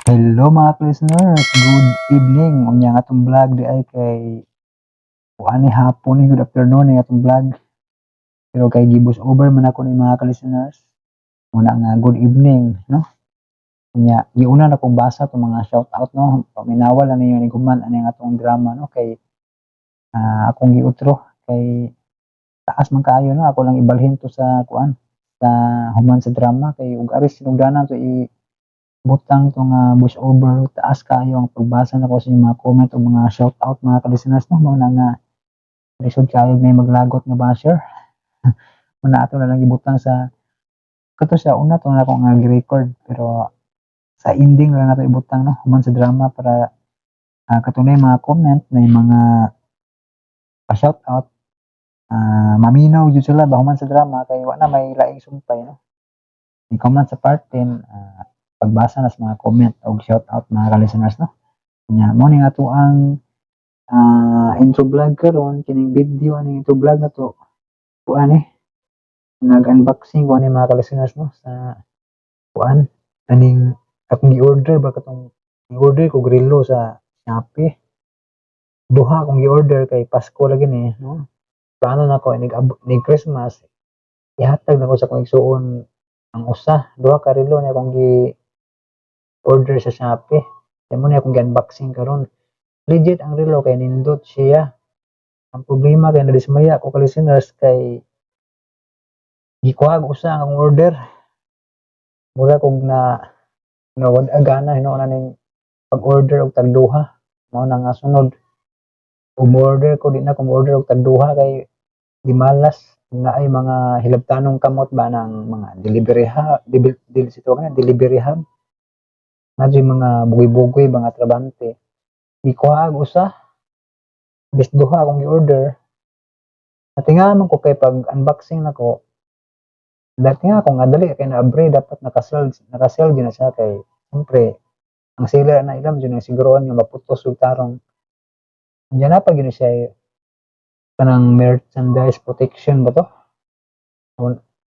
Hello, mga listeners, good evening. Unya nga atong vlog di ay kay kuan ni, hapon ni, good afternoon ni atong vlog. Pero kay gi-voice over man ako ni, mga ka-listeners. Muna nga good evening, no? Unya giuna na kong basa tong mga shout out, no. Paminawa lang ninyo ni guman ani ang atong drama, no, kay akong giutro kay taas man kaayo, no. Ako lang ibalhin to sa kuan, sa human sa drama, kay ug aris sinugdanan to i butang to nga voice over, taas kaayo ang pagbasa nako sa inyong mga comment o mga shout out, mga ka-listeners, no. Mao na nga lisod kaayo may maglagot nga basher. Muna ato na lang gibutang sa kato sa una to na ako nga gi-record, pero sa ending lang nato ibutang, no, human sa drama, para katunay mga comment na yung mga pa-shout out, maminaw jud sila ba human sa drama, kay wa na may laing sumpay, no. I-comment sa part 10, pagbasa na sa mga comment og shout out, mga ka-listeners, no. Nya mo ni ato ang intro vlog karon. Kining video aning intro vlog na to, kuan eh, nag-unboxing ko ani, mga ka-listeners, no, sa kuan aning akong gi-order ba. Katong gi-order ko relo sa Shopee, duha akong gi-order kay Pasko lagi ni, no. Plano nako inig nig Christmas ihatag nako sa akong igsuon ang usa. Duha ka relo ni akong gi order sa Shopee. Kaya mo ni akong gi-unboxing karon. Legit ang relo kay nindot siya. Ang problema kay nadismaya ko, ka-listeners, kay gikuha usa ang akong order. Mura kog na nawad gana hinuon na ning pag-order og tag duha. Mao na nga sunod ug mo-order ko, di na ko mo-order og tag duha kay di malas na ay mga hilabtanong kamot ba ng mga delivery ha delivery dil, delivery hub na mga bugoy-bugoy mga trabante. Gikuha og usa bis duha akong gi-order. Natinga man ko kay pag unboxing nako, dati nga ako nga dali kay na-abre, dapat naka-seal gyud na siya, kay siyempre ang seller na ilam jud ang siguruhan nga maputos og tarong. Diyan na pa gyud siya kanang merchandise protection ba to?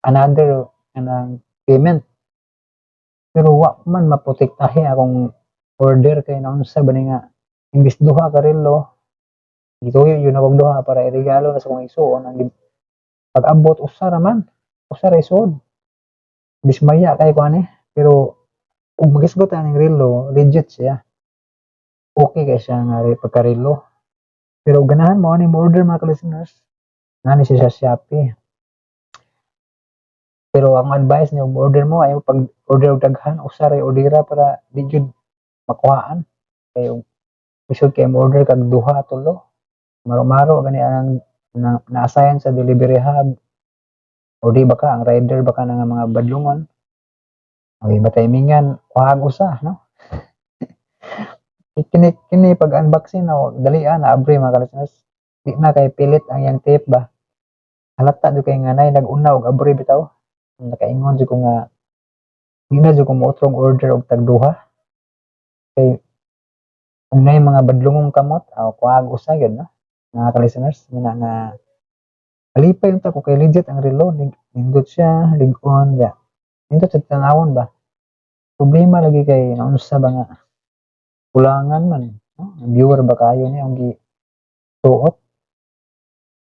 Another kanang payment. Pero wa man maprotektahe akong order kay naunsa ba ni nga imbis duha ka relo, gituyo yun akong duha para iregalo na sa akong igsuon, ang pag-abot usa ra man, usa ra isuod. Dismaya kay ko ani, pero kung magisgot aning relo, legit siya. Okay kay siya nga pagka-relo. Pero ganahan mo ani mo order, mga ka-listeners, nani siya sa Shopee. Pero ang advice niyo, order mo ayaw pag order og daghan, usa ra ordera para di jud makuhaan. Kay lisod kay mo order kag duha, tulo. Maro-maro gani ang na, na-assign sa delivery hub o di baka ang rider baka na nga mga badlungon. Okay, matimingan kuhag usa, no? Kini kini pag unboxing na dali na abre, mga ka-listeners. Di na kay pilit ang iyang tape ba. Halata jud kay nga nay nag-una og abre bitaw. Nakaingon jud ko nga di na jud ko mootrong order og tag duha. Kay kung nay mga badlungong kamot, aw kuhag usa gyud, no. Mga ka-listeners, muna nga kalipay unta ko kay legit ang relo, nindot siya, lig-on, ya. Nindot sa tanawon ba. Problema lagi kay naunsa ba nga kulangan man, no? Ang viewer ba kayo ni ang gi suot.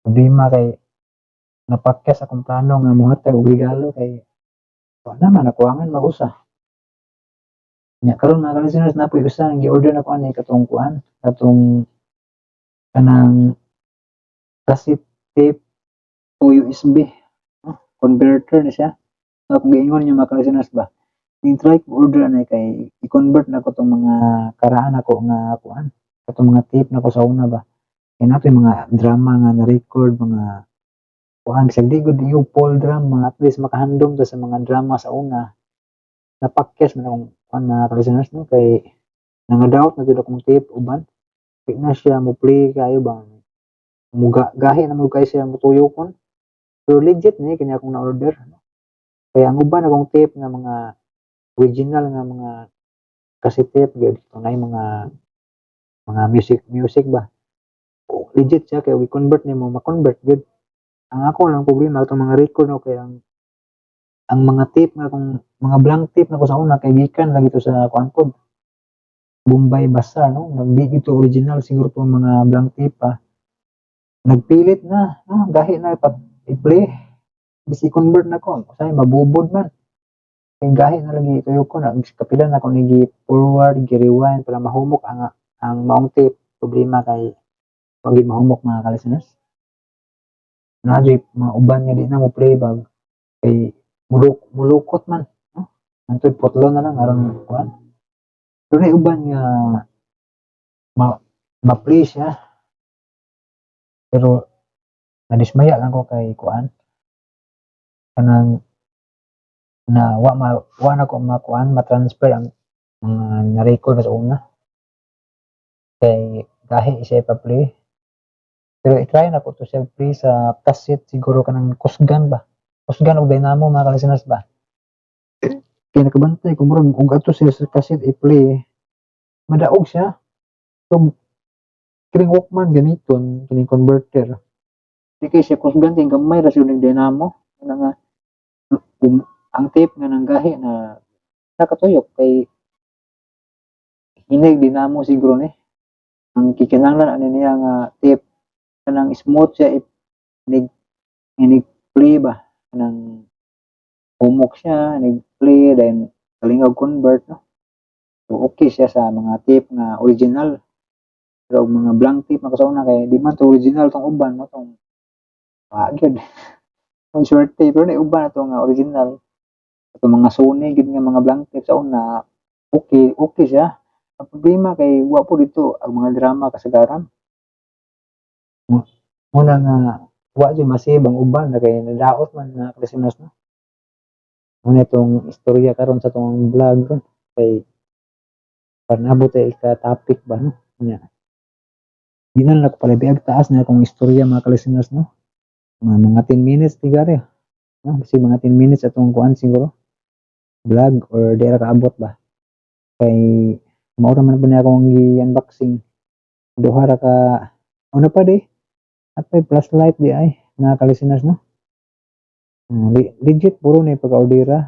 Problema kay napakyas akong plano nga mohatag og regalo kay wala man, nakuangan mag-usa. Nya karon, mga ka-listeners, na po'y usa ang gi-order nako ani, katong kuan, katong kanang cassette tape to USB, no? Converter ni siya. So, akong giingon niyo, mga ka-listeners ba, ning try ko order ani kay i-convert nako tong mga karaan nako nga kuan, katong mga tape nako sa una ba. Kay nato yung mga drama nga na-record, mga kuan, bisag di gud yung full drama, at least makahandom ta sa mga drama sa una. Napakyas man akong kuan, mga ka-listeners, no, kay nangadaot na jud akong tape uban. Di na siya mo play kayo ba. Muga gahi na mo kay siya mutuyokon. Pero legit ni kini akong na-order, no? Kaya ang uban akong tape nga mga original nga mga cassette tape gyud na mga music music ba. Oh, legit siya kay i-convert nimo, ma-convert gyud. Ang ako lang problema atong mga record, no, kay ang mga tape nga akong mga blank tape nako sa una kay gikan lagi to sa kuan pod. Bombay Bazaar, no? Nagdi ito original siguro itong mga blank tape pa. Nagpilit na, no? Gahi na i-play. Bis i-convert na ko. Usay mabubod man. Kay gahi na lagi ituyo ko na kapila na ko ni forward, gi-rewind para mahumok ang maong tape. Problema kay wag mahumok, mga ka-listeners. Na mga uban nga di na mo play bag kay mulukot man, no? Antoy putlo na lang aron kuan. Pero na uban nga ma-play siya. Pero nadismaya lang ko kay kuan. Kanang na wa na ko makuan, ma-transfer ang mga na-record sa una. Kay gahi siya pa-play. Pero i-try na ko to siya play sa cassette siguro, kanang kusgan ba. Kusgan og dynamo, mga ka-listeners ba. Kay nakabantay ko murag og ato siya sa cassette i-play, madaog siya. So kining Walkman gamiton kining converter. Di kay siya kusgan kay gamay ra siya ning dynamo. Ana nga ang tape nga nanggahi na nakatuyok kay hinig dynamo siguro ni. Ang kikinahanglan ani niya nga tape kanang smooth siya inig inig play ba, kanang humok siya nig play, then kalingag convert, no? So okay siya sa mga tape nga original, pero og mga blank tape makasauna kay di man to original tong uban mo tong wa gyud ang swerte. Pero na uban na to nga original, ato mga Sony gyud nga mga blank tape sa una, okay okay siya. Ang problema kay wa po dito ang mga drama kasagaran muna nga wa jud ma-save ang uban na kay nadaot man na Christmas, no? Muna itong istorya karon sa tong vlog ron kay para nabot ay ika topic ba, no? Nya di na lang ako palabiag taas na akong istorya, mga ka-listeners, no? Mga 10 minutes tigari, no? Kasi mga 10 minutes atong kuan siguro vlog or di ra kaabot ba, kay mao ra man po niya akong gi-unboxing, duha ra ka. Ano pa di apay flashlight di ay, mga ka-listeners, no? Legit puro ni pagka-ordera.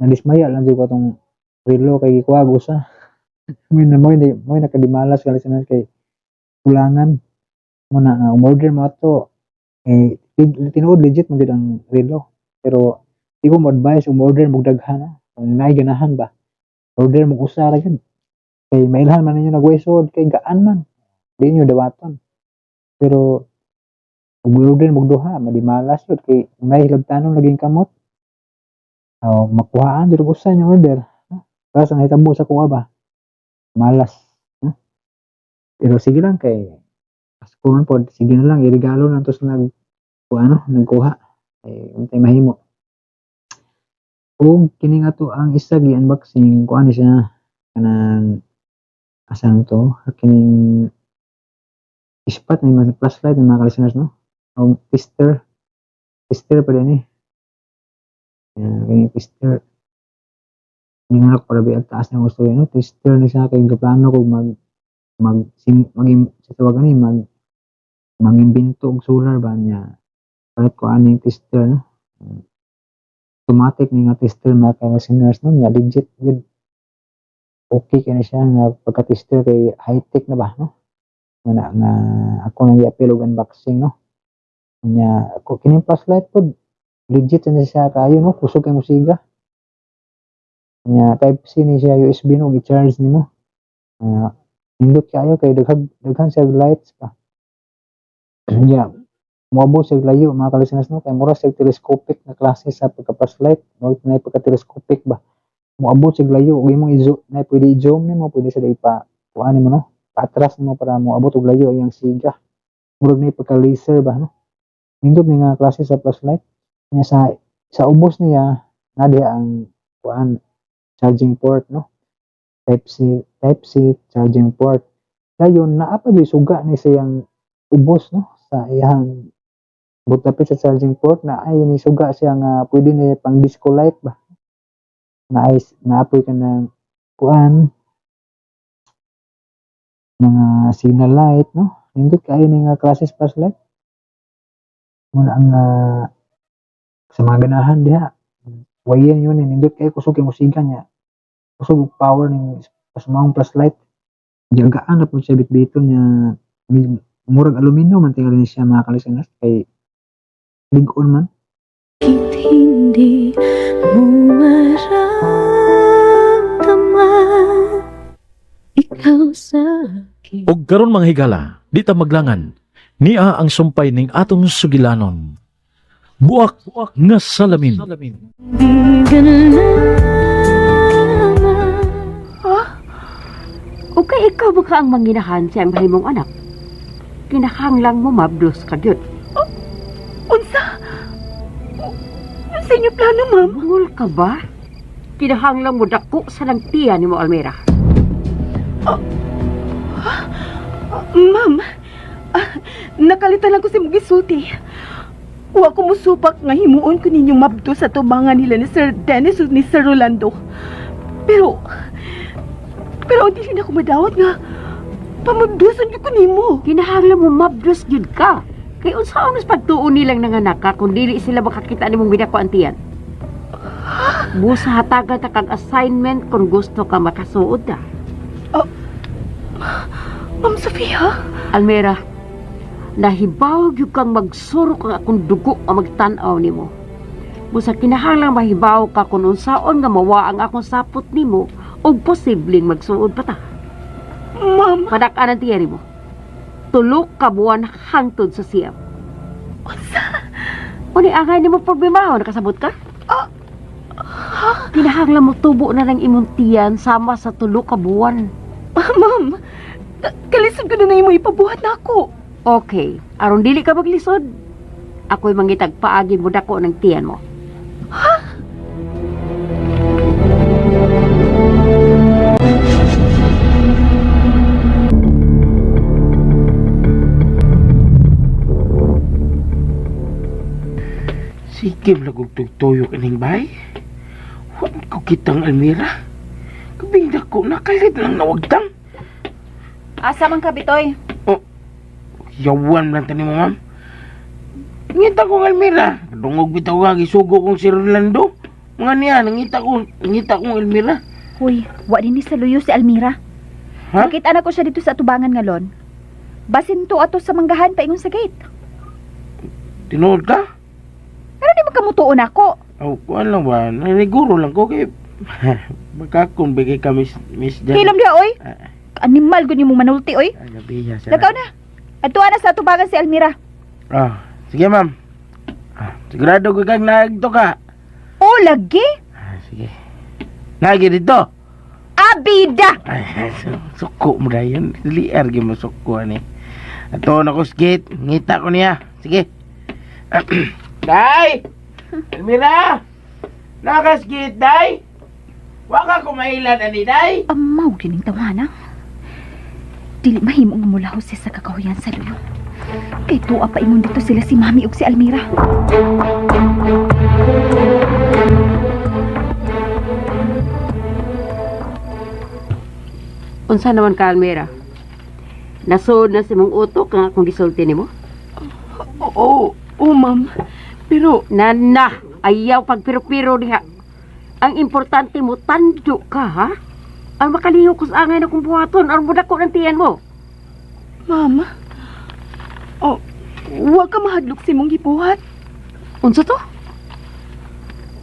Nadismaya lang jud ko atong relo kay gikuha usa. Mo na mo nakadimalas ka listeners kay kulangan mo na nga umorder mo ato eh. Tinuod legit man gyud ang relo, pero di ko mo advise umorder mo daghan, ah. Kung naay ganahan ba, order mo usa ra gyud kay mailhan man ninyo nagwesod kay gaan man di niyo dawaton. Pero ug order mo duha, madimalas yun kay may hilabtanon laging kamot o makuhaan dito usa yung order para sa nahitabo sa kuha ba, malas, huh? Pero sige lang kay Pasko man pod, sige na lang iregalo na to sa nag ano nagkuha ay untay mahimo. Ug kini nga to ang isa gi-unboxing kuan ni siya, kanang asa na to, kining ispat ni mga flashlight ni, mga listeners, no? O tester, tester pa din eh. Yan, kining tester. Hindi nga ako para ang taas ng gusto, no? Tester ni siya kay gaplano ko mag mag sim, mag sa tawag ani mag mangimbento og solar ba niya. Palit ko aning tester, no? Automatic ni nga tester, mga ka-listeners, no? Nya legit yun, okay kay na siya nga pagka-tester kay high-tech na ba, no? Nga nga ako nang gi-apil og unboxing, no? Nya ako kining flashlight pod legit na siya kaayo, no? Kusog kay musiga. Nya type C ni siya, USB, no? Gi-charge nimo. Nindot kaayo kay daghan daghan siya lights pa. Nya moabot siya layo, mga ka-listeners, no? Kay mura siya telescopic na klase sa pagka-flashlight, no? Na pagka-telescopic ba, moabot siya layo ug imong i-zoom na, pwede i-zoom nimo, pwede sa ipa kuan nimo, no? Paatras nimo para moabot og layo iyang siga. Murag na pagka laser ba, no? Nindot ni nga klase sa flashlight. Nya sa ubos niya na diha ang kuan, charging port, no? Type C, type C charging port. Dayon naa pa gyud suga ni siyang ubos, no? Sa iyang butapit sa charging port na ay ni suga siya nga pwede ni pang disco light ba. Na ay naapoy ka ng kuan, mga signal light, no? Nindot kaayo ni nga klase sa flashlight. Muna ang sa mga ganahan diha wayen yun eh, nindot kaayo, kusog kay musiga niya, kusog og power ning maong flashlight. Jagaan na po siya bitbiton niya, murag aluminum man tingali ni siya mga ka-listeners kay lig-on man. Bakit hindi mo maramdaman ikaw sa akin? Og karon mga higala, di ta maglangan, niya ang sumpay ning atong sugilanon. Buak nga salamin. Kaibigan lamang. O kay ikaw ba ka ang manginahan sa iyang mahimong anak? Kinahanglang mo mabdos ka gyud. Unsa? Unsa inyo plano, ma'am? Bungol ka ba? Kinahanglang mo dako sa langtiya ni mo, Almira. Ma'am, nakalitan lang ko si Mugisulti. Wa ko musupak nga himuon ko ninyong mabdo sa tubangan nila ni Sir Dennis ug ni Sir Rolando. Pero dili na ko madawat nga pamabdusan gyud ko nimo. Kinahanglang mo mabdos gyud ka. Kay unsaon mas pagtuon nilang nanganak ka kung dili sila makakita nimong gidako ang tiyan? Busa hatagan ta kag assignment kung gusto ka makasuod ta. Ma'am Sofia, Almira, nahibaw gyud kang magsurok ang akong dugo o magtan-aw nimo. Busa kinahanglang mahibaw ka kung unsaon nga mawa ang akong sapot nimo ug posibleng magsuod pa ta. Ma'am, Padak-an ang tiyeri mo. Tulok ka buwan hangtod sa siyam. Unsa? Uni angay nimo problema, nakasabot ka? Kinahanglan mo tubo na ng imong tiyan sama sa tulo ka buwan. Ma'am, kalisod ko na na imo ipabuhat na ako. Okay, aron dili ka maglisod. Ako'y mangitag paagi mo dako ng tiyan mo. Sige, lagog tugtuyok ining bay. Huwag ko kitang Almira. Kabing dako na kalit lang nawagtang. Asa man ka, Bitoy? Yawan lang tani mo, ma'am. Ngita kong Almira. Dungog bitaw ka, gisugo kong si Rolando. Mga niya, nangita kong Almira. Huy, wa din ni sa luyo si Almira. Ha? Nakita na ko siya dito sa atubangan ngalon. Basin to ato sa manggahan paingon sa gate. Tinuod ka? Pero di man kamutuon ako. Aw, kuan lang ba? Naniguro lang ko kay... Baka kung bigay ka, Miss, Miss Jan. Hilom diha oy. Ah. Animal gud nimo manulti oy. Ay, gabi niya. Lagaw na. Adtuan na sa atubangan si Almira. Ah, sige, ma'am. Ah, sigurado ko kang naagto ka. O lagi. Ah, sige. Lagi dito. Abida. Ay, suko mo na yun. Liar mo suko ani. Ato na ko sa gate. Ngita ko niya. Sige. Day! Almira! Nakas gate, Day! Waka kumailan ani, Day! Amaw gining tawana. Dili mahimo nga mulahos siya sa kakahuyan sa luyo. Kay tuwa pa ingon dito sila si Mami ug si Almira. Unsa naman ka, Almira? Nasuod na si mong utok ang akong gisulti nimo? Oo, oo, ma'am. Pero Nana, ayaw pagpiro-piro diha. Ang importante mo, tando ka, ha? Ang makalihok ko sa angay na kong buhaton, aron mo dako ng tiyan mo. Ma'am, oh, wa ka mahadlok sa imong gibuhat. Unsa to?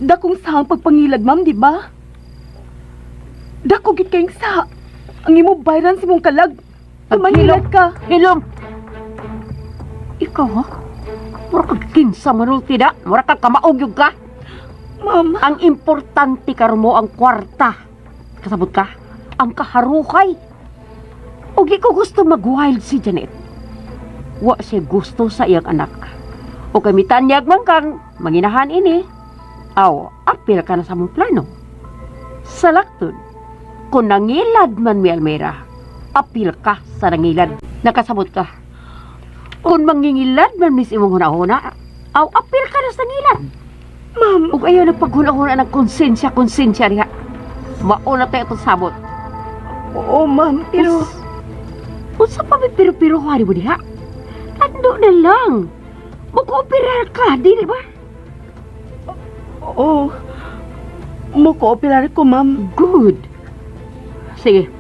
Dakong sa ang pagpangilad, ma'am, di ba? Dako gid kayong sa. Ang imo bayran sa imong kalag. Pamangilad ka. Hilom! Ikaw, ha? Mura kag kinsa manulti da. Mura kag kamaog yun ka. Ma'am, Ang importante karon mo ang kwarta. Kasabot ka? Ang kaharukay. O di ko gusto mag-wild si Janet. Wa siya gusto sa iyang anak. O kay mitanyag man kang manginahan ini. Aw, apil ka na sa mong plano. Sa laktod, kung nangilad man mi Almira, apil ka sa nangilad. Nakasabot ka. Kung mangingilad man mis imong hunahuna, aw, apil ka na sa nangilad. Ma'am, Ug ayaw na paghuna-huna ng konsensya, konsensya diha. Mauna tayo itong sabot. Oo, ma'am, pero Unsa pa may pero-pero hari mo diha? Tando na lang. Magkooperar ka, di ba? Oo. Mo-cooperar ko, ma'am. Good. Sige.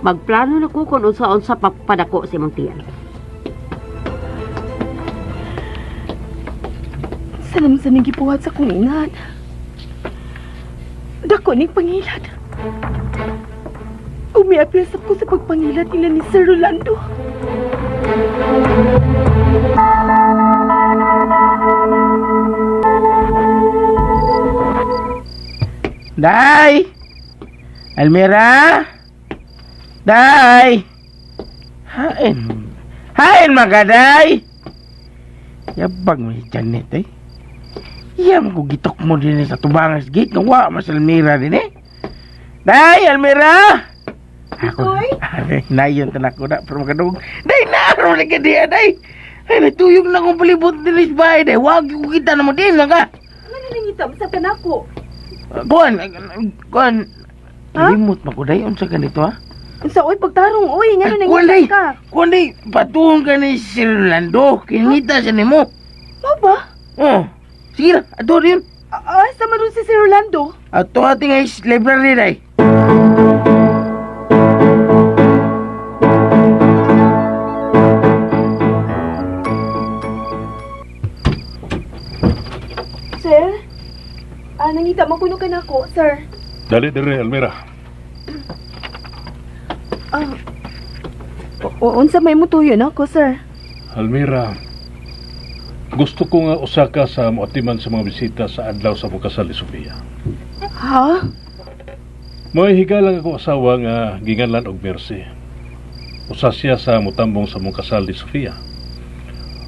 Magplano na ko kung unsa-unsa pagpadako sa imong tiyan. Sanam sa ning gibuhat sa kong inahan. Dako ning pangilad. Umiapil sab ko sa pagpangilad nila ni Sir Rolando. Day! Almira! Day! Hain! Hain mga day! Yabag mo si Janet eh. Iyam ko gitok mo din eh sa tubangas gate nga wa mas Almira din eh. Day! Almira! Ako, ay, nayon tanak ko na pero makadung. Day na aron ka diya day. Ay natuyog na kong palibot din sa bahay day. Wag ko kita na mo din lang ka. Ano nangita sa kanako? Kuan, kuan. Ha? Limot pa ko day unsa ganito ha? Unsa oy pagtarong oy, ngano Ay, kuan day. nangita ka? Kuan day, patuon ka ni Sir Rolando. Kinita siya nimo. Mao ba? Oh. Sige na, ato rin. Ah, sa man ron si Sir Rolando? Ato ating ay library day. Sir? Ah, nangita man kuno kanako, sir. Dali dire, Almira. Ah. Unsa may mutuyo nako, sir? Almira, gusto ko nga usa ka sa moatiman sa mga bisita sa adlaw sa bukasal ni Sofia. Ha? May higalang ako asawa nga ginganlan og Mercy. Usa siya sa mutambong sa mong kasal ni Sofia.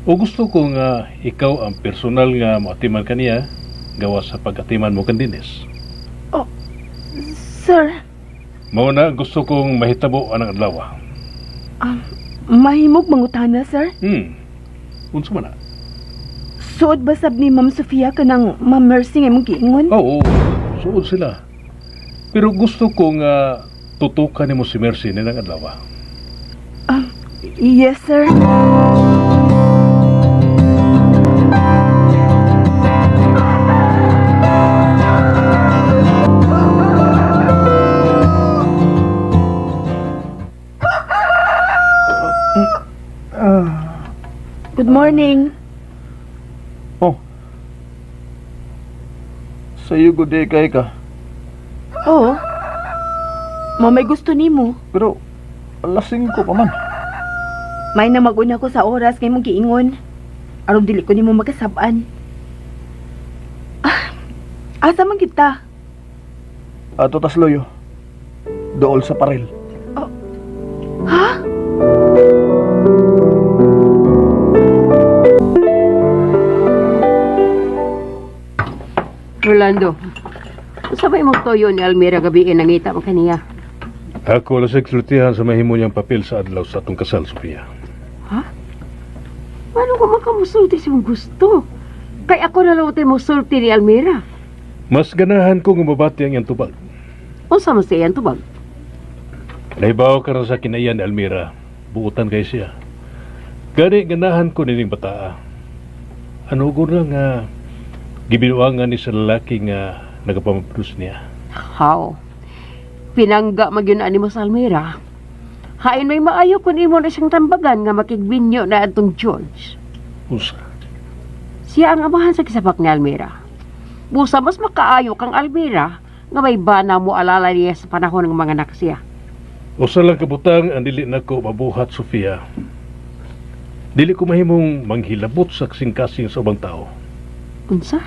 O gusto ko nga ikaw ang personal nga moatiman kaniya gawa sa pag-atiman mo kan Dennis. Sir, Mao na gusto kong mahitabo anang adlaw. mahimog mangutana, sir. Unsa man na? Suod ba sab ni Ma'am Sofia kanang Ma'am Mercy nga imong giingon? Oo, suod sila. Pero gusto ko nga tutukan nimo si Mercy nilang adlaw. Yes, sir. Good morning. Sa iyo good day kay ka. Oo. Mamay gusto nimo. Pero alas 5 pa man. May na mag-una ko sa oras kay mong giingon. Aron dili ko nimo makasab-an. Ah, asa man kita? Ato tasloyo. Dool sa paril. Ha? Rolando, unsa ba imong tuyo ni Almira gabi nangita man kaniya? Ako lang sa sultihan sa mahimo niyang papel sa adlaw sa atong kasal, Sofia. Paano ko makamusulti sa imong gusto? Kay ako na lang mo sulti ni Almira. Mas ganahan ko nga mabati ang iyang tubag. Unsa man sa iyang tubag? Nahibaw ka rin sa kinaiyan ni Almira. Buutan kay siya. Gani ganahan ko nining bataa. Ano ko na nga gibinuangan ni sa lalaki nga nagapamapros niya. How? Pinangga magyun ani mo sa Almira. Hain may maayo kun imo na siyang tambagan nga makigbinyo na atong George. Usa. Siya ang amahan sa kisabak ni Almira. Busa mas makaayo kang Almira nga may bana mo alala niya sa panahon ng mga anak siya. Usa lang kabutang ang dili nako mabuhat, Sofia. Dili ko mahimong manghilabot sa kasing-kasing sa ubang tao. Unsa?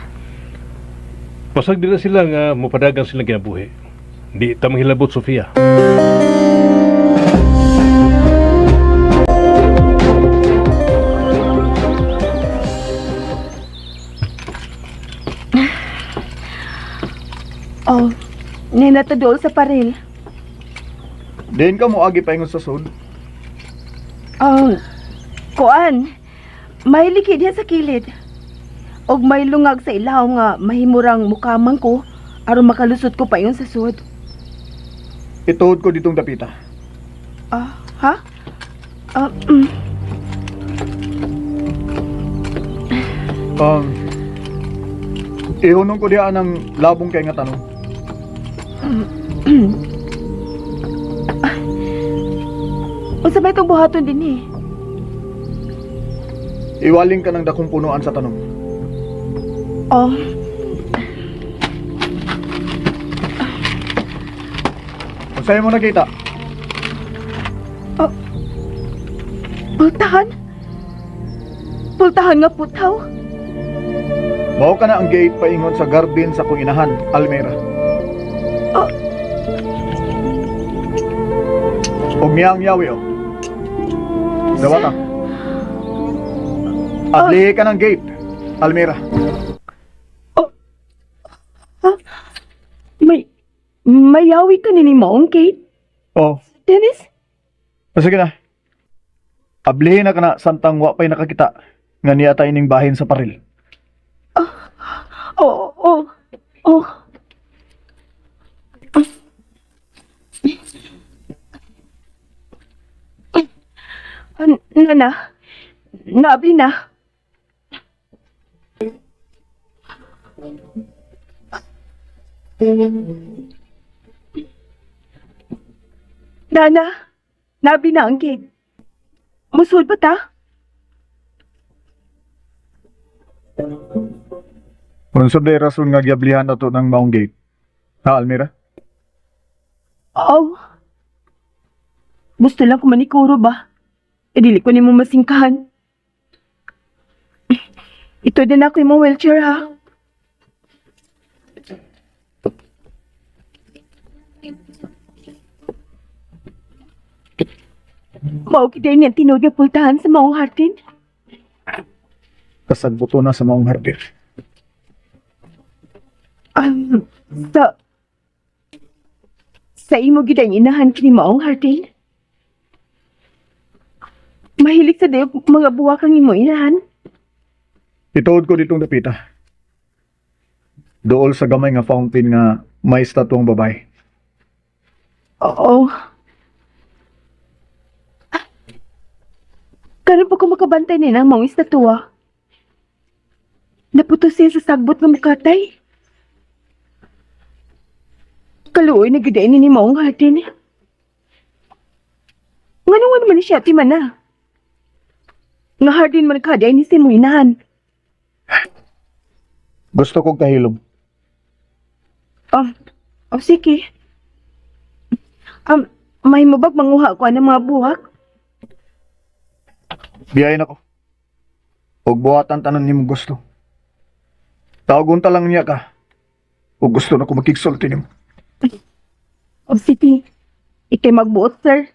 Pasag dila sila nga mapadagan silang kinabuhi. Di ta manghilabot, Sofia. Oh, ninata dool sa paril. Diin ka mo agi paingon sa sud. Oh, kuan. May liki diha sa kilid. Og may lungag sa ilaw nga mahimurang mukamang ko aron makalusot ko paingon sa sud. Ituod ko ditong dapita. Ah, ha? Ah, Ihunong ko diha ng labong kay nga tanong. Unsa may itong buhaton din eh? Iwaling ka ng dakong punuan sa tanom. Oh. Unsay mo nakita? Pultahan? Pultahan nga putaw? Mao ka na ang gate paingon sa garden sa kong inahan, Almira. Oh. Og niya ang yawi, oh. Dawa ka. Ablihi ka ng gate, Almira. May, mayawi ka ni Maong Kate? Oh, Dennis? o sige na. Ablihi na ka na santang wa pa'y nakakita nga niya tayo ning bahin sa paril. Oo, oo, oo. Nana, naabli na. Nana, naabli na ang gate. Musod ba ta? Unsa day rason nga giablihan nato ng maong gate? Ha, Almira? Oo. Gusto lang ko manikuro ba? E dili ko nimo masingkahan. Ito din ako yung wheelchair ha. Mao kita niyan tinuod nga pultahan sa maong hardin. Kasagbuto na sa maong hardin. Um, sa sa imo gid ang inahan kini maong hardin. Mahilig sa dayok mga buwak ang imo inahan. Ituod ko ditong dapita. Dool sa gamay nga fountain nga may estatuang babae. Oo. Ah. Karon pa ko makabantay na ang maong estatwa. Naputos siya sa sagbot nga mukatay. Kaluoy na gid ni maong hardin. Ngano nga naman siya ti mana? Nga hardin man ka ni si mong inahan. Gusto kong kahilom. Oh, oh sige. May mabag manguha ko ng mga buhak. Biyahin ako. Og buhatan tanan nimo gusto. Tawagon ta lang niya ka. Og gusto na ko makigsulti nimo. Oh, sige. Ikay magbuot, sir.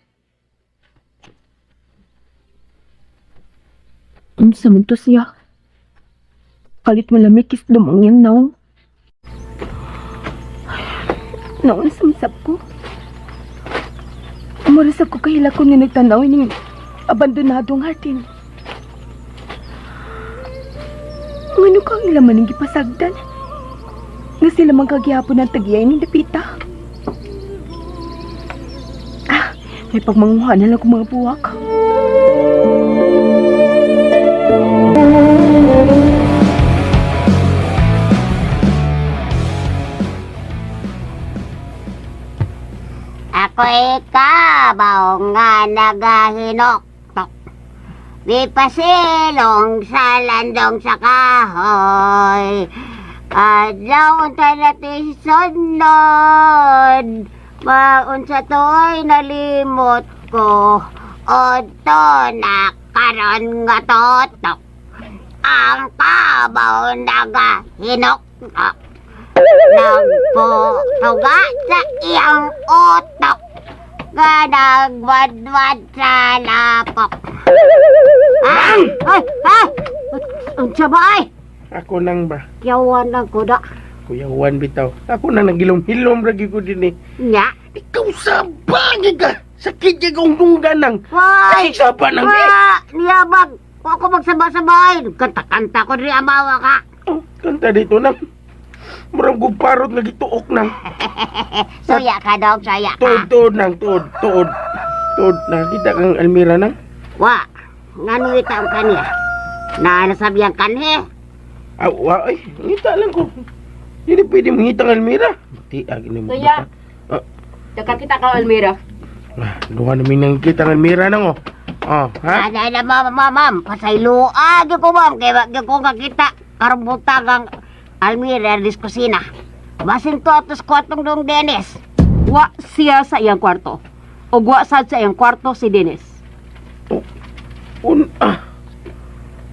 Unsa man to siya? Kalit mo lamig kis dumong yang naong. Naong nasamsap ko. Murasap ko kahila ko nga nagtanaw ining abandonadong hardin. Ngano kang laman ng gipasagdan? Nga sila man kagihapon ang tagiyay ning dapita. Ah, may pagmanguha na lang kong mga buwak. Ako'y kabaw nga nagahinoktok. Di pasilong sa landong sa kahoy. Adlaw unta natin sunod. Maunsa to'y nalimot ko. Odto na karon nga totok. Ang kabaw nagahinoktok. Nagputuga sa iyang utok. Nga nagwadwad sa lapok. Ay! Ay! Ay! Unsa ba ay? Ako nang ba? Yawan lang ko da. Kuya Juan bitaw. Ako nang nagilom-hilom ra gyud ko din eh. Nya. Ikaw sa bagay ka. Sakit gyud kong dunggan nang. Hoy! Ay, saba nang. Wa! Niyabag! Wa ko magsabay-sabay. Kanta-kanta ko rin amawa ka. Oh, kanta dito nang. Murag kog parot nga gituok nang. Suya ka dog, suya ka. Tuod, tuod nang, tuod, tuod. Tuod, nakita kang Almira nang. Wa! Ngano ita ang kaniya? Na nasabihan kanhe? Ah, wa, ay, ngita lang ko. Hindi pwede mangita ang Almira. Ti, ag ni mo. Kuya. Ah. Nakakita ka, Almira. Ah, duha na mi nang kita ng Almira nang oh. Oh, ha? Ana na, ma'am, ma'am, ma'am. Pasayloa gyud ko, ma'am. Kay wa gyud ko kakita karong butang ang Almira dis kusina. Basin to atos kwartong dong Dennis. Wa siya sa iyang kwarto. Ug wa sad sa iyang kwarto si Dennis. Un ah.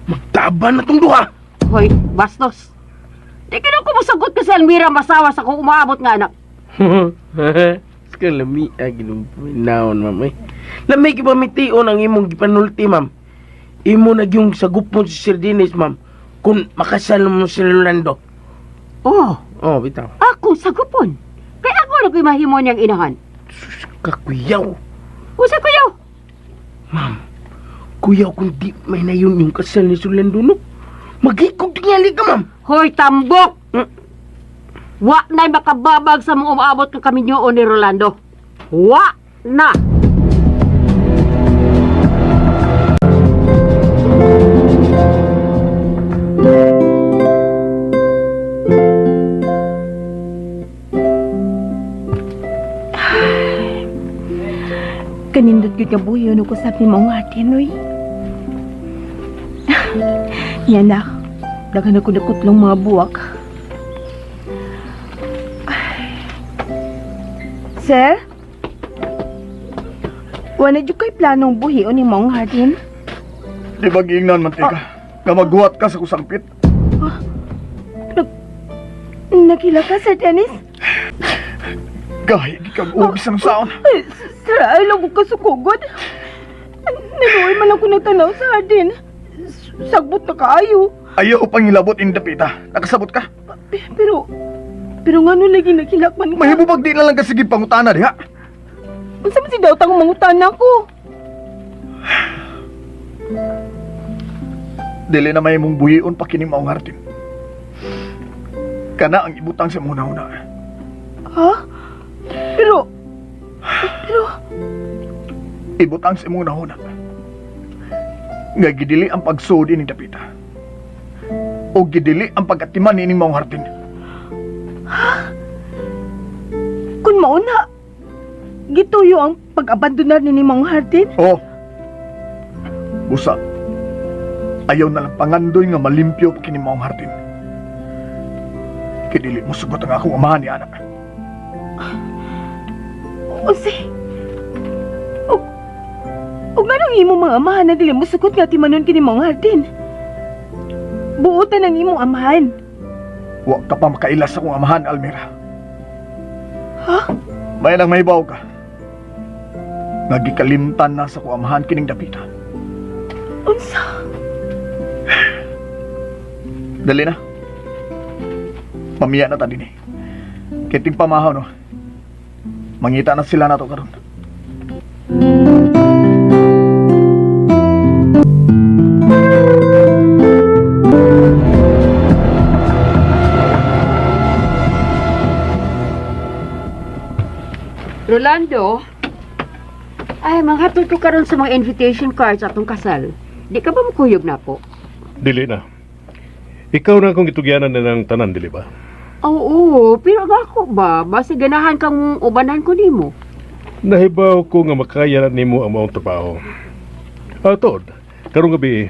Magtaban na tong duha. Hoy, bastos. Di ka na ko mosagot ka si Almira masawa sa kung umaabot nga anak. Ska lami ah ginunaon ma'am eh. Lami gyud ba mitiun ang imong gipanulti ma'am. Imo na gyung sagupon si Sir Dennis ma'am kung makasal mo si Rolando. Oh, Oh, bitaw. ako sagupon. Kay ako na ko'y mahimo niyang inahan. Sus kakuyaw. Usa kuyaw. Ma'am, kuyaw kung di may nayon yung kasal ni Sir Rolando no. Magikog tingali ka ma'am. Hoy, tambok! Hmm? Wa na'y makababag sa mga umaabot ng kaminyoon ni Rolando. Wa na! Kanindot gyud nga buhi no ko sabi mo nga atin oy. Yan na. Daghan ako nakutlong mga buwak. Sir? Wala jud kay planong buhion ni Mong Hardin? Di ba giingnan man tika? Nga maghuwat ka sa kusangpit. Nakila ka, Sir Dennis? Gahi kag ubis ang saon. Ay, sir, ay lang ko kasukugod. Naluoy man ako nagtanaw sa hardin. Sagbot na kaayo. Ayaw pangilabot in dapita. Nakasabot ka. Pero, pero nga nung lagi nakilak man ka. Mahimo pag di na lang ka sige pangutana diha. Unsa man si daw tang mangutana ko? Dili na may mong buhion pa kini maong hardin. Kana ang ibutang sa muna una. Ha? Pero, pero, Ibutang sa imong nahuna. Nga gidili ang pagsuod ini dapita. O gidili ang pagatiman nining maong hardin. Kung mauna, gituyo ang pag-abandonar ni Mang Hardin? Oh. Busa. Ayaw na lang pangandoy nga malimpyo pa kini maong hardin. Kidili mo sugot ang akong amahan ni anak. Unsay? Og, og nganong imong mga amahan na dili mo sugot nga timanon kini Mang Hardin? Buotan ang imong amahan. Wa ka pa makailas sa akong amahan, Almira. Ha? May nang mahibaw ka. Nagikalimtan na sa akong amahan kining dapita. Unsa? Dali na. Pamiya na ta din eh. Kiting pamahaw no. Mangita na sila na to karon. Rolando, ay, manghatod ko karon sa mga invitation cards atong kasal. Di ka ba makuyog na po? Dili na. Ikaw na akong itugyanan na ng tanan, dili ba? Oo, pero ang ako ba, basta ganahan kang ubanan ko nimo. Nahibaw ko nga makaya na nimo ang maong trabaho. Ah, tuod, karong gabi,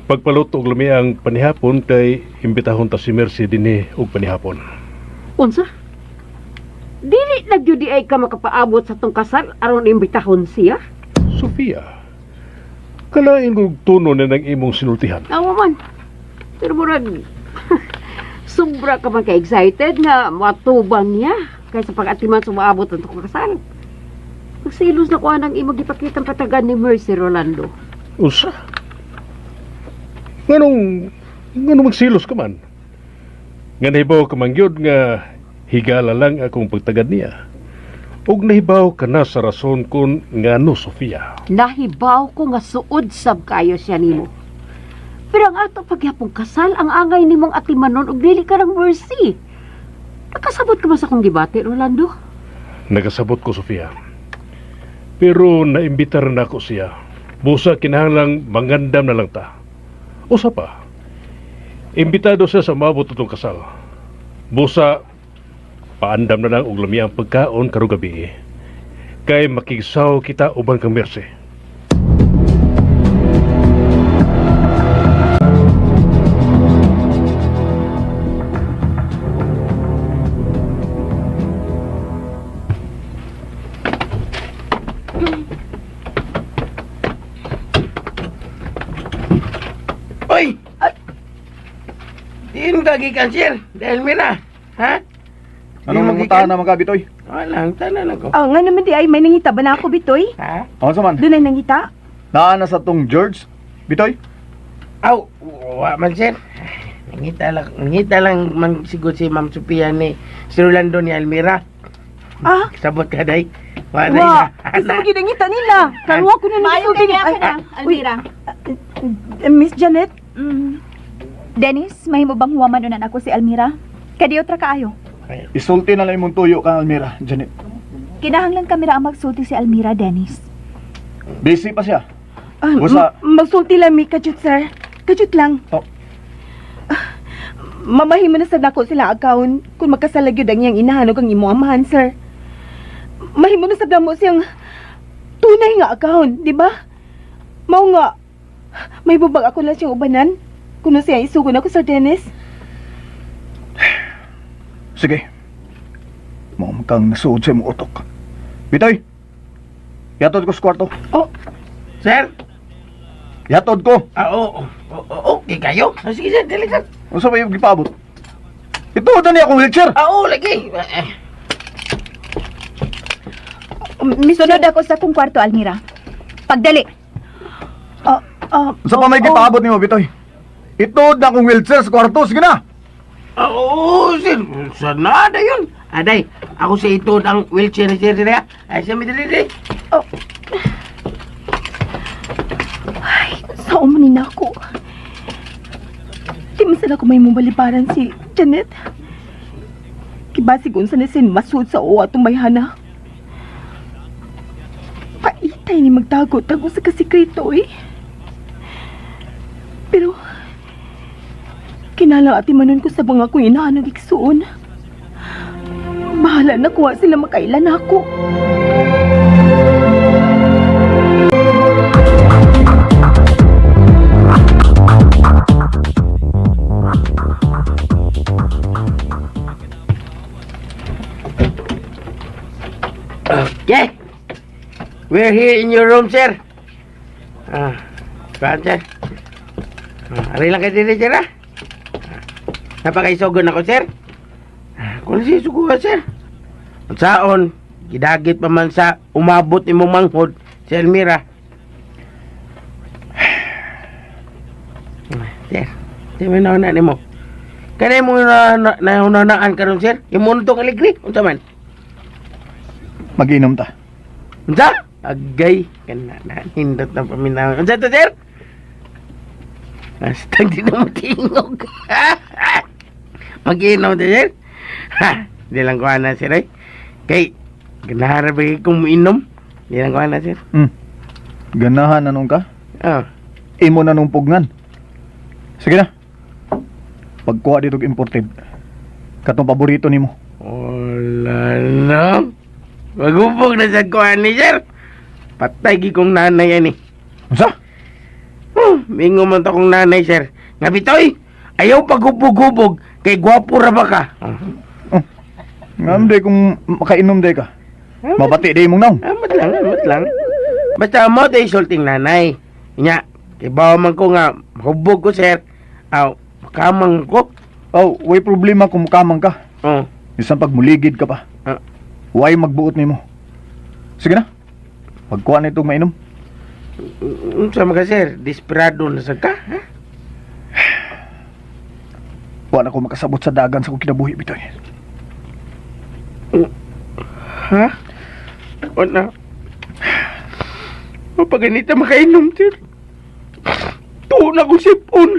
pagpaluto og lami ang panihapon kay imbitahon ta si Mercy dinhi og panihapon. Unsa? Dili na gyud di ay ka makapaabot sa tong kasal aron imbitahon siya? Sofia, kalain og tuno na ng imong sinultihan. Awa man. Pero murag sobra ka man ka-excited nga matubang niya kaysa pag-atiman sumaabot ang tong kasal. Magsilos na ko anang imong gipakitang patagan ni Mercy, Rolando. Usa? Nganong, nganong magsilos ka man? Nga nahibaw ka man gyud nga higala lang akong pagtagad niya. Ug nahibaw ka na sa rason kung ngano, Sofia. Nahibaw ko nga suod sab kayo siya nimo. Pero ang ato pagyapong kasal, ang angay nimong atimanon og dili ka ng Mercy. Nakasabot ka ba sa akong gibati, Rolando? Nagasabot ko, Sofia. Pero naimbitar na ako siya. Busa kinahanglang mangandam na lang ta. Usa pa. Imbitado siya sa mabot atong kasal. Busa paandam na lang og lami ang pagkaon karong gabi. Kay makigsaw kita uban kang Mercy. Oy! Diin ka gikan, sir. Dahil mira. Ha? Anong nangutahan na mga bitoy? Wala, ang tanan ako. Ah, nga naman di ay may nangita ba na ako bitoy? Ha? Ano sa man? Doon ay nangita? Naa na sa tong George, bitoy? Aw, wa man, sir. Nangita lang man siguro si Ma'am Sophia ni si Rolando ni Almira. Ah, Sabot ka, day. Wa, day. wa. Gusto mo ginangita nila. Karuwa ko na Maayo nagsulti kay ni- ka na, Almira. Miss Janet, Dennis, mahimo bang huwaman unan ako si Almira? Kadiyo tra kaayo. Isulti na lang imong tuyo kang Almira, Janet. Kinahanglan kami ra ang magsulti si Almira, Dennis. Busy pa siya. ah, Busa. magsulti lang mi kajut sir. Kajut lang. Oh. Ah, mamahimo na sad nako sila account kung magkasala gyud ang iyang inahan ug ang imong amahan, sir. Mahimo na sad namo siyang tunay nga account, di ba? Mao nga may bubag ako lang siyang ubanan. Kuno siya isugon ako, Sir Dennis. Sige. Mao man kang nasuod sa imong utok. Bitoy! Yatod ko sa kwarto. Oh, Sir? Yatod ko. Ah, oo. Oo, okay kayo. Ah, sige, sir. Dali, sir. Unsa ba yung gipaabot? Ito na niya akong wheelchair. Ah, oo, lagi. Eh, Miss Sunod ako sa kong kwarto, Almira. Pagdali. Ah, ah, Unsa pa may oh, gipaabot nimo, Bitoy? Ito na akong wheelchair sa kwarto. Sige na. Ah, oo, sir. Sana na yun. Aday, ako sa ito ang wheelchair ni sir. Dali, ah. Ay, siya, may dali, dali. Oh. Ay, sao man ni nako. Di man sila ko may mabalibaran si Janet. Kibasig unsa na sin masud sa uwa atong mayhana. Paitay ni magtago-tago sa kasikreto eh. Pero, kinala ati manon ko sa mga akong inahan ng igsuon. Bahala na kuha sila makailan ako. Okay. We're here in your room, sir. Ah, kuhaan, sir. Ah, aray lang kayo dito, sir, ah. Ah, napakaisugon ako, sir. Ah, kung siya suguha, sir. Ang saon, gidagit pa man sa umabot imong manghod, si Elmira. Ah, sir, sir, may nauna nimo. Kanay mo na naunanaan karon sir? Imo na tong aligri, unsa man? Magiinom ta. Unsa? Agay, kana na hindot na paminaw. Unsa to, sir? Basta di na mo tingog. Mag-inom to, sir? Ha, di lang ko ana, sir, ay. Kay, ganahan ba kong muinom? Di lang ko ana, sir. Ganahan na nung ka? Oh. Imo na nung pugnan. Sige na. Pagkuha dito og imported. Katong paborito nimo. Wala na. Magubog na sa kuhan ni sir. Patay gi kong nanay ani. Unsa? Huh, mingo man to kong nanay, sir. Nga bitoy, ayaw paghubog-hubog kay gwapo ra ba ka? Oh. Ngam day kung makainom day ka. Mabati day imong naong. Amot lang, amot lang. Basta mo tayo sulting nanay. Nya, kay bawa man ko nga hubog ko, sir. Aw, makamang ko. Oh, way problema kung mukamang ka. Oh. Bisan pag muligid ka pa. Ah. Way magbuot nimo. Sige na. Pagkuha na itong mainom. Unsa man ka, sir? Desperado na sa ka, ha? Wa na ko makasabot sa dagan sa kong kinabuhi bitoy. Ha? Wala. Mapaganita makainom, sir. Tuon ako sipon.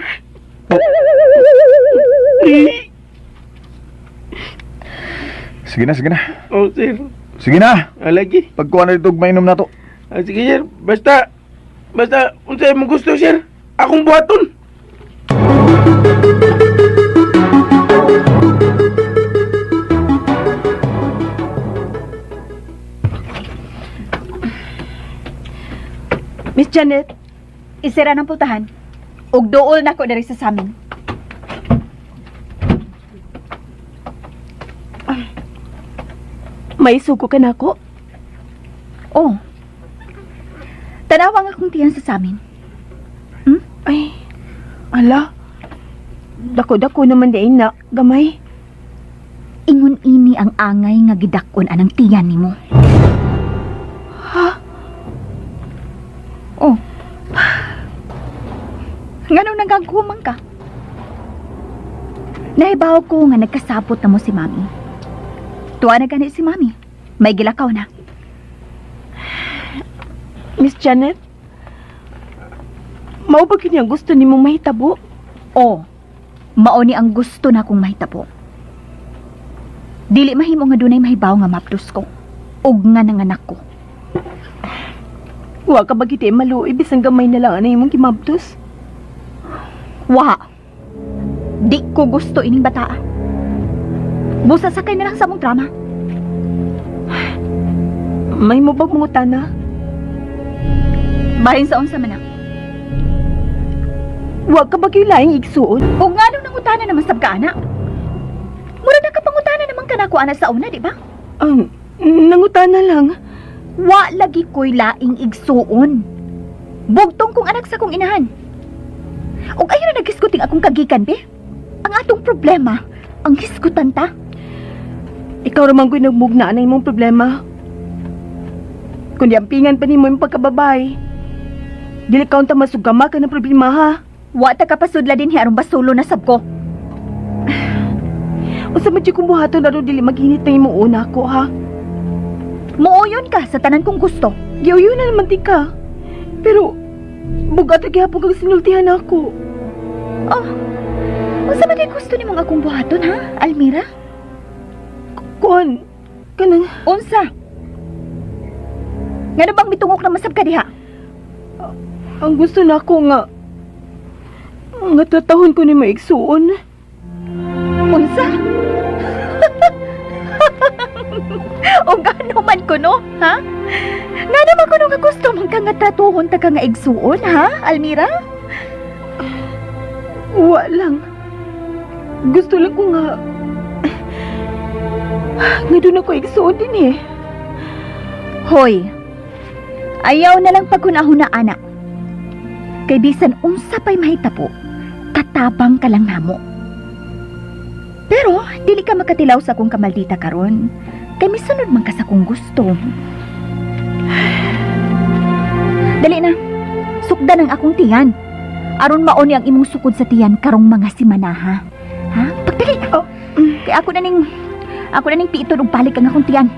Sige na, sige na. Oh, sir. Sige na. Ah, lagi. Pagkuha na itong mainom na to. Ah, sige, sir. Basta, basta, unsa imong gusto, sir? Akong buhaton. Miss Janet, Isira ng pultahan. Ug duol nako diri sa samin. May suko ka nako? Oh. Tanawa nga akong tiyan sa samin. Ay, ala. Dako-dako naman di na, gamay. Ingon ini ang angay nga gidak-on anang tiyan nimo. Ha? Oh. Nganong nagagumang ka? Nahibaw ko nga nagkasabot na mo si Mami. Tuwa na gani si Mami. May gilakaw na. Miss Janet, mao ba gyud ang gusto nimo mahitabo? Oh, mao ni ang gusto na kong mahitabo. Dili mahimo nga dunay mahibaw nga mapdos ko. Ug nga nanganak ko. Wa ka ba gyud maluoy bisan gamay na lang anay imong gimabdos? Wa. Di ko gusto ining bataa. Busa sakay na lang sa among drama. May mo bag mangutana? Bahin sa unsa man na. Wa ka ba gyud laing igsuon? Ug nganong nangutana naman sab ka ana? Mura na ka pangutana naman kanako ana sa una, di ba? Ang nangutana lang. Wa lagi ko'y laing igsuon. Bugtong kong anak sa kong inahan. Ug ayo na nagisguting akong kagikan, be. Ang atong problema, ang hisgutan ta. Ikaw ra man gyud nagmugna na imong problema. Kundi ampingan pa nimo imong pagkababay. Dili ka unta masugama ka ng problema ha. Wa ta kapasudla dinhi aron basulo na sab ko. Unsa man jud kung buhaton aron dili maghinit ng imong una ko ha. Muuyon ka sa tanan kong gusto. Giuyo na naman di ka. Pero bugat ra gihapon kag sinultihan ako. Oh, unsa man kay gusto nimong akong buhaton ha, Almira? Kuan kanang Unsa? Ngano bang mitungok na masab ka diha? ang gusto nako nga nga tratahon ko nimo igsuon. Unsa? O gano man kuno, ha? Ngano man kuno nga gusto man ka nga tratuhon ta ka nga igsuon, ha, Almira? Wa lang. Gusto lang ko nga nga doon ako igsuon din eh. Hoy. Ayaw na lang paghunahuna ana. Kay bisan unsa pa'y mahitabo, katabang ka lang namo. Pero dili ka makatilaw sa akong kamaldita karon. Kay misunod man ka sa akong gusto. Dali na. Sukdan ang akong tiyan. Aron maoni ang imong sukod sa tiyan karong mga simanaha. Ha? Pagdali. Oh, Kay ako na ning piiton og balik ang akong tiyan.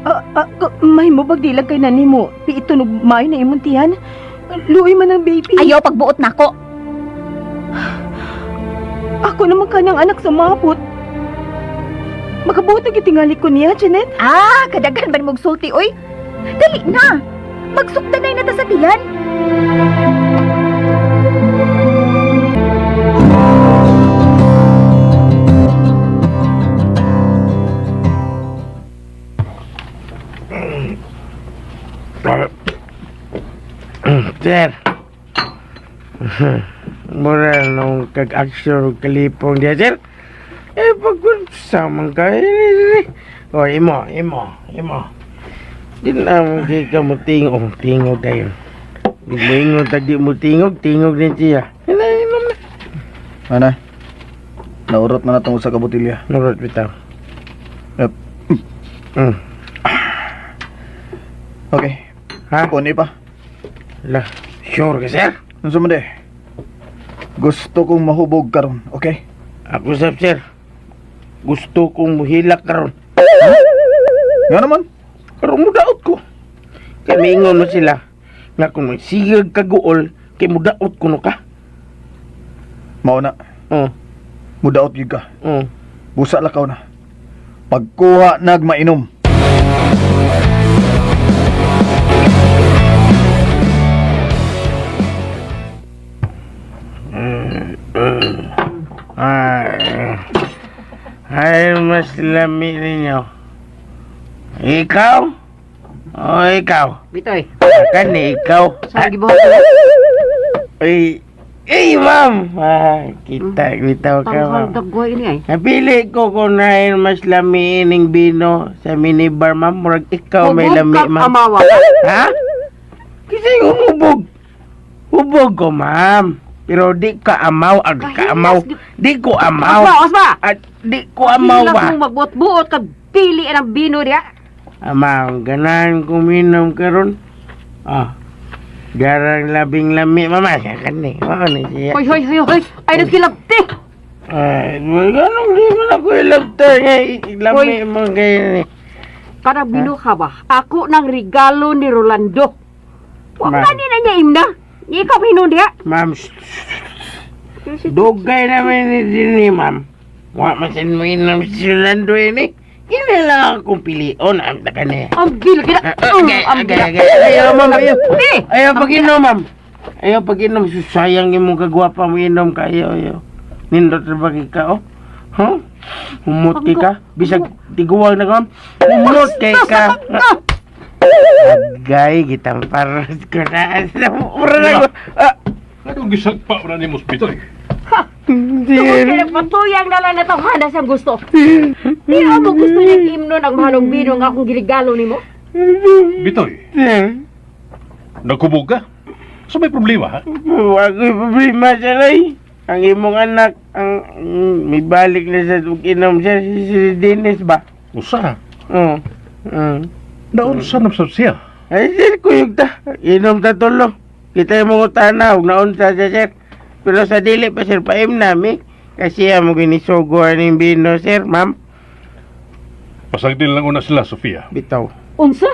May mo bagdilag kay nani mo. Piiton og maayo na imong tiyan. Luoy man ang baby. Ayaw pagbuot nako. Ako naman kanang anak sa mabot. Makabuot ang gitingali ko niya, Janet. Ah, kadaghan ba nimog sulti oy? Dali na. Magsukdanay na ta sa tiyan. Sir. Mura nung kag-action ug kalipong diya, sir. Eh, pag man ka. Eh, O, imo, imo, imo. Di na mo kay ka mo tingog. Tingog tayo. Di mo ingon tag di mo tingog, tingog din siya. Ina, inom na. Ana, naurot na natong usa ka botelya. Nurot bitaw. Yep. Okay. Ha? Kunin pa. La, sure ka, sir? Unsa man di? Gusto kong mahubog karon, okay? Ako sab, sir. Gusto kong muhilak karon. Nga naman. Karon mudaot ko. Kay miingon mo sila nga kung magsigag ka guol, kay mudaot kuno ka. Mao na. Oh, Mudaot gyud ka. oh. Busa lakaw na. Pagkuha nagmainom. Ay, ay, mas lami ninyo. Ikaw? Oh, ikaw. Bitoy. Kani ikaw. Sa gibuhat ko. Ay, ay, ma'am. Ah, kita, bitaw ka, Tanghal ma'am. dagway ini ay. Napili ko kung nain mas lami ining bino sa minibar, ma'am. Murag ikaw may Hubog lami, kang ma'am. amawa. Ha? Kasi humubog. Hubog ko, ma'am. Pero di ka amaw, ag ka amaw. Di ko amaw. Osma, osma. At di ko amaw Hilas ba? mong magbuot-buot kag pili ang bino diha. Amaw, ganahan kuminom karon. Ah. Garang labing lami, mama. Kani, mao ni siya. Hoy, hoy, hoy, hoy. Ay nagkilabti. Ay, ganong di man ako ilabta. Lami mo kayo ni. Kanang bino ka ba? Ako nang regalo ni Rolando. Wa Ma'am. gani na niya imna. Ikaw hinon diha. Ma'am, shh, shh, dugay naman ni Dini, ma'am. Wa masin mo inom si Rolando ini. Kini lang akong pilion. Ang taka niya. Ang bil gina. Okay, Ang okay, bil. okay. Ayaw, ma'am, ayaw. Eh, Ayaw pag-inom, ma'am. Ayaw pag-inom. Sayang imong kagwapa mo inom kayo. Ayaw. Nindot na ba ka, oh? Huh? Humot kay ka? Bisag tiguwag na ka, ma'am. Humot kay ka. Agay, gitamparas ko na. Mura na ko. Ah, Anong gisagpa na ni Bitoy? Tungod kay nagpatuyang na lang na tawhana siyang gusto. Di mo gusto niyang imnon ang mahalong bino nga akong giregalo nimo. Bitoy, Sir, nagkubog ka? So may problema, ha? wag ko'y problema, sir, ay. Ang imong anak, ang may balik na sa inom, sir, si Dennis ba? Usa. Oo. Mm. Naunsa na sab siya. Ay, sir, kuyog ta. Inom ta tulo. Kita yung mga tanaw, naunsa siya, sir. Pero sa dili pa, sir, paim nami. Kasi amo ginisugo aning bino, sir, ma'am. Pasagdil lang una sila, Sofia. Bitaw. Unsa?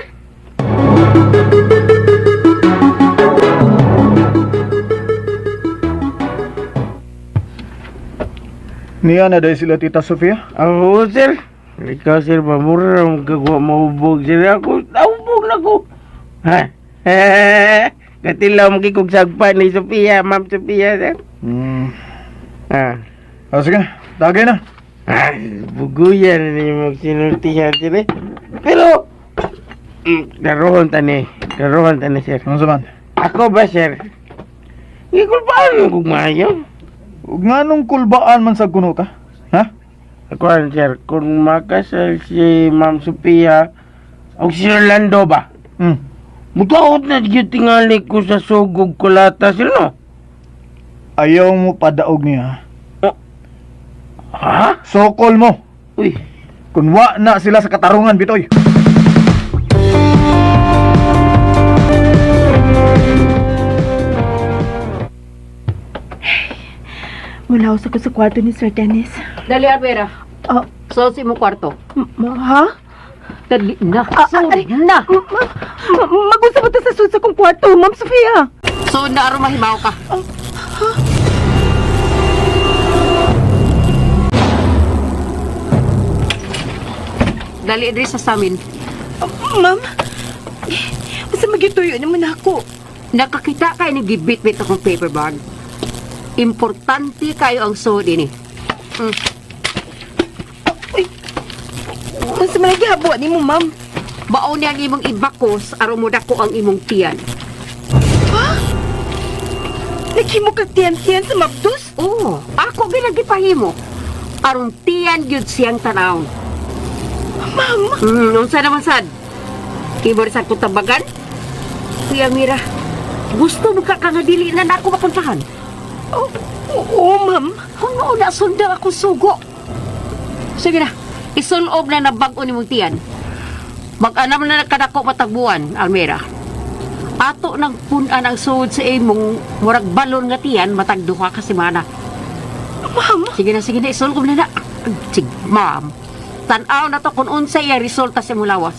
Niya na dahil sila Tita Sofia? Oo, sir. Ikaw, sir, pamura ang gagawa mahubog, sir. Ako, nahubog na ko. Ha? Katilaw mo kikog sagpa ni Sophia, ma'am Sophia, sir. Hmm. Ah. Ah, sige, tagay na. Ay, buguyan na niyo magsinultihan, sir. Eh. Pero, karoon tani. Karoon tani, sir. Ano sa man? Ako ba, sir? Gikulpaan mo kung maayo. Ug nganong kulbaan man sa kuno ka? Ha? Ako, sir, kung makasal si Ma'am Sophia o si Orlando ba? Hmm. Mutaot na gyud tingali ko sa sugog kulata sir, no? Ayaw mo padaog niya. Ha? Sokol mo. Uy, Kun wa na sila sa katarungan, Bitoy. Mulaos ako sa kwarto ni Sir Dennis. Dali Almira. Ah. So si mo kwarto. Ha? Dali na. Ah, So ay. na. Mag-usap ba ta sa sud sa kong kwarto, Ma'am Sofia? So na aron mahibaw ka. Dali diri sa samin. Ma'am, basta magituyo naman ako. Nakakita kayo ng gibit-bit akong paper bag. Importante kayo ang suod ini. Unsa man gihabuan nimo, ma'am? Baon niya ang imong ibakos aron mo dako ang imong tiyan. Naghimo kag tiyan-tiyan sa mabdos? Oo, ako ginagipahimo. Aron tiyan gyud siyang tanaw. Ma'am, Unsa naman sad? Kibor sa kutabagan? Kuya Mira, gusto mo ka nga dili na nako mapuntahan. oh, oo, ma'am. Kung mao na sundang ako sugo. Sige na, isulob na na bag-o nimong tiyan. Mag-anam na kadako matagbuan, Almira. Ato nang punan ang suod sa imong murag balon nga tiyan matag duha ka semana. Ma'am, Sige na, isulob na na. Sige, ma'am. Tan-aw na to kung unsay ang resulta sa imong lawas.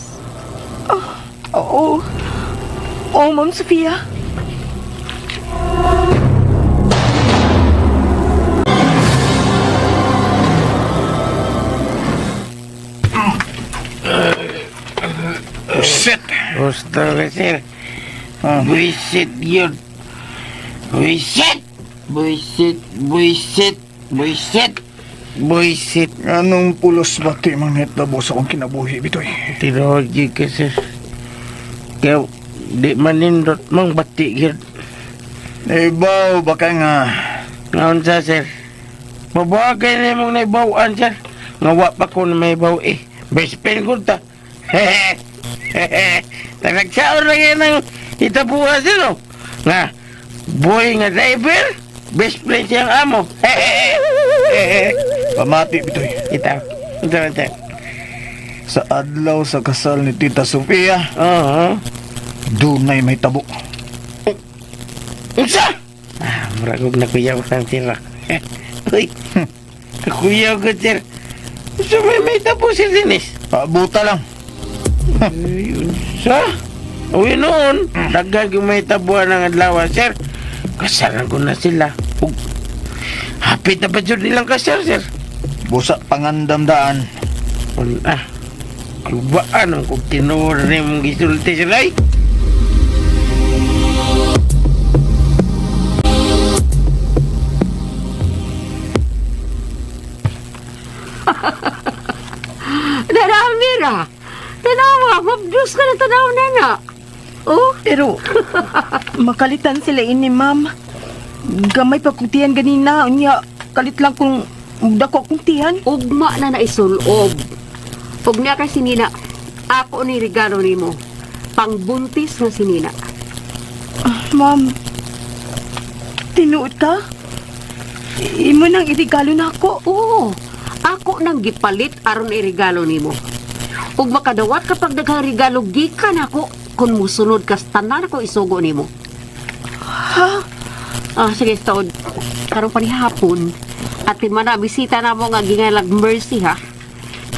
oo. Oo, Ma'am Sofia. Shit! gusto ka, sir. Ah. Buisit yun. Buisit! Buisit, buisit, buisit, buisit. Anong pulos ba ti mang netabo sa akong kinabuhi, Bitoy? Tinuod gyud ka, sir. Kaya di man nindot mang bati gyud. Naibaw ba ka nga Nga unsa, sir? Mabuhagay na imong naibawan, sir. Nga wa pa ko na may baw eh. Best friend ko ta. Nagsaon na kayo ng itabuha, sir, oh. Nga, boy nga driver, best friend siyang amo. pamati bitoy. Itaw. Itaw, itaw. Sa adlaw sa kasal ni Tita Sofia, Oo. dunay may tabo. Unsa? Ah, murag og nakuyaw kang sir. Ah. Uy. Nakuyaw ko, sir. Unsa may tabo, sir Dennis? Pabuta lang. Ay, unsa? Uy, noon, daghan yung may tabuan ng adlaw, sir. Kasaran ko na sila. Ug, hapit na ba dyan nilang kasar, sir? Busa pangandam daan. Ah, Kubaan ang kung tinuod na imong gisulti, sir, ay. Nana, Almira! Tanawa, mabdus ka na tanaw na na. Oh, Pero makalitan sila ini, ma'am. Gamay pa kong tiyan ganina. Unya, kalit lang kung dako kong tiyan. Ugma na naisulob. Ug niya kay sinina, ako ni regalo nimo. Pangbuntis nga sinina. Ah, ma'am, tinuod ka? Imo nang irigalo na ako. Oo, ako nang gipalit aron iregalo nimo. Ug makadawat kapag daghang regalo gikan ako kung musunod kas tanan ako isugo nimo. Ha? Ah, sige, Stod. Karon pa ni hapon, at mana bisita na mo nga gingalag Mercy ha.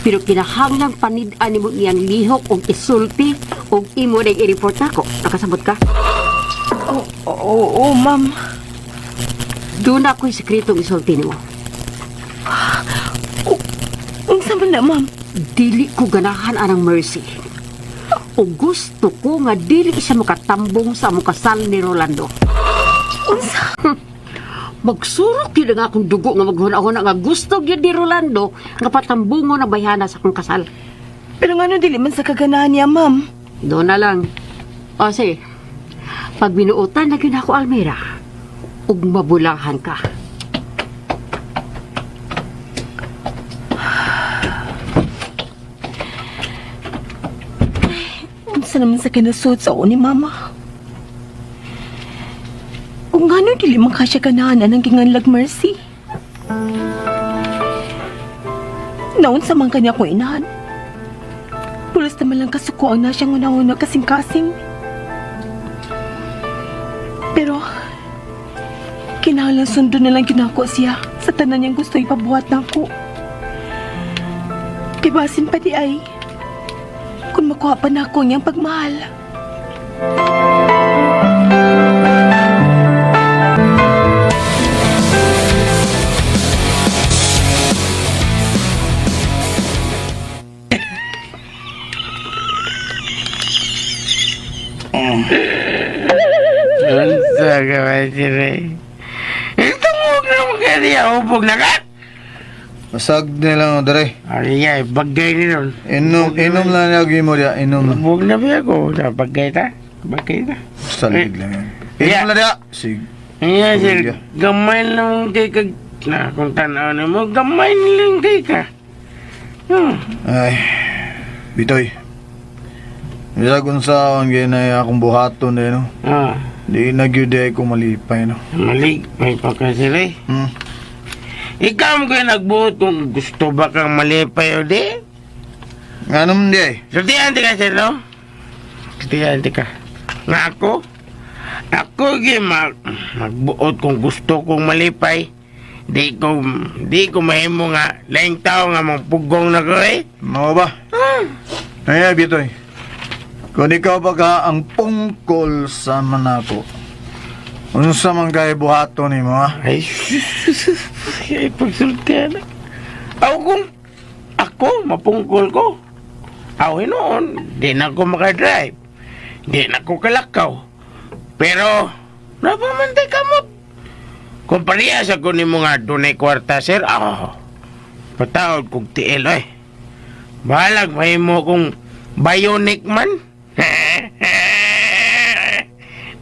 Pero kinahanglang panid-an nimo iyang lihok og isulti og imo na i-report nako. Nakasabot ka? Oo, oo, oo, ma'am. Doon ako'y sekretong isulti nimo. Unsa man na, ma'am? Dili ko ganahan anang Mercy. O gusto ko nga dili siya makatambong sa among kasal ni Rolando. Unsa? Magsurok yun ang akong dugo nga maghuna-huna nga gusto gyud ni Rolando nga patambungon ang bayhana sa akong kasal. Pero ngano dili man sa kaganahan niya, ma'am? Doon na lang. O sige, pag binuotan na gyud ako, Almira, ug mabulahan ka. Unsa naman sa kinasuot sa ni mama? Kung ngano dili man ka siya ganahan anang ginganlag Mercy? Naunsa man kanya kong inahan. Pulos naman lang kasuko ang na siyang una-una kasing-kasing. Pero, kinahanglan sundo na lang ginako siya sa tanan niyang gusto ipabuhat na ako. Kay basin pa di ay, kung makuha pa na ako niyang pagmahal. Unsa ka ba, sir, eh? Tungog na mo kaya, hubog na ka? Masag nila dere. Ay, ay, bagay ni nun. Inom, inom lang niya mo diya, inom lang. Hubog na ba ako? Na, bagay ta? Bagay ta? Salig lang yan. Inom lang diya. Sig. Ayan, sir, Sige. gamay lang kay kag... Na, kung tanaw na mo, gamay lang kay ka. Ay, bitoy. Bisa kung saan gaya na akong buhaton eh, no? Ah, Di na gyud ay ko malipay, no? mali, may pa ka, sir, eh. Hmm. Ikaw mo kayo nagbuot kung gusto ba kang malipay o di? Nga naman di ay. Sultihan ka, sir, no? Sultihan ka. Nga ako? Ako gi magbuot kung gusto kong malipay. Di ko mahimo nga laing tao nga mangpugong na ko eh. Mao ba? Ay, bitoy. Kung ikaw ba ka ang pungkol sa manako, unsa man kay buhaton nimo ha? Ay, ay pagsultihan na. Ako kung ako, mapungkol ko. Ako noon, di na ako makadrive. Di na ako kalakaw. Pero, napamantay ka mo. Kung parehas ako ni mga dunay kwarta, sir, ah, patawag kong tiil, eh. Bahalag, may mo kong bionic man.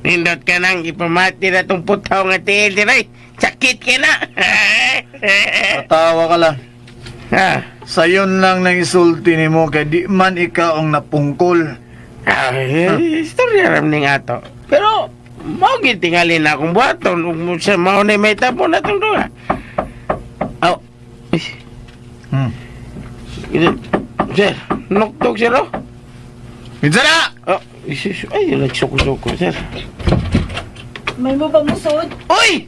Nindot ka nang ipamati na itong putaw nga tiil diray. Sakit ka na. Patawa ka lang. Ha? Sayon lang nang isulti nimo kay di man ikaw ang napungkol. Ah, istorya ram ning ato. Pero mao gyud tingali na akong buhaton ug mo sa mao na may tapo na tong duha. Aw. Eh, Sir, noktok sir oh. Kinsa na? Oh, isus, ay nagsuko-suko sir. May mo ba musod? Uy!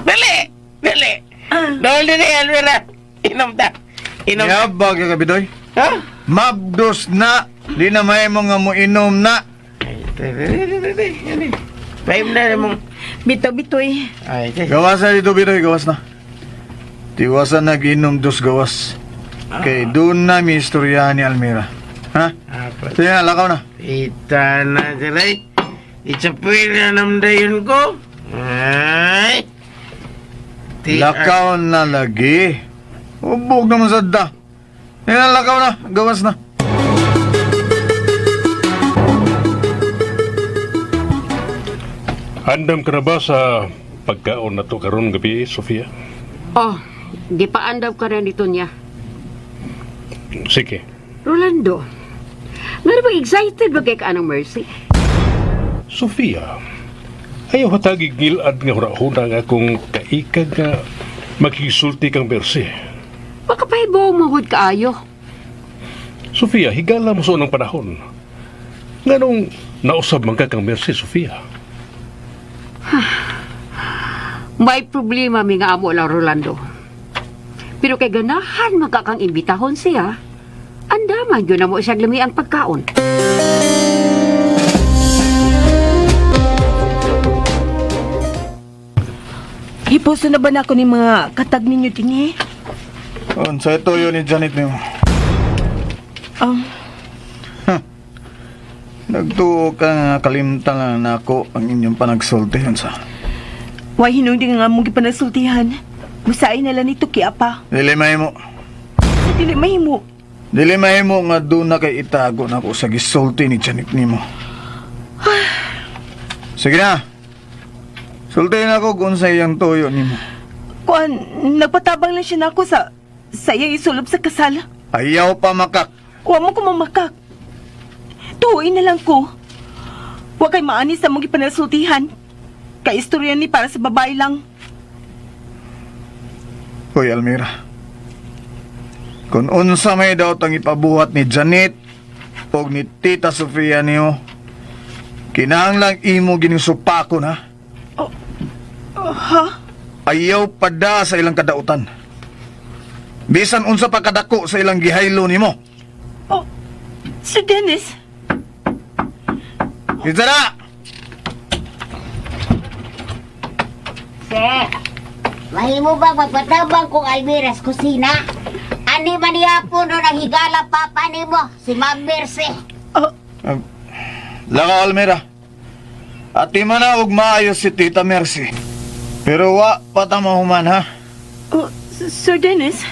Dali! Dali! Dali ni Alvera. Inom ta. Inom ta. Yabag ka kabidoy. Ha? Mabdos na. Di na may mga mo inom na. Ay, Paim na mong. Bitaw bitoy. Ay, sige. Gawas na dito bidoy, gawas na. Tiwasan nag-inom dos gawas. Kay doon na mi istorya ni Almira. Ha? Apat. Sige na, lakaw na. Ita na sila eh. Itsapil na namdayon ko. Ay. Lakaw na lagi. Ubog naman sa da. Sige na, lakaw na. Gawas na. Andam ka na ba sa pagkaon na to karon gabi, Sofia? Oh, gipaandaw ka na nito niya. Sige. Rolando, nga ba excited ba kay ka anang Mercy? Sofia, ayaw hatagig ngilad nga hurahuna nga kung kaikag nga makisulti kang Mercy. Makapahibaw mo gud kaayo. Sofia, higala mo sa unang panahon. Nganong nausab man ka kang Mercy, Sofia? May problema mi nga amo lang, Rolando. Pero kay ganahan magkakang imbitahon siya, andaman yun na mo siya lami ang pagkaon. Hipuso na ba na ako ni mga katag ninyo dinhi? Sa ito yun ni Janet niyo. Nagtuo ka nga kalimtan lang nako ang inyong panagsulti sa. Way hinundi nga mong gipanasultihan. Musain na lang ni Tuki apa. Dili mahimo. Sa dili mahimo. Dili mahimo nga doon na kay itago nako sa gisulti ni Janet nimo. Sige na. Sulti na ako kung sa iyang tuyo nimo. Kuan, nagpatabang lang siya nako sa iyang isulob sa kasal. Ayaw pa makak. Wa mo ko mamakak. Tuuin na lang ko. Wa kay maani sa mong gipanasultihan. Kay istorya ni para sa babae lang. Hoy Almira. Kung unsa may daw tang ipabuhat ni Janet o ni Tita Sofia niyo, kinahanglang imo ginisupako na. Oh, ha? Ayaw pada sa ilang kadautan. Bisan unsa pa kadako sa ilang gihaylo nimo. Oh, Sir Dennis. Kinsa na? Sir, mahimo ba magpatabang kong Almira's kusina? Ani man niya po no nang higala papa nimo, si Ma'am Mercy. Oh, Lakaw Almira. Ati man na og maayos si Tita Mercy. Pero wa pa ta mahuman ha. oh, Sir Dennis.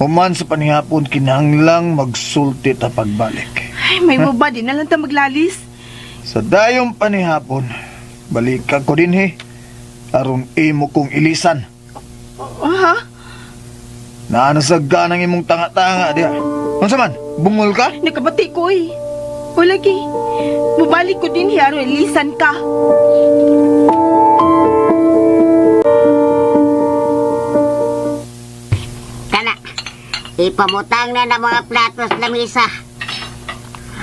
Human sa panihapon kinahanglang magsulti ta pagbalik. Ay, may ba di na lang ta maglalis. Sa dayong panihapon, balikan ko din he. Aron imo kong ilisan. Oh, ha? Naanasag ka ng imong tanga-tanga diha. Unsa man? Bungol ka? Nakabati ko eh. O lagi, mubalik ko din hiaro ilisan ka. Kana, ipamutang na ng mga platos lamisa.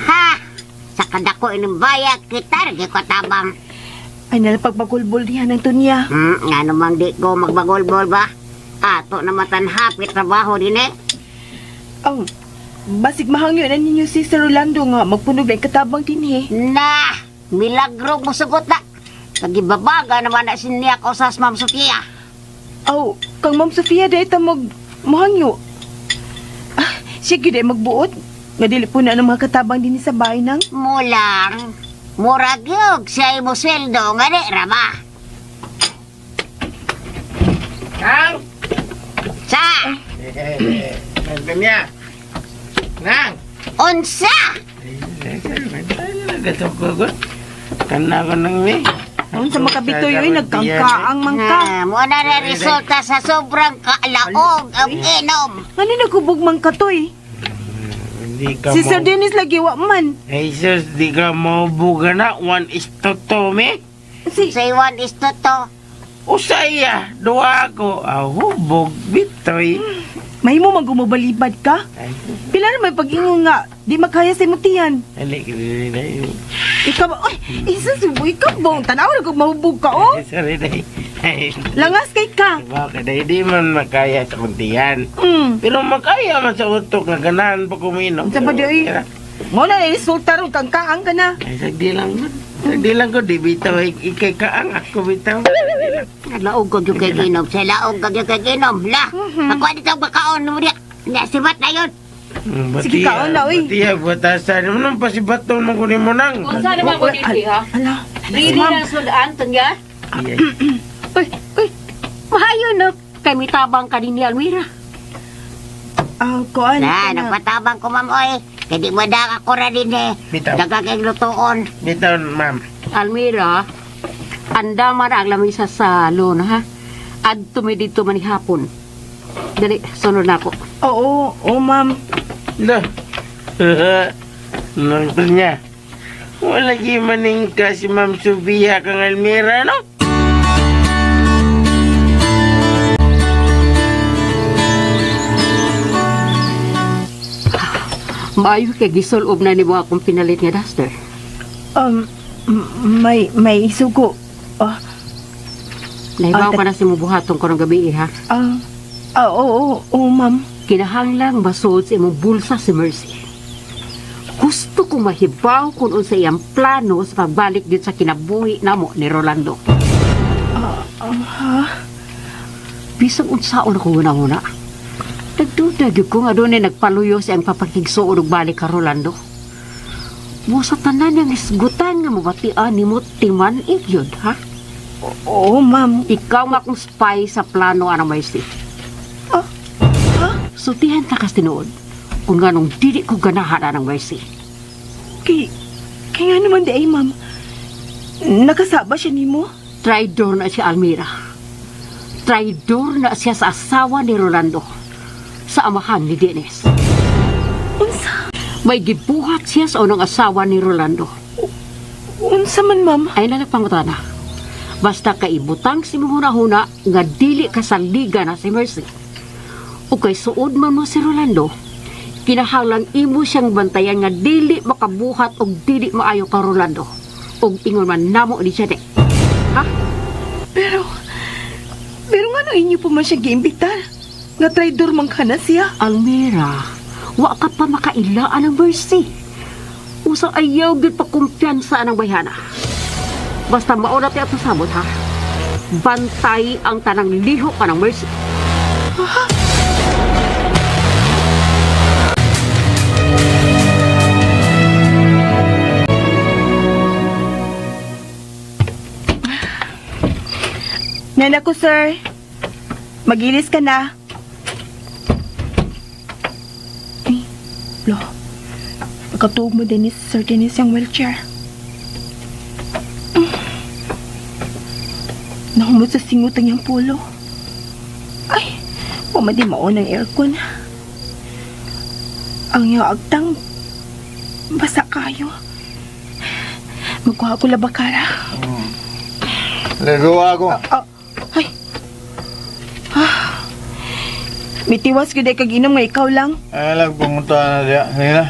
Ha! Sa kadako ining bayak kita lagi ko tabang. Ay nalapagbagulbol diha ng tunya. Nga namang di ko magbagolbol ba? Ato na matanhapit trabaho din eh. Oh, basig mahangyo na ninyo si Sir Rolando nga magpunog na katabang dinhi. Na, milagro mo sugot na. Nagibabaga naman na sinya ko sa Ma'am Sofia. Oh, kang Ma'am Sofia dahil ta mag mahangyo. Ah, siya gyud ay magbuot. Nga dili po na ng mga katabang dinhi sa bahay nang. Mulang, murag yug siya mo sweldo nga di rama. Nang! Sa, Nandun niya. Nang! unsa? Gasok ko. Kana ko nang mi. Unsa makabitoy oy, nagkangkaang man ka. Ah, mo na na resulta sa sobrang kalaog ang inom. Ano nagubog man ka toy? Di ka Si Sir mo. Dennis lagi wa man. Jesus, di ka mo buga na. One is to me. Si Say one is to to. Usaya, duwa ako. Ah, hubog, bitoy. Mahimo man gumabalibad ka. Ay, Pila ra may pag-ingon nga di makaya sa imong tiyan. dali, dali, dali. Ikaw ba? Oy, isa subo ikaw bong tanaw ra kog mahubog ka oh. Ay, sorry, day. Ay, Langas kay ka. Bakit ay di man makaya sa kuntiyan. Pero makaya man sa utok nga ganahan pa kuminom. Unsa ba di, oy? Mo na ni resulta ron kang kaang ka na. Ay, sagdi lang man. Sagdi lang ko, di bitaw. Ikay kaang ako bitaw. Laog ka gyud kay ginom. Sa laog ka gyud kay ginom. La, ako dito bakaon mo diya. Nya sibat na yun. Sige, kaon na, oy. Batiya, batasan. Ano nang pasibaton mo kunin mo nang? Unsa naman ko dito ha? Ala, Really lang sudan tanya? Iya. Uy, uy. Mahayo no. Kay mitabang ka din ni Almira. Ah, kuan. Na, nagpatabang ko ma'am oy. Kay di mo da ako ra din eh. Bitaw. Daga kay lutoon. Bitaw, ma'am. Almira, andama na ang lamisa sa lona ha. Adto mi dito man hapon. Dali, sunod na ako. Oo, oo ma'am. No. Nang niya. Wala maning ka si Ma'am Sofia kang Almira, no? Maayo kay gisulob na nimo akong pinalit nga duster. May sugo. Ah, Nahibaw Ah, ka na si buhaton karong gabi ha. oo, oo, oo, ma'am. Kinahanglang masuod sa imong bulsa si Mercy. Gusto ko mahibaw kung unsa iyang plano sa pagbalik gyud sa kinabuhi namo ni Rolando. Ha? Bisag unsaon ako una-una. Nagduda gyud ko nga dunay nagpaluyo sa iyang papakigsuod og balik ka Rolando. Mo sa tanan niyang hisgutan nga mabatian nimo timan gyud ha. Oo, ma'am. Ikaw nga akong spy sa plano anang Mercy. Ah, ha? Sultihan ta kas tinuod kung nganong dili ko ganahan anang Mercy. Kay, kay nga naman di ay, ma'am. Nakasaba siya nimo? Traidor na si Almira. Traidor na siya sa asawa ni Rolando. Sa amahan ni Dennis. Unsa? May gibuhat siya sa unang asawa ni Rolando. Unsa man, ma'am? Ay na nagpangutana. Basta kaibutang si Muhuna-huna nga dili ka sa liga na si Mercy. O kay suod man mo si Rolando, kinahanglan imo siyang bantayan nga dili makabuhat og dili maayo ka Rolando. Og ingon man namo ni siya Ha? Pero, pero nga no inyo pa man siya giimbitar? Nga traidor man ka na siya. Almira, wa ka pa makailaan ng Mercy. Usa ayaw gyud pakumpiyansa ang bayhana. Basta mauna ti ato samot ha. Bantay ang tanang lihok ka ng Mercy. Nana ko, sir. Magilis ka na. Ay, lo. Pagkatuog mo din ni Sir Dennis yung wheelchair. Nahumot sa singot ang iyang pulo. Ay, pumadi maon ang aircon. Ang iyang agtang, basa kayo. Magkuha ko labakara. Ligo ako. Ah, ay. Ah. Mitiwas gyud ay kag inom nga ikaw lang. Ay lang pumunta na diya. Sige na.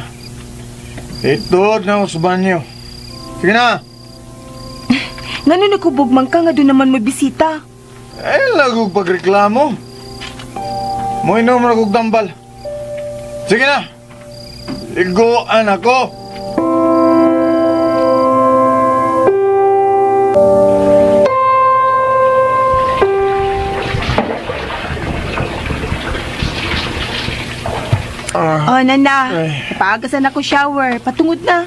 Ituod na ako sa banyo. Sige na. Ngano nagkubog man ka nga doon naman mo bisita? Ay lang pagreklamo. Moinom na kog tambal. Sige na. Liguan ako. Oh, nana. Ay. Paagasan ako shower. Patungod na.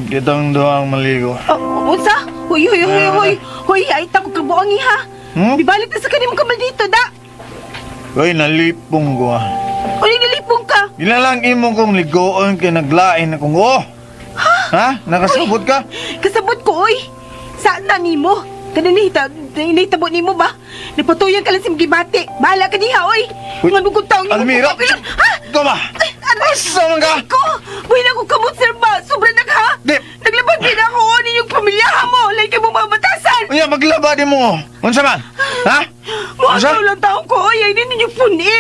Kitang duhang maligo. Oh, unsa? Huy, huy, huy, huy. Huy, ay tako kabuang iha. Hmm? Ibalik na sa kanimong kamal dito, da. Uy, nalipong ko ah. Uy, nalipong ka. Ilalang imo kong ligoon kay naglain akong oh. Ha? Ha? Nakasabot ka? Kasabot ko, oy. Saan na nimo? Kanang nahitabo nimo ba? Napatuyan ka lang sa gibati. Bahala ka diha, oy. Uy, Nga nung taong nimo. Almira! Ha? Ikaw ba? Ay, aray! Asa man ka? Ko! Buhay na akong kamot, sir ba? Sobra na ka! Di. Naglabag din ako o ninyong pamilya mo! Like mo mga batasan! Unya, maglaba di mo. Unsa man? Ha? Unsa? Mga lang taong ko, oy! Ay, ninyo puni!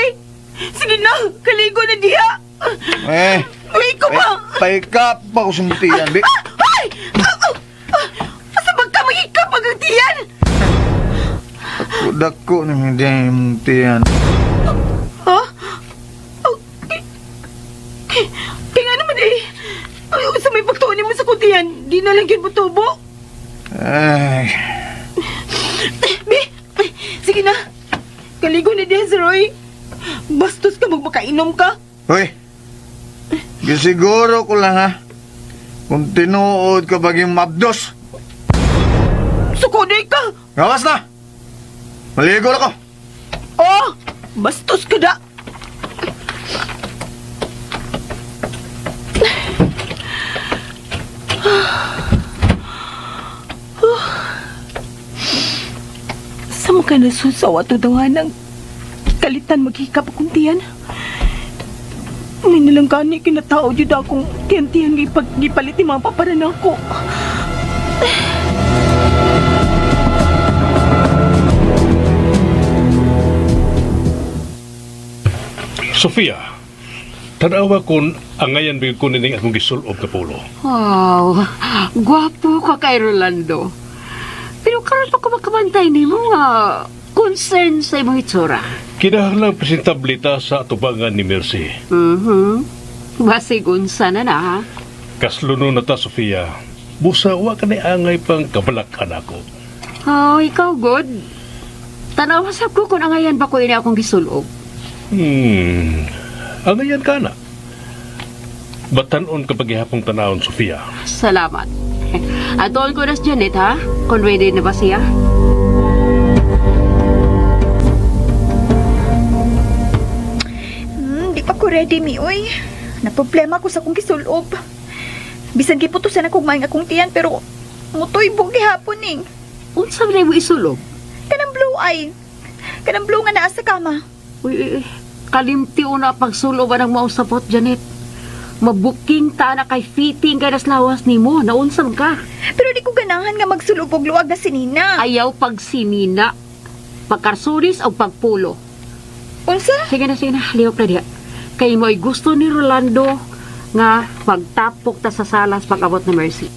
Sige na! Kaligo na diha! Eh, Uy, ko ba? paikap pa ko sumutian, bi. Ah! Ay! Ah, ah, ah! Asa ba ka magikap ang tiyan? Dako ni hindi mong tiyan. Ha? Oh, kay nga naman eh. Ay, sa may pagtuon mo sa kutiyan, di na lang yun mutubo. Ay, Bi, ay, sige na. Kaligo na diyan, Sir Roy. Bastos ka, magmakainom ka. Hoy. Gisiguro ko lang ha. Kung tinuod ka baging mabdos. Sukunoy ka. Gawas na. Maligo na ko. Oh, bastos ka da. Sa mga nasusaw ato daw ng kalitan maghikap akong tiyan. May nilang gani kinatao jud akong tiyan-tiyan gipalit ni mga paparan ako. Sofia, tanawa kon angayan bigod ko nining akong gisulob nga pulo. Wow, gwapo ka kay Rolando. Pero karon pa ko makabantay nimo nga concern sa imong itsura. Kinahanglan presentable ta sa atubangan ni Mercy. Basig unsa na na ha. Kasluno na ta, Sofia. Busa, wa ka ni angay pang kabalakan ako. Oh, ikaw good. Tanawa sab ko kung angayan ba ko ini akong gisulob. Angayan ka na. Batanon ka paghihapong tanawon, Sofia. Salamat. Atoon ko na si Janet ha. Kung ready na ba siya? Di pa ko ready mi, oy. Naproblema ko sa akong gisulob. Bisan giputusan ako maing akong tiyan pero mutoy gihapon ning. Unsa man mo isulob? Kanang blue eye. Kanang blue nga naa sa kama. Uy, uy, uy. Kalimti una pagsulob ang mausapot, Janet. Mabuking ta na kay fitting kay nas lawas nimo. Naunsam ka. Pero di ko ganahan nga magsulob og luwag na sinina. Ayaw pagsinina. Pagkarsuris o pagpulo. Unsa? Sige na, sige na. Lihok na diha. Kay mo'y gusto ni Rolando nga pagtapok ta sa salas pag-abot ni Mercy.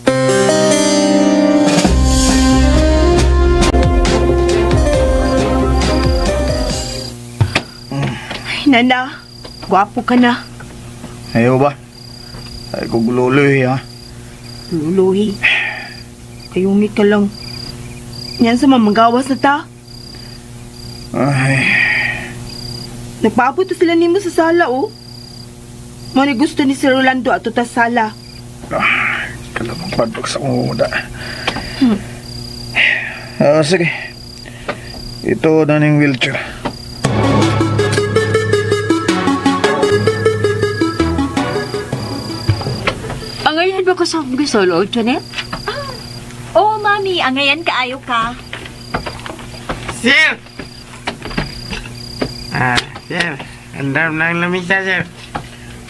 Ay, nana, gwapo ka na. Ayaw ba? Ay ko gululoy ha. Luluhi. Kayungi ka lang. Yan sa mamagawas na ta. Ay, Nagpaabot na sila nimo sa sala, oh. Mo ni gusto ni Sir Rolando ato ta sala. kalabang padok sa kong umuda. Ah, sige. Ito na ning wheelchair. Ang ngayon ba ko sa akong gisulob, Janet? Oh, mami, angayan kaayo ka. Sir! Ah, sir. Andam ng lamisa, sir.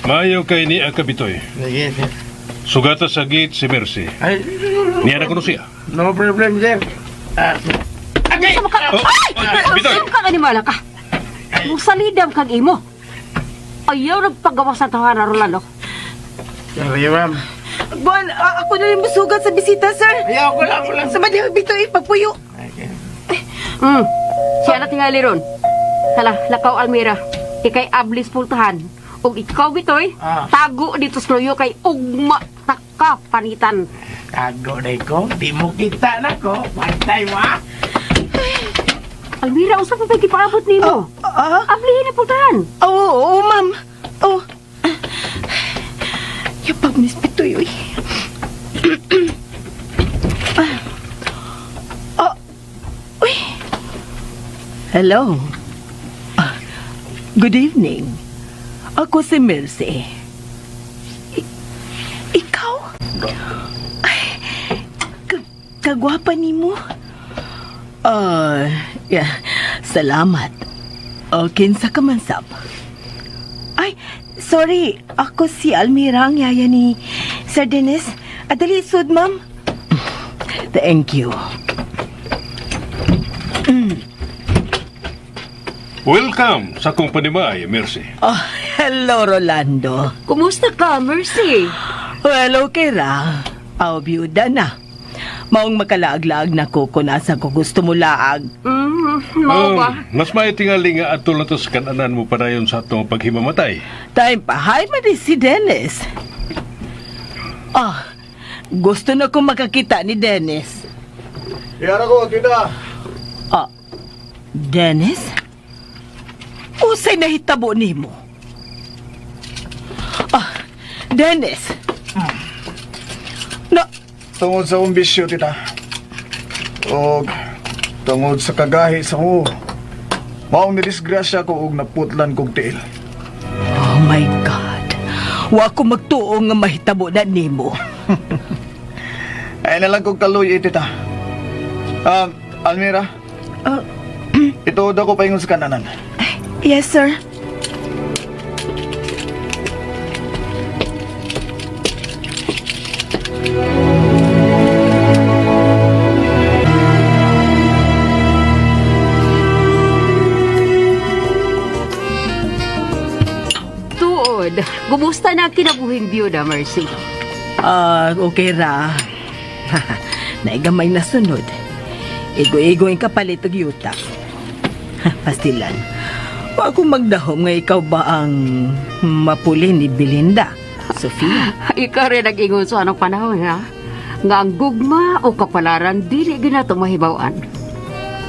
Maayo kay ni ang kabitoy. Sige, sir. Sugata sa gate si Mercy. Ay, Niya na kuno siya. no problem, sir. Ah, okay. Unsa man ka? Oh, Ay! oh, Bitoy! Unsa ka animala ka? Musalidam kag imo. Ayaw nagpagawa sa tawanan, Rolando. Sorry, ma'am. Buwan, ako na rin musugat sa bisita, sir. Ayaw ko lang, ko lang. Sa madihag bito, eh, pagpuyo. Okay. Siya na tingali ron. Hala, lakaw Almira. Ikay ablis pultahan. Ug ikaw bitoy, Ah. tago dito sa luyo kay ugma taka panitan. Tago na ko. Di mo kita na ko. Pantay mo, ah. Almira, usa pa ba gipaabot nimo? Ah? Ablihin na pultahan. Oo, oo, ma'am. Oh. Yapag, Miss Pitoy, uy. Ah. Uy. Hello. Ah, good evening. Ako si Mercy. Ikaw? Kagwapa nimo. Ah, yeah. Salamat. O, kinsa ka man sab? Ay, sorry. Ako si Almira, ang yaya ni Sir Dennis. Adali, sud, ma'am. Thank you. Welcome sa akong panimay, Mercy. Oh, hello, Rolando. Kumusta ka, Mercy? Well, okay ra. Aw, biyuda na. Maong makalaag-laag na ko kung asa ko gusto mo laag. Mao ba? Mas maitingali nga adto lang to sa kananan mo padayon sa atong paghimamatay. Time pa, hi man din si Dennis. Ah, gusto na kong makakita ni Dennis. Yara ko, tita. Ah, Dennis? Usay nahitabo nimo. Ah, Dennis. Na, Tungod sa akong bisyo, tita. O tungod sa kagahi sa ko. Maong nidisgrasya ko og naputlan kog tiil. Oh my God. Wa ko magtuo nga mahitabo na nimo. Ay na lang kog kaluy, eh, tita. Almira. Ah. Ituod ako paingon sa kananan. Yes, sir. Tuod, kumusta na ang kinabuhing biyuda, Mercy? Ah, okay ra. Naigamay na sunod. Igo-igo ang kapalit og yuta. Pastilan. Wa ko magdahom nga ikaw ba ang mapuli ni Belinda, Sofia. Ikaw rin nag-ingon sa anong panahon, ha? Nga ang gugma o kapalaran, dili ginato mahibawan.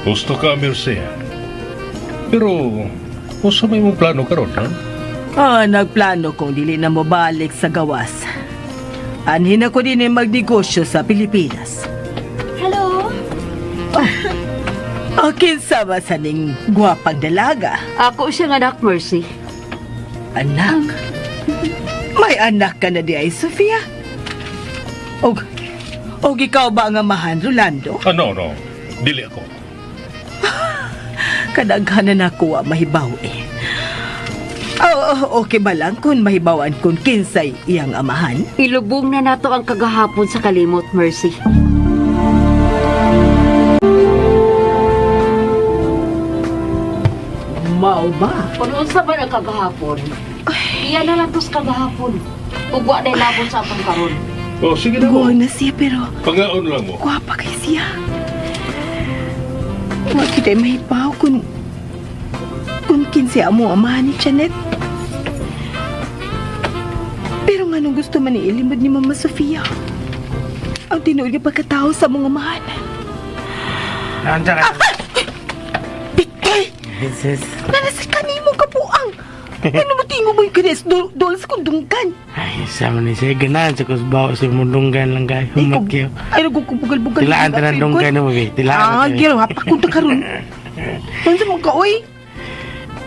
Gusto ka, Mercy. Pero, usa may mong plano karon, ha? Ah, nagplano kong dili na mobalik sa gawas. Anhin ako din ay magnegosyo sa Pilipinas. Hello? O kinsa ba sa ning gwapang dalaga? Ako siyang anak, Mercy. Anak? May anak ka na di ay, Sofia? Og, og ikaw ba ang amahan, Rolando? Ah, no, no. Dili ako. Kadaghanan ako wa mahibaw eh. Oh, okay ba lang kung mahibawan kung kinsay iyang amahan? Ilubong na nato ang kagahapon sa kalimot, Mercy. Mao ba? Kung unsa man ang kagahapon, iya na lang tos kagahapon. Ug wa na labot sa atong karon. Oh, sige na mo. Guwang na siya pero Pangaon lang mo. gwapa kay siya. Wa kita'y mahibaw kung kinsay amo amahan ni Janet. Pero nga nung gusto man iilimod ni Mama Sofia, ang tinuod nga pagkatao sa mga amahan. Naunsa ka? Pitay! Jesus. Nanasa kanimo kapuang! Ano mo tingo mo yung kanes? Dol sa kundungkan. Ay, sama ni siya. Ganahan sa kusbaw sa mundunggan lang kayo. Humat kayo. Ay, nagkukubugal-bugal. Tilaan ta ng dunggan mo, be. Tilaan Ah, ta. giro, hapakunta karon. Unsa mo ka, oy?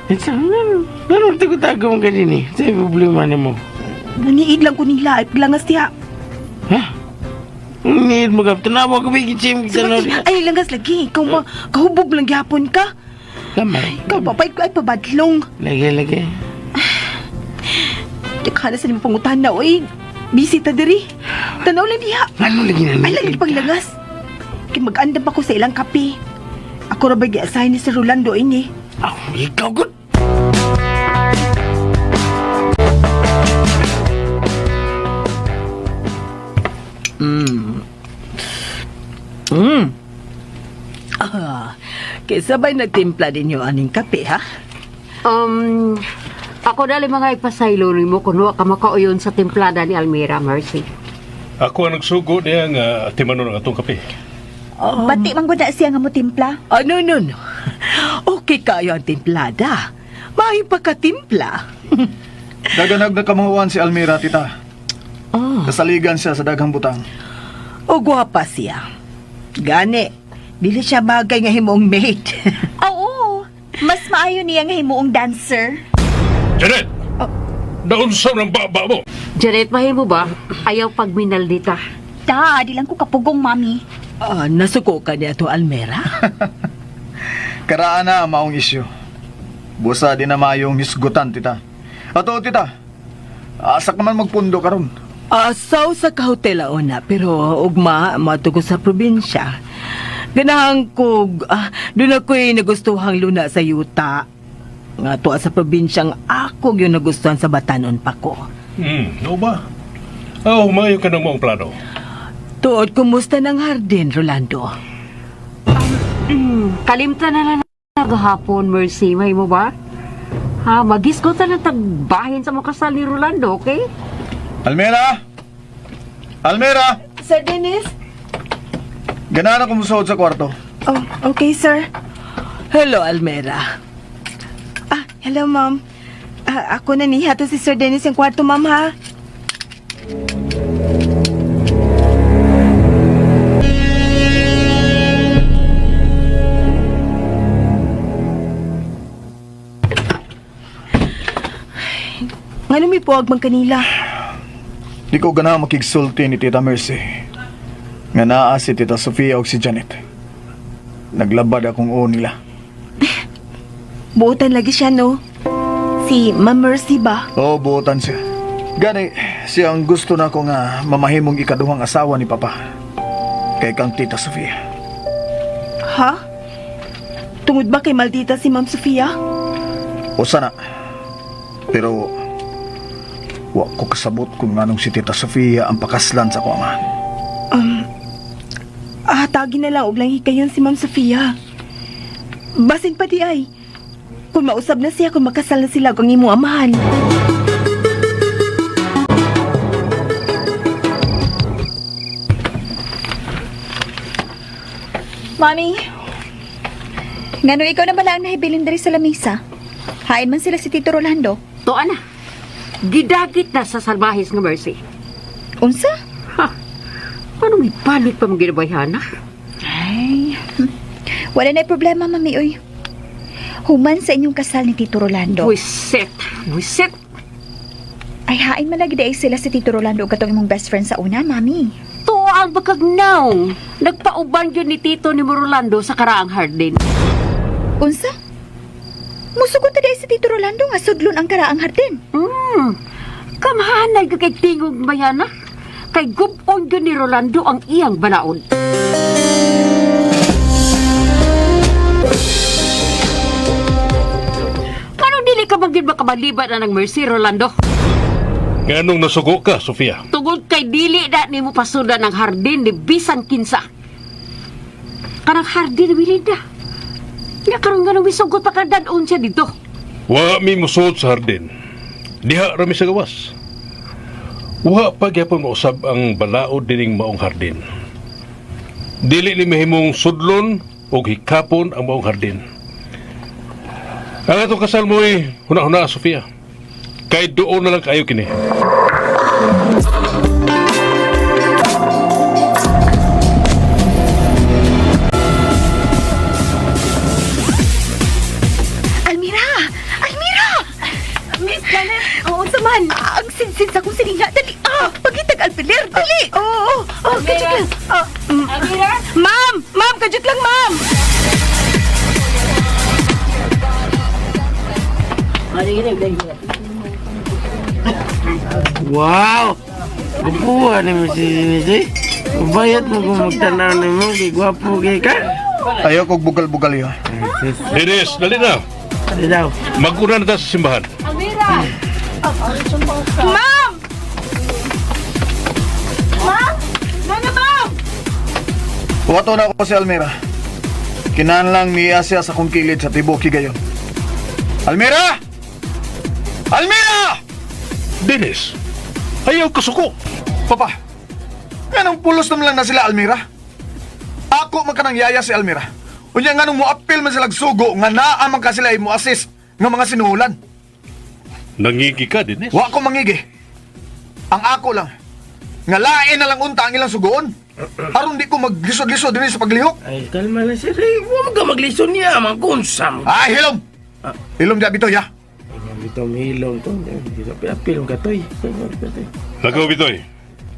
Ano tago-tago mo ganyan eh? Sa problema ni mo. Naniid lang ko nila, ay paglangas diha. Ha? Niid mo ka. Tanawa ko ba yung chim sa Sabay, ay, langas lagi. Ikaw ma, kahubog lang gyapon ka. Gamay. Ikaw, papay ko ay pabadlong. Lagi, lagi. Dakhala sa nimo pangutan na, oy. Busy ta diri. Tanaw lang diha. Ano lagi na Ay, lagi paglangas. Kay mag-andam ako sa ilang kape. Ako ra ba gi-assign ni Sir Rolando ini? Oh, ikaw good. Ah, kaysa ba'y nagtimpla din yung aning kape, ha? Ako dali mga ipasaylo nimo kun wa ka makauyon sa timplada ni Almira, Mercy. Ako ang nagsugo niya nga timanon ang atong kape. Bati man gud na siya nga motimpla. Ah, no, no, no. Okay kayo ang timplada. May pagkatimpla. Daganag na kamahuan si Almira, tita. Oh. Kasaligan siya sa daghang butang. O gwapa siya. Gani, dili siya bagay nga himong mate. Oo. Mas maayo niya nga himuong dancer. Janet! Naunsa ng baba mo? Janet, mahimo ba? Ayaw pagminaldita. Ta, di lang ko kapugong, Mami. Ah, nasuko ka niya to, Almera? Karaan na maong isyu. Busa di na mayong hisgutan, tita. Ato, tita. Asak naman magpundo karon. Asaw sa kahotela una, pero ugma, matugo sa probinsya. Ganahan kog, doon ako'y nagustuhang luna sa yuta. Nga tuwa sa probinsyang ako yung nagustuhan sa batanon pa ko. No ba? Oh, maayo ka ng maong plano. Tuod, kumusta ng hardin, Rolando? Kalimta na lang naghapon, Mercy. Mahimo ba? Ha, magisgo ta na tagbahin sa mga kasal ni Rolando, okay? Almera! Almera! Sir Dennis? Ganahan ako musuod sa kwarto. Oh, okay, sir. Hello, Almera. Ah, hello, ma'am. Ah, ako na niya to si Sir Dennis yung kwarto, ma'am, ha? Ngano may puwag man kanila? Di ko ganahan makigsulti ni Tita Mercy. Nga naa si Tita Sofia og si Janet. Naglabad akong oo nila. Buotan lagi siya, no? Si Ma'am Mercy ba? Oo, buotan siya. Gani, siya ang gusto na ko nga mamahimong ikaduhang asawa ni Papa. Kay kang Tita Sofia. Ha? Tungod ba kay maldita si Ma'am Sofia? O sana. Pero, wa ko kasabot kung nganong si Tita Sofia ang pakaslan sa ko amahan. Ah, tagi na lang og lang hikayon si Ma'am Sofia. Basin pa di ay. Kung mausab na siya, kung makasal na sila kung imong amahan. Mami, ngano ikaw na bala ang nahibilin diri sa lamisa? Hain man sila si Tito Rolando. Tuan na. Gidagit na sa salbahis nga Mercy. Unsa? Ha? Paano may palit pa mong ginabayhana? Ay, wala na problema, Mami, oy. Human sa inyong kasal ni Tito Rolando. Buisit! Buisit! Ay, hain man lagi di ay sila si Tito Rolando ug katong imong best friend sa una, Mami. Tuang bakagnaw! Nagpauban yun ni Tito ni Rolando sa karaang hardin. Unsa? Musugot na di ay si Tito Rolando nga sudlon ang karaang hardin. Kamhanay ka kay tingog bayana. Kay gupon yun ni Rolando ang iyang balaod. Paano dili ka magin makabaliban na ng Mercy, Rolando? Nganong nasugo ka, Sofia? Tungod kay dili na nimo pasudan ang hardin ni bisan kinsa. Kanang hardin ni Belinda. Nga karon nga nung misugot pa kadadon siya dito. Wa mi musuod sa hardin. Diha ra mi sa gawas. Wa pa gyapon mausab ang balaod dining maong hardin. Dili ni mahimong sudlon og hikapon ang maong hardin. Ang atong kasal mo'y huna-huna, Sofia. Kay doon na lang kayo kini. Almira! Almira! Miss Janet, oo, unsa man? Ah, ang sinsin sa akong sininga. Dali! Ah, pagitag alpiler! Dali! Oo, oo, oh, kajut lang. Ah, Almira? Ma'am! Ma'am, kajut lang, ma'am! Wow! Gupuha ni mo si Denise eh. Bayat mo kung magtanaw ni mo, kay gwapo kay ka. Ayaw kog bugal-bugal yun. Dennis, dali na. Di daw. Mag-una na ta sa simbahan. Ma'am! Ma'am? Nana, ma'am! Wato na ako si Almira. Kinahanglang niya siya sa kong kilid sa tibok higayon. Almira! Almira! Dennis, ayaw kasuko. Papa, nganong pulos naman lang na sila Almira? Ako man kanang yaya si Almira. Unya nganong moapil man sila sugo nga naa man ka sila mo assist nga mga sinuhulan. Nangigi ka, Dennis. Wa ko mangigi. Ang ako lang nga lain na lang unta ang ilang sugoon. Aron di ko maglisod-lisod dinhi sa paglihok. Ay, kalma lang sir. Eh, huwag ka maglison niya, mga kunsam. Ay, hilom. Hilom di abito ya. Bitaw mahilom ko. Apil ka toy. Lakaw, Bitoy.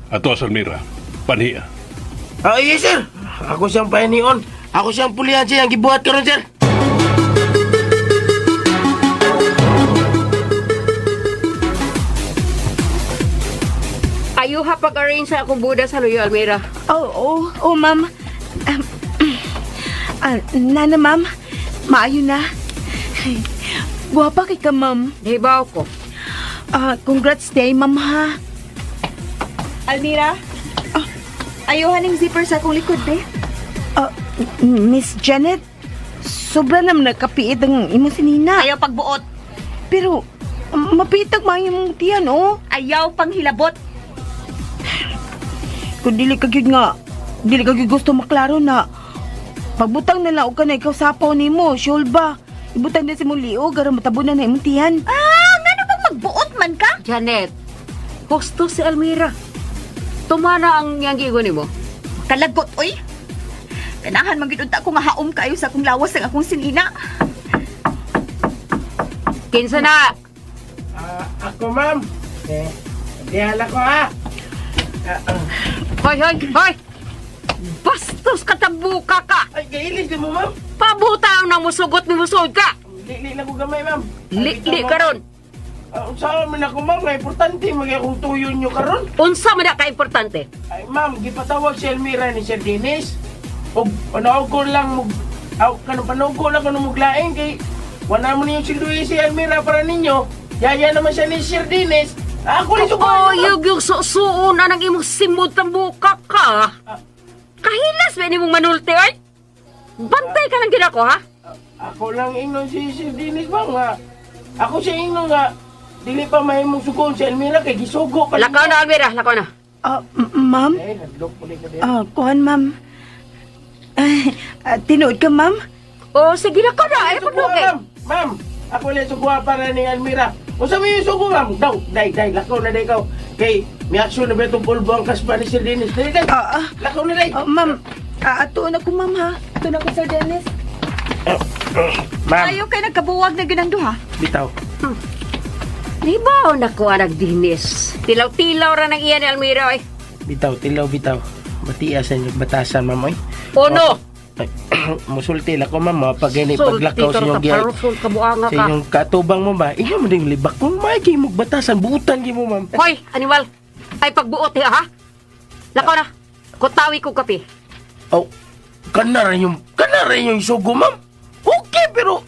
Ato sa Almira. Panhiya. Ah, yes, sir. Ako siyang pahinion. Ako siyang pulihan siya ang gibuhat karon, sir. Ayuha pag-arrange sa akong buda sa Luyo, Almira. Oh, ma'am. Nana, ma'am. Maayo na. Guwapa kay ka, ma'am. Hibaw ko. Congrats day, ma'am, ha. Almira? Ayuhan yung zipper sa akong likod, be. Miss Janet, sobra naman nagkapiit ang imong sinina. Ayaw pagbuot. Pero, mapiit ang mga imong tiyan, oh. Ayaw panghilabot. Kung dili ka gyud nga, dili ka gyud gusto maklaro na pagbutang na lang og ka na ikaw sapaw nimo, shulba. Ibutang din sa imong liog aron matabunan na imong tiyan. Ah, ngano bang magbuot man ka? Janet, gusto si Almira. Tumana ang iyang gigo nimo. Kalagot, oy. Ganahan man gyud unta ko nga haom kaayo sa akong lawas ang akong sinina. Kinsa na? Ako, ma'am. Eh, dihala ko, ha. Hoy, hoy, hoy! Bastos ka tabuka ka! Ay, kailis din mo, ma'am. Pabutaw na musugot ni musod ka! Li-li lang ko gamay, ma'am. Li-li karon. Unsa man ako, ma'am. Nga importante magay akong tuyon nyo karon. Unsa man na ka-importante? Ay, ma'am, gipatawag si Elmira ni Sir Dennis. Og panaog ko lang mug aw kanu panaog ko lang kuno muglaing kay wala mo niyo silduhi si Elmira para ninyo. Yaya naman siya ni Sir Dennis. Ako ni Oh, suguan. yug yung susuon na ng imong simod tambuka ka. Kahilas ba nimong manulti ay? Bantay ka ng ginako ha? Ako lang ingnon si Sir Dennis ba nga. Ako siya ingnon nga dili pa mahimong suguon si Elmira kay gisugo pa. Lakaw na Almira, lakaw na. Ma'am? Eh, nadlok po ko din. Kuhan, ma'am. Tinuod ka, ma'am? Oh, sige lakaw na. Ay, Suguan, paglugi. ma'am. Ma'am, ako lang suguan para ni Almira. Unsa may sugo, ma'am? Daw, day, day, lakaw na day ikaw. Kay miaksyon na ba itong pulbo ang kaspa ni Sir Dennis? Day, day. Lakaw na day. Ma'am, atuon ako, ma'am, ha? Atuon ako, Sir Dennis. Ma'am, Ayaw kay nagkabuwag na ginang duha. bitaw. Di ba o nako anak Dinis? Tilaw-tilaw ra ng iyan ni Almira ay. Bitaw, tilaw, bitaw. Batiasan yung batasan, ma'am, oy. Ono. Ay, musulti lang ko, ma'am. Mga pag gani, paglakaw sa inyong Sulti, tarusol ka buanga Sa ka. inyong katubang mo ba? Inyo mo ding libak. Kung may kayo magbatasan, buutan kayo mo, ma'am. Hoy, animal. Ay pagbuot ha? Lakaw na. Kutawi ko kape. Oh, kana rin yung sugo, ma'am. Okay, pero,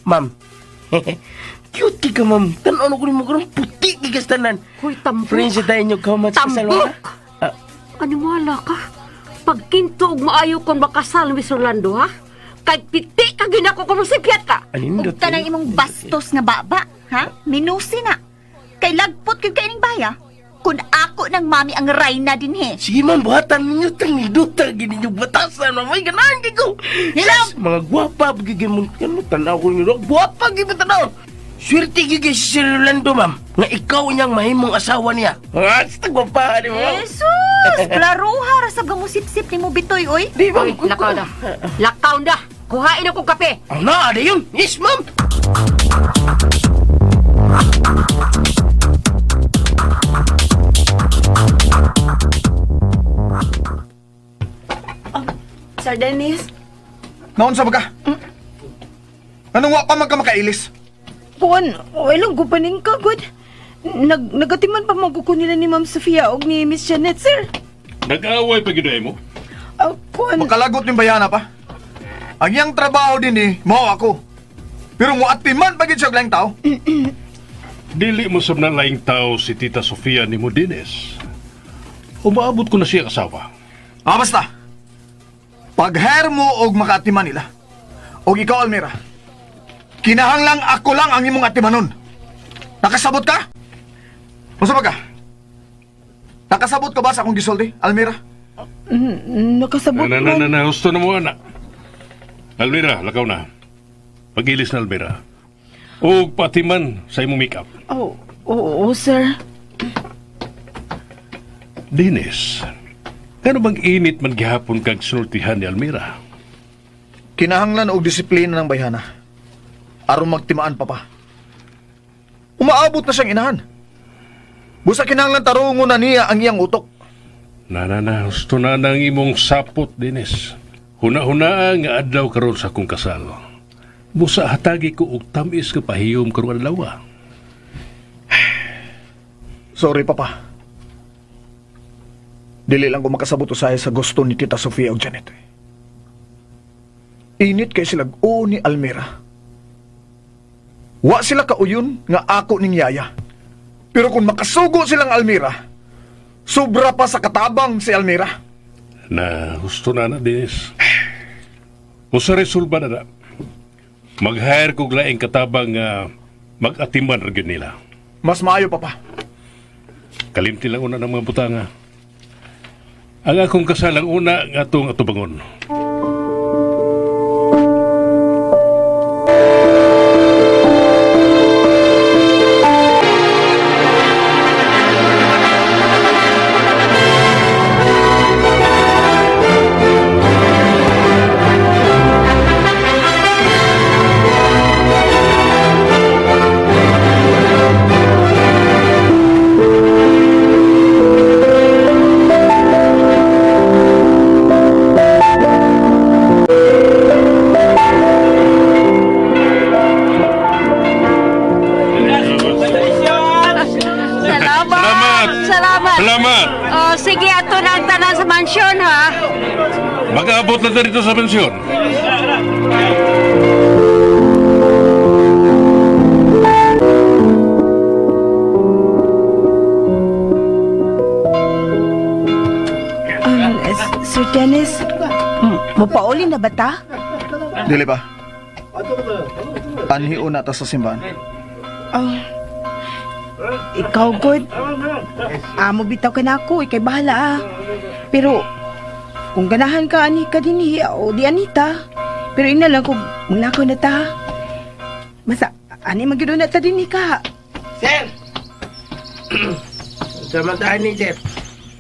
ma'am, cute ka, ma'am. Tanaw ko rin mo karon puti ka tanan. Hoy, tambok. Friends, tayo inyo kamat sa Tambok! Animala ka. Pagkinto og maayo kon makasal ni Miss Orlando, ha? Kay piti ka ginako kung masipyat ka. Anindot. Ug tanang imong bastos nga baba, ha? Minusi na. Kay lagpot gyud kay ning baya. Kun ako ng mami ang rayna dinhi. Sige, ma'am, buhatan ninyo. Tangiduta, gini ninyo batasan, ma'am. Ay, ganahan kayo ko. Hello! Mga gwapa, gigay mo. Ano, tanaw ko ninyo. Gwapa, gigay mo tanaw. Swerte gigay si Sir Rolando, ma'am. Nga ikaw niyang mahimong asawa niya. Ah, sa gwapa, di mo, ma'am. Jesus, klaruha ra sab mo sip-sip nimo bitoy oy. Di, ma'am. Hoy, lakaw na. Lakaw na. Kuhain akong kape. Ah, na, ada yun. Yes, ma'am. Sir Dennis, Naon sa ba ka? Anong wa pa man ka makailis? kuan, oh, ilang gupaning ka, good. Nagatiman pa mo ko nila ni Ma'am Sofia og ni Miss Janet, sir. Nag-away pa gid mo. Kuan, Makalagot ning bayana pa. Ang iyang trabaho din eh, mao ako. Pero muatiman pa gid siya og laing tao. Dili mo sab na laing tao si Tita Sofia ni mo Dines. Umaabot ko na siya asawa. Basta. Pag-hire mo og makaatiman nila. Og ikaw, Almira. Kinahanglang ako lang ang imong atimanon. Nakasabot ka? Unsa ba ka? Nakasabot ka ba sa akong gisulti, Almira? Nakasabot Na, na, na, man. na, gusto na mo, anak. Almira, lakaw na. Pag-ilis na, Almira. O patiman sa imong makeup. Oh, oo, sir. Dennis, kano bang init man gihapon kag sultihan ni Almira? Kinahanglan og disiplina ng bayhana. Aron magtimaan pa pa. Umaabot na siyang inahan. Busa kinahanglan tarungon na niya ang iyang utok. Na na na, gusto na nang imong sapot, Dennis. Huna-huna nga adlaw karon sa akong kasal. Busa hatagi ko og tamis ka pahiyom karon adlaw. Ah. Sorry, Papa. Dili lang ko makasabot usahay sa gusto ni Tita Sofia og Janet. Init kay sila o ni Almira. Wa sila kauyon nga ako ning yaya. Pero kung makasugo silang Almira, sobra pa sa katabang si Almira. Na gusto na na, Dennis. Usa resolba na na. Mag-hire kog laing katabang nga mag-atiman ra gyud nila. Mas maayo, Papa. Kalimti lang una ng mga butanga. Ang akong kasal ang una nga atong atubangon. Salamat. Salamat. Salamat. Salamat. Oh, sige, ato na ang tanan sa mansyon, ha? Mag-aabot na ta dito sa pensyon. Sir Dennis, mapauli na ba ta? Dili ba? Anhion na ta sa simbahan. Oh, ikaw, good. Amo bitaw ka na ako, ikay bahala ah. Pero, kung ganahan ka, ani ka din o di anita. Pero ina lang kung maglakaw na ta. Basta, ani magyud na ta din ka. Sir! Samantahan ni sir.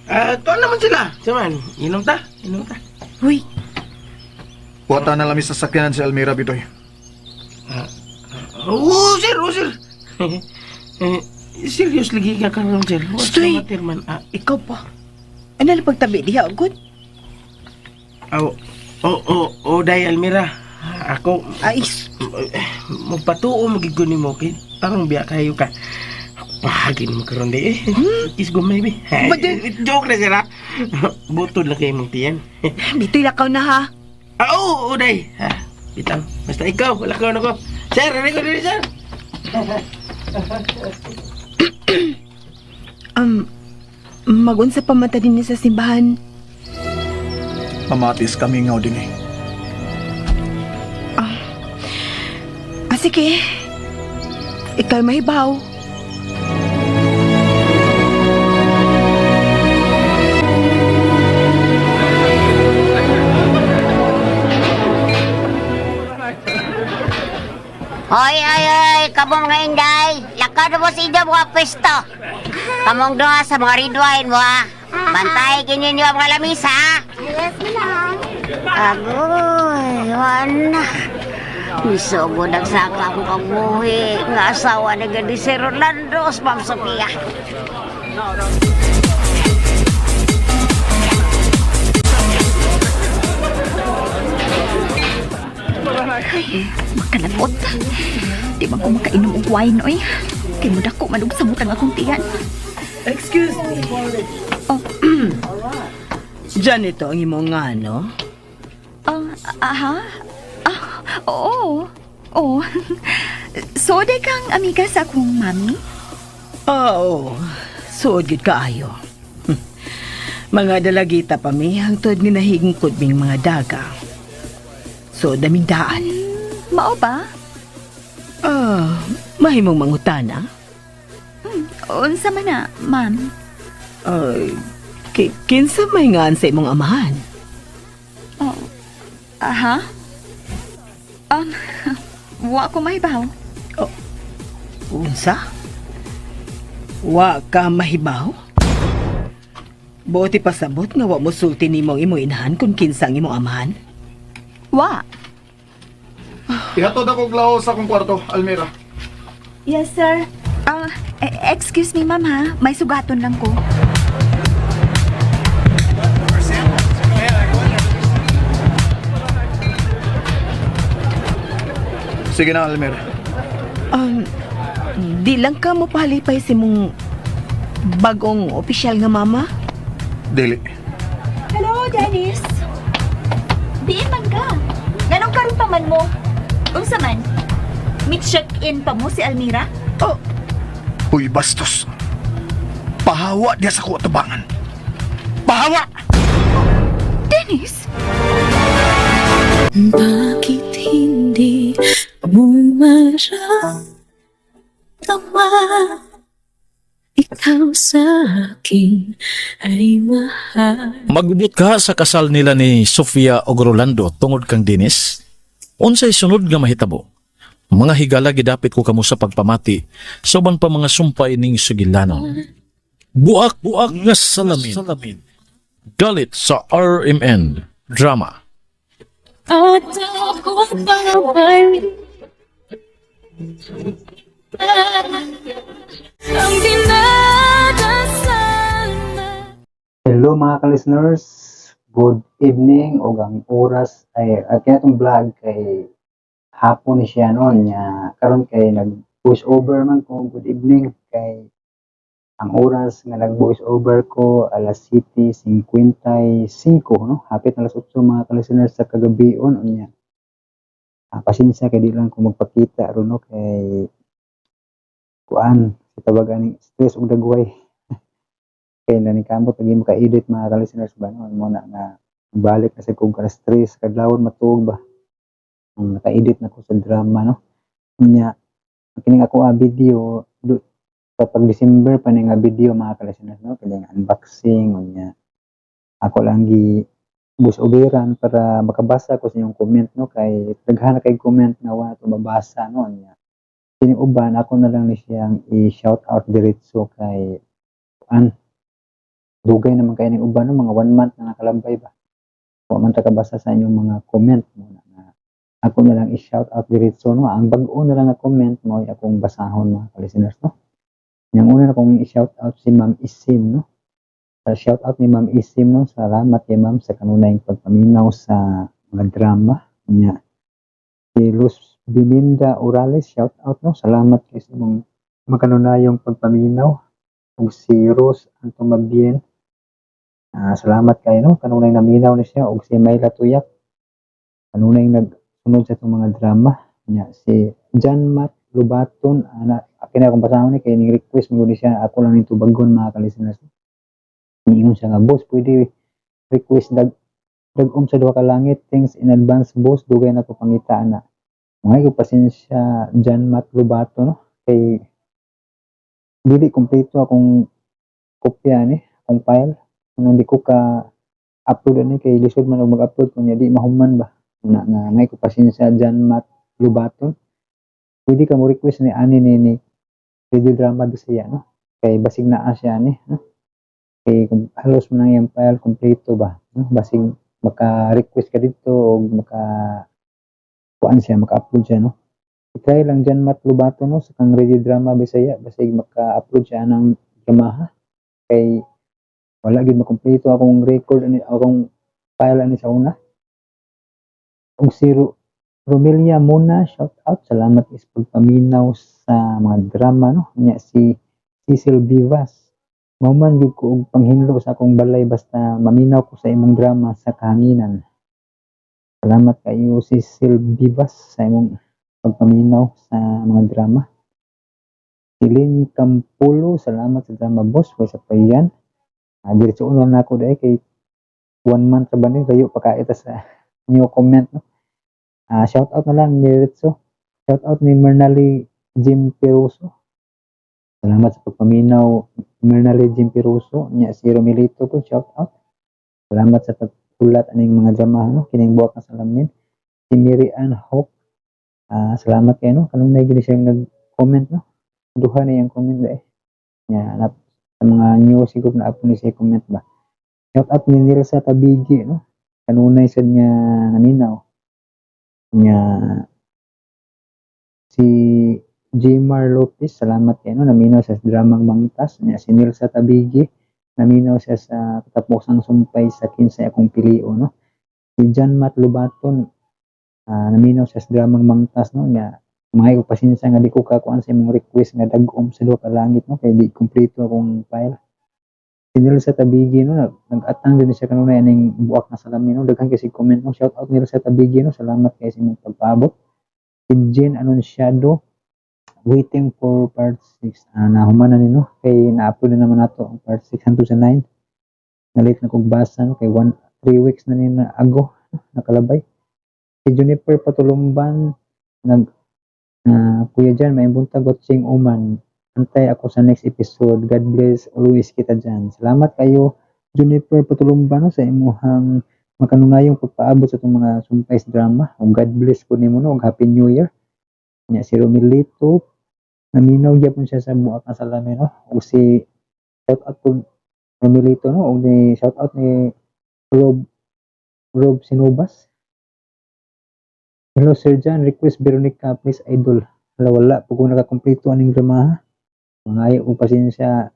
Ah, tuwan naman sila. Saman, inom ta, inom ta. Uy, Wata na lang sa sakyanan si Almira, Bitoy. Oo, sir, oo, sir. Eh, serious lagi ka karon, sir. What's Stoy! the matter, man? Ah, ikaw pa. Ano lang pagtabi diha, good? oh, oh, oh, oh, day Almira. Ako, Ay, magpatuo magiguni mo kay tarong biya kayo ka. Pahagin mo karon di eh. Kiss gumay bi. Badin. Joke na sir ha. Butod lang kayo mong tiyan. bitoy lakaw na ha. Ah, oo, oo, day. Ah, bitaw. Basta ikaw, wala ka na ko. Sir, ano ko dili, sir? Magunsa pa man ta din sa simbahan. Mamatis kami ngaw din eh. Ah, sige. Ikaw mahibaw. Hoy, ay, ay, kamo mga inday. Lakad mo sa inyo mga pwesto. Kamong duha sa mga ridwain mo, ha? Bantay kinyo ang mga lamisa, ha? Yes, lang. Agoy, wala. Misugod ang saka akong kabuhi. Nga asawa na gani si Rolando, Ma'am Sofia. Makalabot. Di man ko makainom og wine, oy. Kay mo dako man og samot ang akong tiyan. Excuse me. Oh. Diyan ito ang imong ngano. Ah, aha? Ah, oo. Oo. So, day kang amiga sa akong mami? Oo. Suod gid kaayo. Mga dalagita pa mi hangtod nga nahigingkod ming mga daga. So daming daan. Mao ba? Ah, mahimong mangutana. Unsa man na, ma'am? Ay, kinsa may ngaan sa imong amahan? Oh. Aha? Wa ko mahibaw. Unsa? Wa ka mahibaw? Buti pasabot nga wa mo sulti nimo ang imong inahan kung kinsa ang imong amahan. Wa. Ihatod ako glaho sa akong kwarto, Almira. Yes, sir. Eh, excuse me, ma'am ha. May sugaton lang ko. Sige na, Almira. Di lang ka mo palipay si mong bagong opisyal nga mama? Dili. Hello, Dennis. Diin man ka. Nganong karon pa man mo? Unsa man? Meet check-in pa mo si Almira? Oh, Uy, bastos. Pahawa diya sa kuwatabangan. Pahawa! Dennis? Bakit hindi mo maramdaman ikaw sa akin ay mahal? Magubot ka sa kasal nila ni Sofia og Rolando tungod kang Dennis? Unsay sunod nga mahitabo? Mga higala gidapit ko kamo sa pagpamati sa uban pa mga sumpay ning sugilanon. Buak buak nga salamin. Galit sa RMN Drama. At ako pa ba'y ang dinadasal na Hello mga ka-listeners, good evening o ang oras ay at kaya itong vlog kay hapon ni siya noon niya karon kay nag voice over man ko. Good evening kay ang oras nga nag voice over ko alas 7:55, no, hapit na alas 8, mga ka-listeners, sa kagabion. Unya, pasensya kay di lang ko magpakita ron, no, kay kuan sa tawag aning stress ug dagway kay nanikamot lagi maka-edit, mga ka-listeners ba, no? Mo na nga balik na sa kong alas 3 kadlawon matuog ba ang naka-edit na ko sa drama, no. Nya kining ako a video do, sa pag December pa ni nga video, mga ka-listeners, no, kining unboxing. Unya ako lang gi voice overan para makabasa ko sa inyong comment, no, kay daghan na kay comment nga wa to mabasa, no. Nya kining uban ako na lang ni siyang i-shout out diretso kay an dugay naman kay ning uban, no, mga one month na nakalambay ba wa man ta kabasa sa inyong mga comment mo na, na ako na lang i-shout out diretso, no. Ang bag-o na lang nga comment mo ay akong basahon, mga ka-listeners, no. Yang una na kong i-shout out si Ma'am Isim, no. Sa shout out ni Ma'am Isim, no, salamat kay Ma'am sa kanunayng pagpaminaw sa mga drama niya. Si Luz Biminda Orales, shout out, no, salamat kay sa imong makanunayong pagpaminaw. Ug si Rose Antomabien, salamat kay, no, kanunay naminaw ni siya. Ug si Mayla Tuyak, kanunay nagsunod sa itong mga drama niya. Si John Matt Lubaton, ana akin na akong basahon ni kay ning request mo ni siya, ako lang ning tubagon, mga ka-listeners. Niingon siya nga, "Boss, pwede request dag-om sa duha ka langit? Thanks in advance, boss, dugay na ko pangita na." Mga ko pasensya, John Matt Lubato, no, kay dili kompleto akong kopya ni akong file. Kung hindi ko ka upload ani kay lisod man og mag-upload kunya di mahuman ba na nga. Ngay ko pasensya, John Matt Lubaton. Pwede ka mo request ni ani ni Radio Drama Bisaya, no, kay basig naa siya ani, no, kay kung halos man ang iyang file kompleto ba, no, basig maka-request ka dito o maka kuan siya, maka-upload siya, no. I-try lang, John Matt Lubato, no, sa kang Radio Drama Bisaya, basig maka-upload siya ng dramaha kay wala gid makumpleto akong record ani, akong file ani sa una. Ug si Romelia Muna, shout out, salamat is pagpaminaw sa mga drama, no. Nya si Cecil Vivas, mao man gyud ko og panghinlo sa akong balay basta maminaw ko sa imong drama sa kahanginan. Salamat kayo, Cecil Vivas, sa imong pagpaminaw sa mga drama. Si Lynn Campulo, salamat sa drama, boss, way sa payan. Diretso na lang ako dahil kay one month ra ba ni layo pa kaita sa new comment, no. Shout out na lang diretso. Shout out ni Mernali Jim Peruso. Salamat sa pagpaminaw, Mernali Jim Peruso. Nya si Romilito po, shout out. Salamat sa paghulat aning mga drama, no, kining Buwak ng Salamin. Si Mary Ann Hope. Salamat kayo, no. Kanunay gini siyang nag-comment, no. Duha na iyang comment eh. Nya na, sa mga new siguro na apo ni siya comment ba. Shout out ni Nilsa Tabigi, no. Kanunay sad nga naminaw. Nya si Jimar Lopez, salamat kay, no, naminaw sa dramang Mangtas. Nya si Nilsa Tabigi, naminaw siya sa katapusang sumpay sa Kinsay Akong Pilion, no. Si John Matt Lubaton, naminaw siya sa dramang Mangtas, no. Nya mga ko pasensya nga di ko kakuan sa imong request nga Dag-om sa Duha ka Langit, no, kay di kumpleto akong file. Si Nilsa Tabigi, no, nag-atang din siya kanunay aning Buak na Salamin, no. Daghan kasi comment, no. Shout out Nilsa Tabigi, no, salamat kay sa imong pagpaabot. Si Jen Anunciado, waiting for part 6. Nahuman na ni, no, kay na-upload na naman nato ang part 6 hangtod sa 9. Na-late na kog basa, no, kay 1 3 weeks na ni na ago nakalabay. Si Juniper Patulumban, nag "Kuya Jan, may buntag, watching Oman. Antay ako sa next episode. God bless always kita dyan." Salamat kayo, Juniper Patulumban, no, sa imuhang makanunayong pagpaabot sa itong mga sumpay sa drama. Ug God bless po nimo, no, ug Happy New Year. Nya si Romilito, naminaw gyapon siya sa Buak na Salamin, no. Ug si shout out po Romilito, no, ug ni shout out ni Rob Rob Sinubas. "Hello Sir John, request Veronica please, idol." Hala, wala po ko nakakompleto aning drama, ha. Mga og pasensya,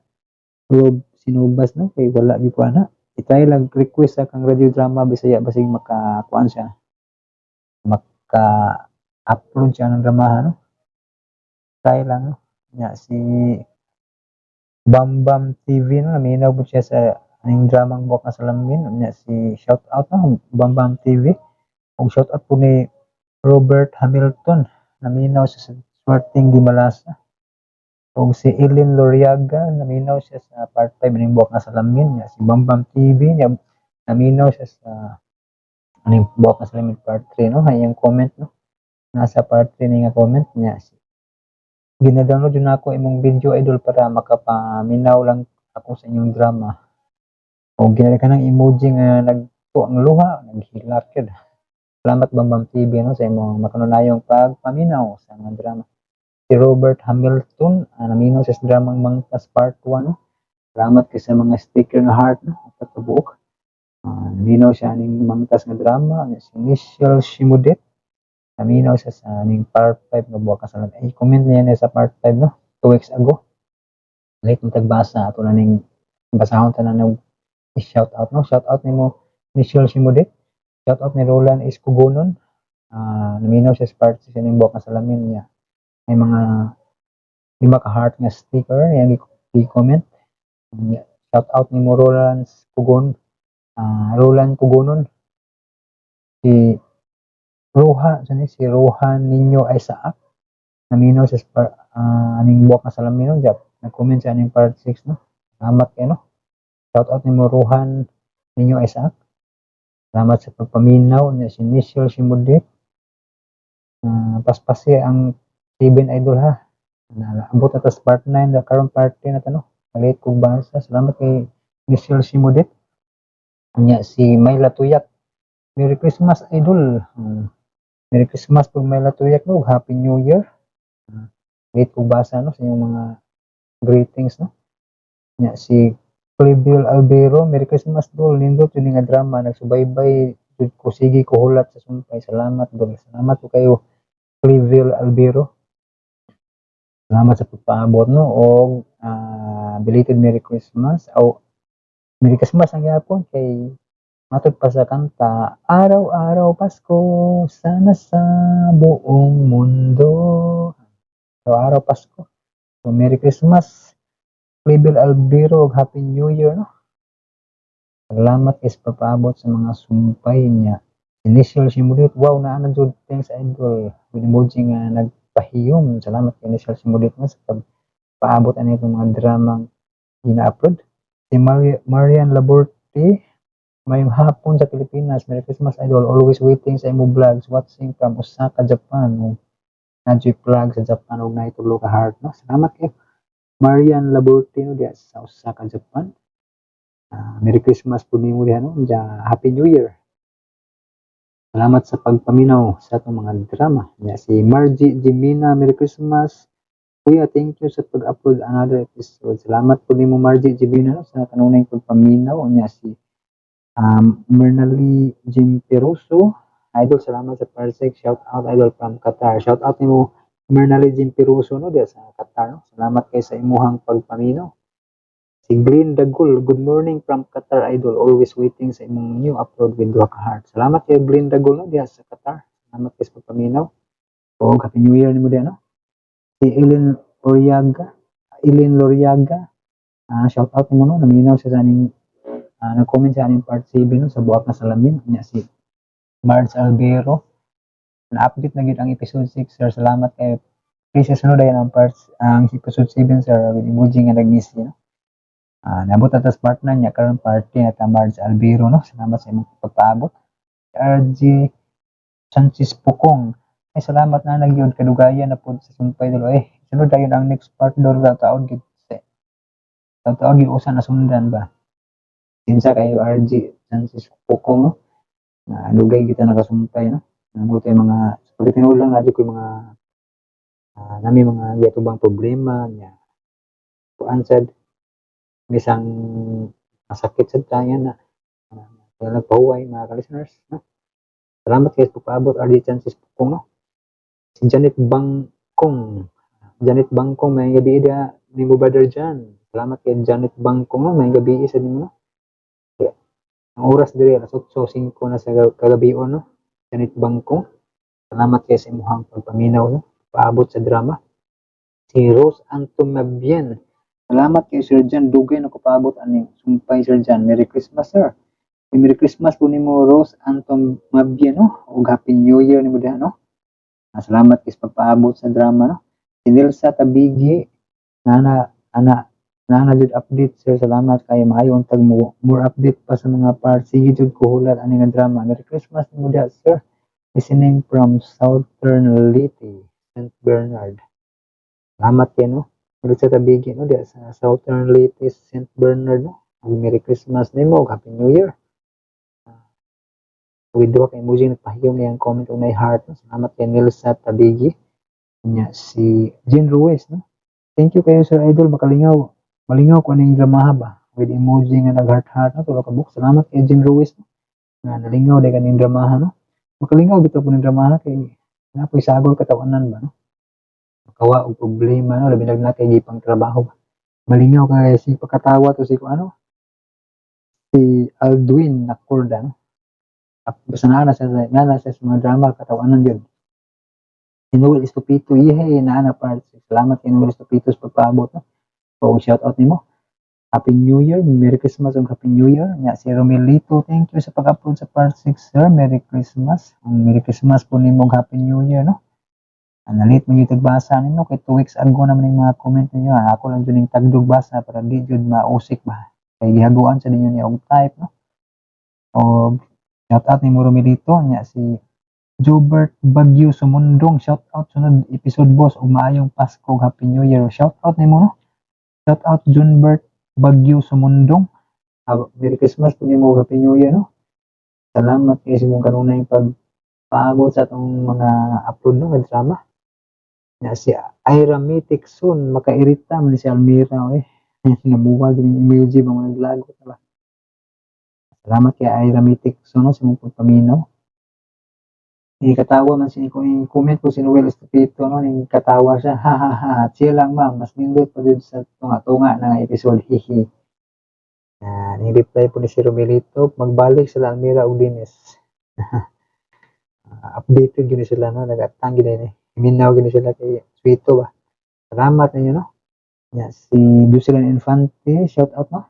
Rob Sinubas, no, kay wala gyud ko ana. I-try lang request sa kang Radio Drama Bisaya, basig makakuan siya. Maka upload siya ng dramaha, no. Try lang, no. Nya si Bam Bam TV, no, naminaw po siya sa aning dramang Buak na Salamin. Nya si shout out, no, Bam Bam TV. Ug shout out po ni Robert Hamilton, naminaw siya sa Swerteng Di Malasa. Ug si Eileen Loriaga, naminaw siya sa part 5 ning Buak na Salamin. Nya si Bam Bam TV, nya naminaw siya sa aning Buak na Salamin part 3, no. Hay iyang comment, no. Nasa part 3 ni nga comment niya. Si "Gina-download yun ako imong video, idol, para makapaminaw lang ako sa inyong drama." O ginali ka ng emoji nga nagto ang luha, naghilak yun. Salamat, Bam Bam TV, no, sa imong makanunayong pagpaminaw sa mga drama. Si Robert Hamilton, naminaw sa dramang Mangtas Part 1, no. Salamat kay sa mga sticker nga heart, no, apat ka buok. Naminaw siya ning Mangtas nga drama. Si Michelle Shimudet, naminaw siya sa ning part 5 nga Buak ka. Ay, comment niya niya sa part 5, no, 2 weeks ago. Late mo tagbasa ato na ning basahon tanan og shout out, no. Shout out nimo, Michelle Shimudet. Shout out ni Roland Escogonon. Naminaw siya sa part 6 ning Buak na Salamin niya. May mga lima ka heart nga sticker yang i-comment. Shout out ni mo, Roland Kugon. Roland Kugonon. Si Roha, saan si Rohan Ninyo Isaac. Naminaw sa aning Buak na Salamin, no. Jap, nag-comment siya aning part 6, no. Salamat kayo, no. Shout out ni mo, Rohan Ninyo Isaac. Salamat sa pagpaminaw niya. Si Michelle Simudit. Paspasi ang 7, idol, ha. Naabot na tas part 9, na karon part 10 na ta, no. Palit kog basa. Salamat kay Michelle Simudit. Nya si Mayla Tuyak. "Merry Christmas, idol." Merry Christmas pag Mayla Tuyak, no. Happy New Year. Late kog basa, no, sa inyong mga greetings, no. Nya si Cleville Albero, "Merry Christmas, dol. Nindot yun nga drama, nagsubaybay jud ko, sige ko hulat sa sumpay. Salamat, dol." Salamat po kayo, Cleville Albero. Salamat sa pagpaabot, no, og belated Merry Christmas. O Merry Christmas ang gyapon kay matod pa sa kanta, araw-araw Pasko sana sa buong mundo. Araw-araw Pasko. So Merry Christmas, Cleville Albero, ug Happy New Year, no. Salamat is pagpaabot sa mga sumpay niya. Initial Simudit, "Wow, naa na jud, thanks, idol." With emoji nga nagpahiyom. Salamat kay Initial Simudit, no, sa pagpaabot ani itong mga dramang gina-upload. Si Marian Laborte, "Mayong hapon sa Pilipinas. Merry Christmas, idol. Always waiting sa imo vlogs. Watching from Osaka, Japan." Ug na plug sa Japan ug naitulo ka heart, no. Salamat kay Marian Laborte, no, diya sa Osaka, Japan. Merry Christmas po nimo diha, no. Diya, Happy New Year. Salamat sa pagpaminaw sa atong mga drama. Nya si Margie Jimina, "Merry Christmas, Kuya, thank you sa pag-upload another episode." Salamat po nimo, Margie Jimina, no, sa kanunay pagpaminaw. Nya si Mernali Jim Peroso, "Idol, salamat sa part 6. Shout out, idol, from Qatar." Shout out nimo, Mernali Jimpiruso, no, diya sa Qatar, no? Salamat kay sa imuhang pagpaminaw. Si Glenn Dagul, "Good morning from Qatar, idol. Always waiting sa imong new upload," with duha ka heart. Salamat kay Glenn Dagul, no, diya sa Qatar. Salamat kay sa pagpaminaw. O, Happy New Year nimo diya, no? Si Ellen Oriaga, Ellen Loriaga, shout out nimo, no, naminaw siya sa aning nag-comment sa aning part 7, no, sa Buak na Salamin. Nya si Marge Albero, "Na-update na gyud ang episode 6, sir. Salamat kay." Please sunod ayan ang parts ang episode 7, sir, with emoji nga nagngisi, no. Nabot atas part 9 niya karon part 10 at Marge Albero, no. Salamat sa imong pagpaabot. RG Sanchez Pukong. Ay, salamat na nagyud kadugayan na pod sa sumpay dolo eh. Sunod dayon ang next part dolo, taon gid sa taon gid usa na sundan ba. Sinsa kayo, RG Sanchez Pukong, no. Na dugay kita nakasumpay, no. Namo tayo mga sa pagkatinuod lang na ko yung mga nami mga giatubang problema niya. Kuan sad, bisang masakit sad tayo na. Kaya nagpahuway, mga ka-listeners, no? Salamat guys pagpaabot, RD Sanchez Pukong, no. Si Janet Bangkong. Janet Bangkong, may gabi dia nimo, brother Jan. Salamat kay Janet Bangkong, no, may gabi sa nimo, no. Kaya, ang oras diri alas 8:05 na sa kagabion, no. Janet Bangkong. Salamat kay sa imuhang pagpaminaw, no. Paabot sa drama. Si Rose Antomabien. "Salamat kay Sir Jan, dugay na ko paabot aning sumpay, Sir Jan. Merry Christmas, sir." Merry Christmas po nimo, Rose Antomabien, no. Ug Happy New Year nimo diha, no. Salamat kay sa pagpaabot sa drama, no. Si Nilsa Tabigi, "Nana ana nana jud update, sir. Salamat kay maayo untag mo more update pa sa mga parts. Sige jud ko hulat ani nga drama." Merry Christmas nimo diha, sir. Listening from Southern Leyte, St. Bernard. Salamat kay, no. Nilsa Tabigi, no, diha sa Southern Leyte, St. Bernard, no. Ug Merry Christmas nimo ug Happy New Year. With duha ka emoji nagpahiyom niyang comment og nay heart, no. Salamat kay Nilsa Tabigi. Nya si Jean Ruiz, no. "Thank you kayo, Sir Idol, makalingaw. Malingaw ko aning dramaha ba," with emoji nga nag heart heart, no, tulo ka buok. Salamat kay Jean Ruiz, no. Nga nalingaw day kaning dramaha, no. Makalingaw bitaw po ning dramaha kay napoy sagol katawanan ba, no. Makawa og problema, no, labi na kay gipang trabaho ba. Malingaw kay si pagkatawa to si ko ano si Aldwin Nacorda, no. Basta naa na siya sa mga drama katawanan yun. Si Noel Estupito, "Yehe, naa na part 6." Salamat kay Noel Estupito sa pagpaabot, no. So, shout out nimo. Happy New Year, Merry Christmas ug Happy New Year. Nya si Romelito, "Thank you sa pag-upload sa part 6, sir. Merry Christmas." Ang Merry Christmas po nimo ug Happy New Year, no. Nalit mo yung tagbasa ninyo kay 2 weeks ago naman yung mga comment ninyo. Ako lang jud ning tagdog basa para di jud mausik ba. Kay gihaguan sa ninyo niya og type, no. O shout out ni Romelito. Nya si Jobert Bagyo Sumundong, "Shout out, sunod episode, boss, ug maayong Pasko ug Happy New Year." Shout out nimo, no. Shout out Junbert Bagyo Sumundong. Merry Christmas po nimo ug Happy New Year, no. Salamat kay sa imong kanunay pagpaabot sa atong mga upload, no, nga drama. Nya si Ira Mythic soon, "Makairita man si Almira oy." Namuwag ning emoji ba mga naglagot na ba. Salamat kay Ira Mythic soon, no, sa imong pagpaminaw. Ni katawa man si ko yung comment ko si Noel Estupito, no, ning katawa siya, "Ha ha ha, chill lang, ma'am, mas nindot pa jud sa tunga-tunga na nga episode, hihi." Na ning reply po ni si Romelito, "Magbalik sila Almira ug Dennis." Updated gyud ni sila, no, nagatang gyud ni. Minaw gyud ni sila kay Sweeto ba. Salamat ninyo, no. Ya, si Jocelyn Infante, shout out, no.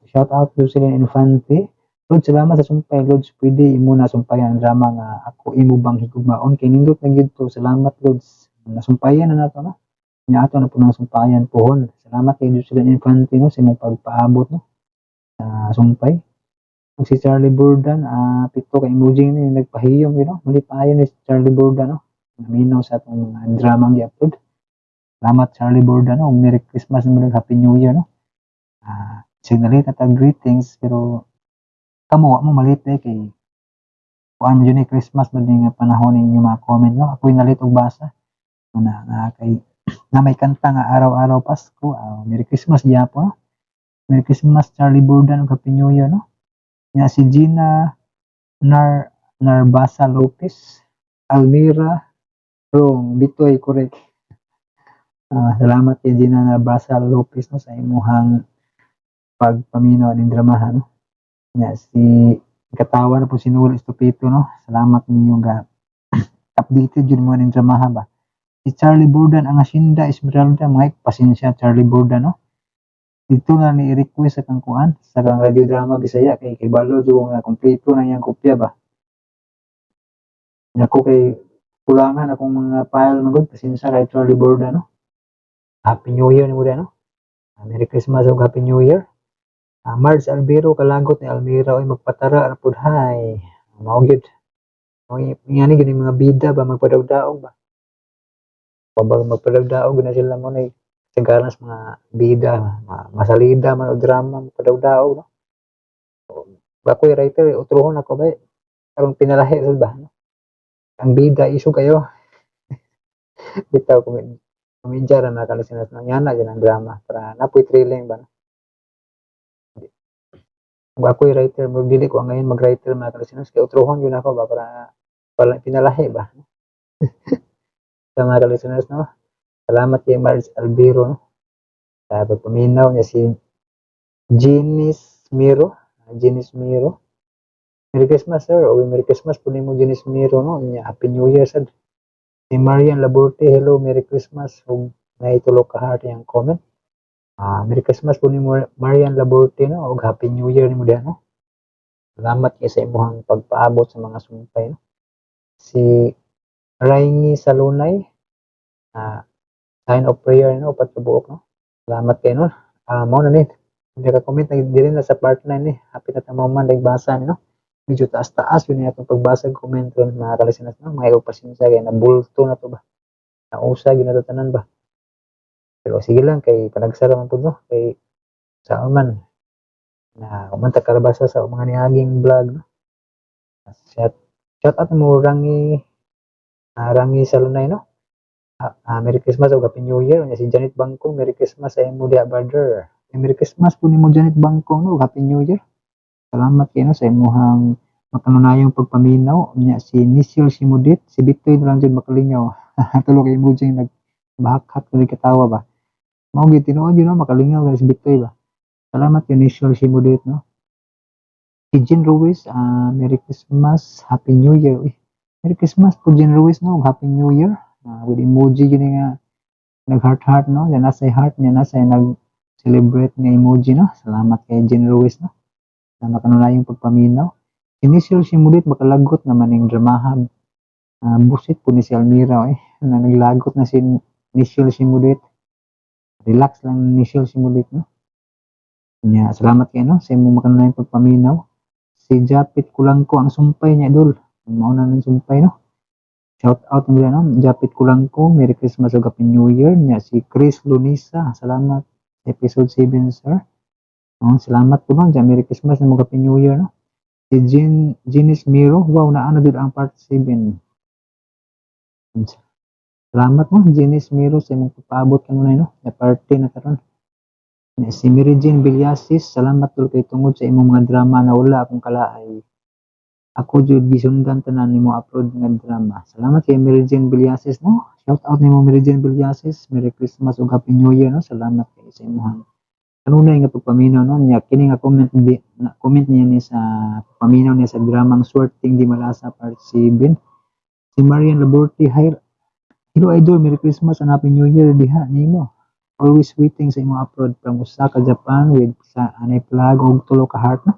Shout out Jocelyn Infante. "Lord, salamat sa sumpay. Lods, pwede imo na sumpayan ang drama nga Ako Imo Bang Higugmaon kay nindot na gyud to. Salamat, Lods." Nasumpayan na nato, no. Nya ato na po nang sumpayan pohon. Salamat kay Jocelyn Infante, no, sa imong pagpaabot, no, sa sumpay. Ug si Charlie Burdan, pito ka emoji ni nagpahiyom. Malipayon ni si Charlie Burdan, no. Naminaw sa atong mga drama ang gi-upload. Salamat, Charlie Burdan, no. Merry Christmas and Happy New Year, no. Signalit na tag greetings pero kamo wa mo malit eh kay kuan mo jud ni Christmas man ni nga panahon ninyo mga comment, no. Ako'y nalit og basa na nga kay na may kanta nga Araw-Araw Pasko. Merry Christmas gyapon, no? Merry Christmas, Charlie Burdan, ug Happy New Year, no. Nya si Gina Narbasa Lopez, Almira Wrong, Bitoy correct. Salamat kay Gina Narbasa Lopez, no, sa imuhang pagpaminaw ning dramahan, no. Nya si katawa na po si Noel Estupito, no. Salamat ninyo ga updated yun mo ning dramahan ba. Si Charlie Bordan, ang Hacienda Esmeralda, mga pasensya Charlie Bordan, no. Dito na ni request sa kang kuan sa kang radio drama Bisaya kay balo jud nga kompleto na iyang kopya ba. Nako, kay kulangan akong mga file magud. Pasensya kay Charlie Bordan, no. Happy New Year nimo no. Merry Christmas ug Happy New Year. Marge Albero, kalagot ni Almira oy, magpatara ra pud hay. Mao gyud. Mao ngani gani mga bida ba, magpadagdaog ba. Pabag magpadagdaog na sila mo na sagaran sa mga bida, masalida man o drama, magpadagdaog, no. Bakoy writer, utruhon ako ba aron pinalahi sa ba, no? Ang bida isog kayo. Bitaw komedya ra, mga kalisteners, no. Ngana gyud ang drama para napoy thrilling ba, no? Kung ako'y writer, murag dili ko ang ngayon mag-writer, mga kalisteners, kay utruhon yun ako ba para pinalahi ba. Sa mga kalisteners, no. Salamat kay Marge Albiro, no, sa pagpaminaw niya. Si Jenis Miro, Jenis Miro. Merry Christmas, sir. O Merry Christmas po nimo, Jenis Miro, no. Nya Happy New Year sad. Si Marian Laborte, hello, Merry Christmas. Ug naitulo ka heart yang comment. Merry Christmas po nimo, Marian Laborte, no, ug Happy New Year nimo diha, no. Salamat kay sa imong pagpaabot sa mga sumpay, no. Si Raini Salunay, sign of prayer, no, upat ka buok, no. Salamat kay, no. Mao na ni. Hindi ka comment na diri na sa part 9 ni. Happy na tamo man nagbasa ni, no. Medyo taas-taas yun atong pagbasa og comment ron, mga kalisteners, no. Mga pasensya kay nabulto na to ba. Nausa gyud na to tanan ba. Pero sige lang kay panagsara man pud, no, kay sa man na umanta karabasa sa mga niaging vlog, no. Shout out mo Rangi Salunay, no. Merry Christmas ug Happy New Year. Unya si Janet Bangkong, Merry Christmas sa imo diha, brother. Merry Christmas po nimo, Janet Bangkong, no, ug Happy New Year. Salamat kay, no, sa imuhang makanunayong pagpaminaw. Unya si Nisil Simudit, si Bitoy na lang jud makalingaw. Tulo kay emoji nagbahakhak tuloy katawa ba. Mao gyud tinuod yun, no, makalingaw gani si Bitoy ba. Salamat kay Nisil Simudit, no. Si Jean Ruiz, Merry Christmas, Happy New Year. Uy, Merry Christmas po, Jean Ruiz, no, ug Happy New Year. With emoji yun nga nag heart heart, no, yan nasa heart niya nasa nag celebrate nga emoji, no. Salamat kay Jean Ruiz, no, na makanunayong pagpaminaw. Initial si Mudit, makalagot naman yung dramaha. Busit po ni si Almira eh. Na naglagot na si Nichelle Simudit. Relax lang, Nichelle Simudit, no. Nya, salamat kay, no, sa imong makanunayong pagpaminaw. Si Japit Kulangko, ang sumpay niya, idol. Mao na ng sumpay, no. Shout out nila, no. Japit Kulangko, Merry Christmas ug Happy New Year. Nya si Chris Lunisa, salamat episode 7, sir. No, salamat po, no. Diyan, Merry Christmas ug Happy New Year, no. Si Jean Jenis Miro, wow, naano jud ang part 7. Salamat mo, Jenis Miro, sa imong pagpaabot kanunay, no. Na part 10 na karon. Nya si Mary Jane Villasis, salamat tul kay tungod sa imong mga drama na wala akong kalaay. Ako jud gisundan tanan nimo upload nga drama. Salamat kay Mary Jane Villasis, no. Shout out nimo, Mary Jane Villasis. Merry Christmas ug Happy New Year, no. Salamat kay sa imong kanunay nga pagpaminaw, no. Nya kini nga comment di, na, comment niya ni sa pagpaminaw niya sa dramang Swerteng Di Malasa part 7. Si Marian Laborte, hi. Hello idol, Merry Christmas and Happy New Year diha nimo. Always waiting sa imong upload from Osaka, Japan with sa anay flag og tulo ka heart, no.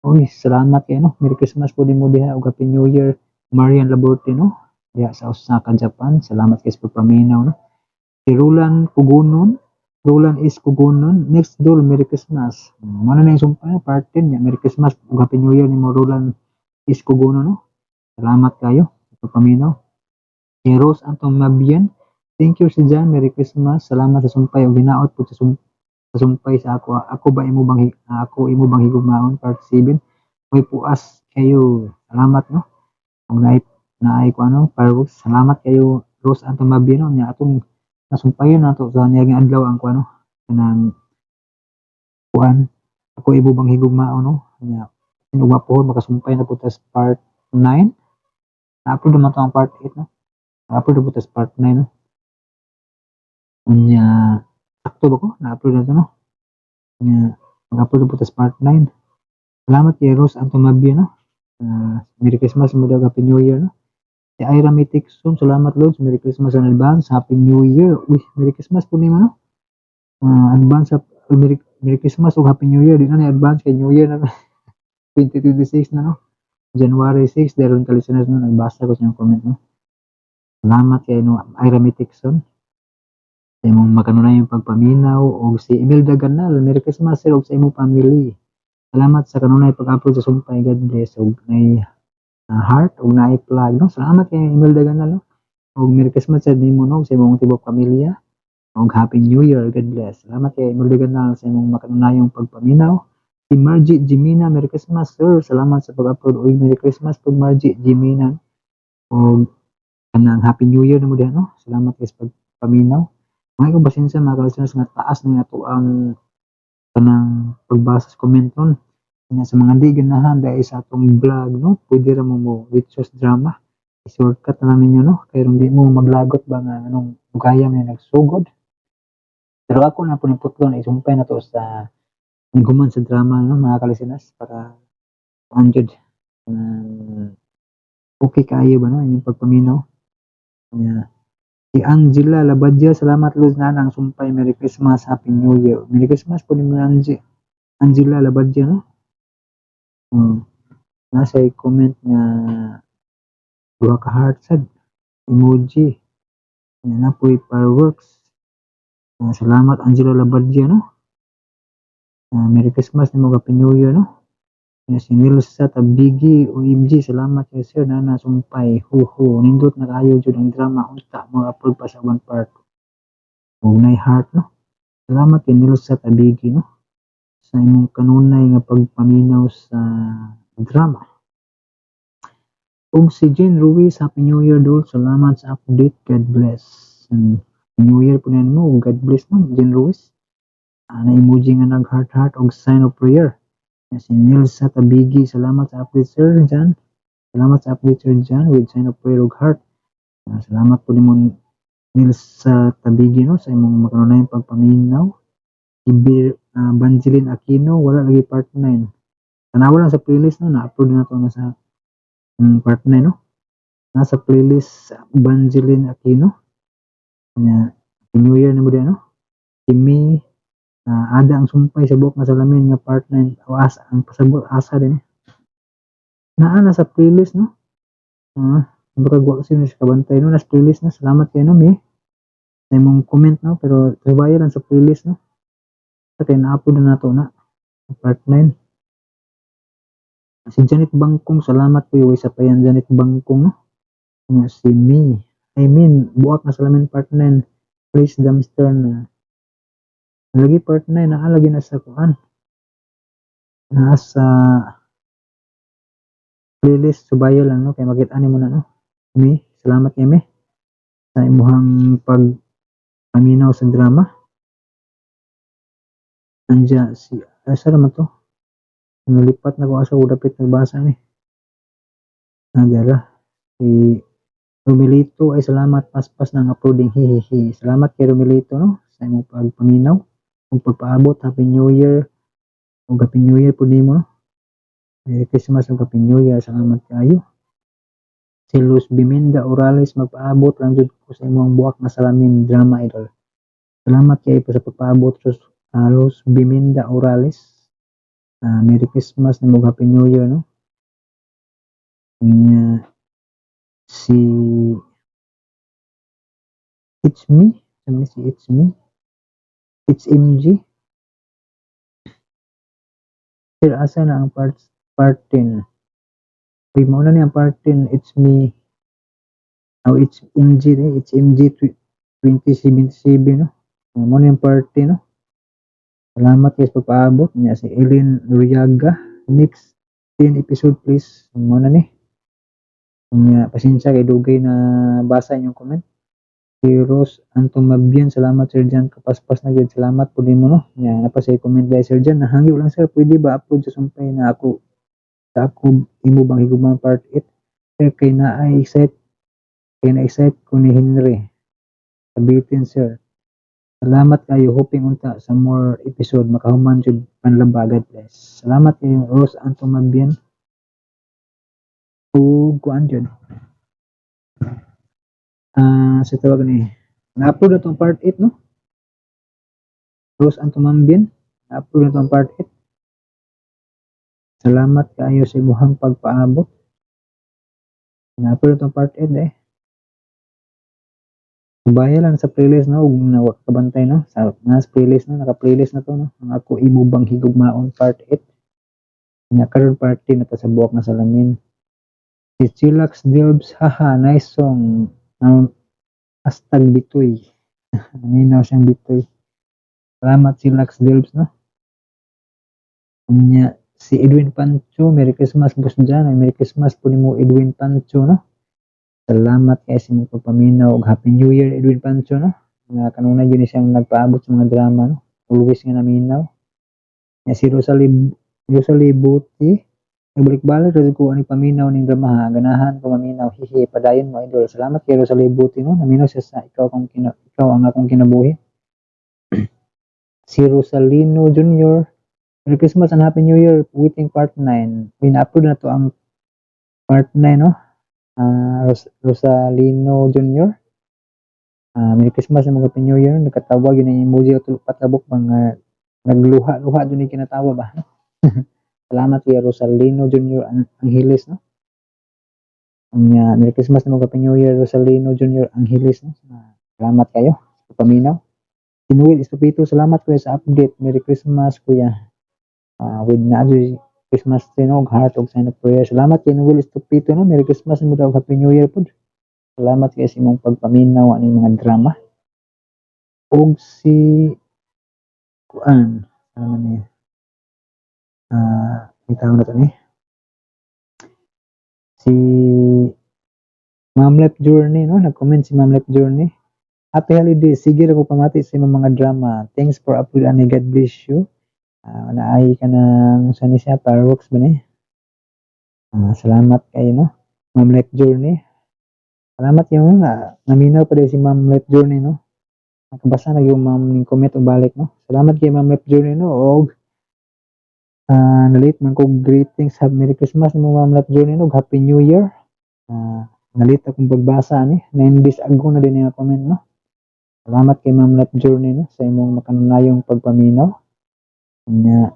Uy, salamat kay, no. Merry Christmas po nimo diha ug Happy New Year, Marian Laborte, no. Diha sa Osaka, Japan. Salamat kay sa pagpaminaw, no. Si Roland Kugunon, Roland is Kugunon. Next dol, Merry Christmas. Mao na yung sumpay, part 10 niya. Merry Christmas ug Happy New Year nimo, Roland is Kugunon, no. Salamat kayo sa pagpaminaw. Si Rose Anton Mabien, thank you si Jan, Merry Christmas. Salamat sa sumpay ug hinaot po sa sumpay sa ako. Ako imo bang higugmaon part 7. May puas kayo. Salamat, no. Kung naay naay ko ano, fireworks. Salamat kayo, Rose Anton Mabien, no. Nya atong nasumpayon nato sa niaging adlaw ang kuano kanang kuan Ako Imo Bang Higugmaon, no. Nya ugma pohon makasumpay na po tas part 9. Na-upload naman to ang part 8, no. Upload na po tas part 9, no? Unya, sakto ba ko? Na-upload na to, no? Unya, mag-upload na po tas part 9. Salamat kay Rose Antomabia, no? Merry Christmas mo daw, Happy New Year, no? Si Ira Mitixon, salamat Lord. Merry Christmas in advance. Happy New Year. Uy, Merry Christmas po nimo, no? Advance, Merry Christmas ug Happy New Year. Di na ni advance kay New Year na 2026 na, no? January 6, deron ka listeners, no? Nagbasa ko sa inyong comment, no? Salamat kay, no, Ira Mitixon sa imong makanunay yung pagpaminaw. Og si Imelda Ganal, Merry Christmas, sir, ug sa imong family. Salamat sa kanunay pag-upload sa sumpay. God bless. Og nay heart ug naay flag, no? Salamat kay Imelda Ganal, no? Og Merry Christmas sa nimo, no, sa imong tibok pamilya. Og Happy New Year. God bless. Salamat kay Imelda Ganal sa imong makanunayong pagpaminaw. Si Margie Jimina, Merry Christmas, sir. Salamat sa pag-upload. Uy, Merry Christmas po, Margie Jimina. Og kanang Happy New Year na mo diha, no? Salamat kay sa pagpaminaw. Mga ko pasensya, mga listeners, nga taas na nga to ang kanang pagbasa sa comment ron. Kanya sa mga di ganahan dahil sa atong vlog, no? Pwede ra mo mo Witches drama. I-shortcut na lang ninyo, no? Kaya di mo maglagot ba nga anong bugaya may nagsugod. Pero ako na po ni putlon, isumpay na to sa niguman sa drama, no, mga kalistenas, para kuan jud, okay kaayo ba, no, inyong pagpaminaw. Kanya si Angela Labadya, salamat Luz na ang sumpay. Merry Christmas, Happy New Year. Merry Christmas po ni Angela Labadya, no? Nasa comment nga duha ka heart sad emoji. Yan na po'y fireworks. Salamat Angela Labadya, no? Merry Christmas nimo, Happy New Year, no? Yan si Nilsa Tabigi, OMG, salamat kay sir na nasumpay. Hu hu, nindot na kayo jud ang drama, unta mga upload pa sa one part. Ug nay heart, no? Salamat kay Nilsa Tabigi, no? Sa imong kanunay nga pagpaminaw sa drama. Ug si Jane Ruiz, Happy New Year, Dol. Salamat sa update. God bless. Happy New Year po mo. God bless, no, Jane Ruiz. Na emoji nga nag heart heart og sign of prayer. Yan si Nilsa Tabigi, salamat sa update, Sir Jan. Salamat sa update, Sir Jan, with sign of prayer og heart. Salamat po nimo, Nilsa Tabigi, no, sa imong makanunayang pagpaminaw. Si Banjilin Aquino, wala lagi part 9. Tanawa lang sa playlist, no, na-upload na to na sa part 9, no. Nasa playlist, Banjilin Aquino. Nya, Happy New Year na mo din, no. Si May, ada ang sumpay sa buok nga salamin nga part 9 o asa ang pasabot, asa din eh. Naa na sa playlist, no. Baka wa sino sa kabantay, no, nasa playlist na. Salamat kay, no, May, sa imong comment, no, pero trabayo lang sa playlist, no. Kay na-upload na nato na part 9. Si Janet Bangkong, salamat po yung sa payan, Janet Bangkong, no. Nya si May, I mean, buak na salamin part 9. Please dumpster na. Lagi part 9 naa lagi na sa kuan. Nasa playlist, subayo lang, no, kay makita nimo na, no. Mi, salamat kay Mi sa imuhang pag paminaw sa drama. Anja si asa naman to? Nalipat na ko asa ko dapit nagbasa ni. Dara. Si Romilito ay salamat, paspas ng uploading, hihihi. Salamat kay Romilito, no, sa imong pagpaminaw ug pagpaabot. Happy New Year ug Happy New Year po nimo, no? Merry Christmas ug Happy New Year. Salamat kaayo. Si Luz Biminda Orales, magpaabot lang jud ko sa imong buwak na salamin drama, idol. Salamat kay po sa pagpaabot, Luz Biminda Orales. Merry Christmas nimo, Happy New Year, no. Nya si It's Me, sabi si It's Me. It's MG. Sir, asa na ang part 10? Uy, mao na niya ang part 10. It's Me. Oh, it's MG, eh. It's MG 2077, no? Mao na yung part 10, no? Salamat guys pagpaabot niya si Ellen Noriaga. Next 10 episode, please. Mao na ni. Nya, pasensya kay dugay na basa inyong comment. Si Rose Antomabian, salamat Sir Jan, kapaspas na gyud. Salamat po din mo, no. Nya, napa say comment by Sir Jan, nahangyo lang sir, pwede ba upload sa sumpay na ako sa ako imo bang higugma part 8? Sir, kay naay excite Kaya na-excite ko ni Henry. Sabitin, sir. Salamat kayo, hoping unta sa more episode makahuman jud panlaba. God bless. Salamat kayo, Rose Antomabien. Ug kuan jud. Ah, sa tawag ni. Na-upload na tong part 8, no? Rose Antomambien. Na-upload na tong part 8. Salamat kayo sa imuhang pagpaabot. Na-upload na tong part 8 eh. Bahaya lang sa playlist, no, ug na wa kabantay, no, sa nas playlist, no, naka-playlist na to, no, ang Ako Imo Bang Higugmaon part 8. Nya karon part 10 na ta sa Buwak nga Salamin. Si Chillax Dilbs, haha, nice song. #bitoy. Naminaw siyang bitoy. Salamat, Chillax Dilbs, no. Nya si Edwin Pancho, Merry Christmas, boss dyan. Ay, Merry Christmas po nimo, Edwin Pancho, no. Salamat kay sa imong pagpaminaw ug Happy New Year, Edwin Pancho, no. Nga kanunay gyud ni siyang nagpaabot sa mga drama, no. Always nga naminaw. Nya si Rosalie Rosalie Buti, nagbalik-balik ra ko ani paminaw ning drama ha. Ganahan ko maminaw, hihi, padayon mo, idol. Salamat kay Rosalie Buti, no. Naminaw siya sa Ikaw ang Akong Kinabuhi. Si Rosalino Jr., Merry Christmas and Happy New Year. Waiting part 9. Win-upload na to ang part 9, no? Ah, Rosalino Jr. Ah, Merry Christmas and Happy New Year. Nakatawag yun ang emoji o patabok mga nagluha-luha dun yung kinatawa ba? No? Salamat kay Rosalino Jr. Angeles, no? Nya, Merry Christmas and Happy New Year, Rosalino Jr. Angeles, no? Ah, salamat kayo sa paminaw. Si Noel Estupito, salamat, kuya, sa update. Merry Christmas, kuya. Ah, with na Christmas tree, no, heart og sign of prayer. Salamat kay Noel Estupito, no. Merry Christmas mo daw, Happy New Year pud. Salamat kay sa imong pagpaminaw aning mga drama. Og si kuan, ano man ni? Ah, bitaw na to ni. Si Ma'am Lep Journey, no? Nag-comment si Ma'am Lep Journey. Happy holiday. Sige ra ko pamati sa imong mga drama. Thanks for upload ani. God bless you. Ah, naay ka ng sa ni siya, fireworks ba ni? Ah, salamat kayo, no? Ma'am Life Journey. Salamat yung naminaw pa din si Ma'am Life Journey, no? Nakabasa na yung ma'am ning comment o balik, no? Salamat kay Ma'am Life Journey, no? Og na-late man ko greetings. Have Merry Christmas nimo, Ma'am Life Journey, no? Happy New Year. Na-late akong pagbasa ni. 9 days ago na din yung comment, no? Salamat kay Ma'am Life Journey, no? Sa imong makanunayong pagpaminaw. Nya,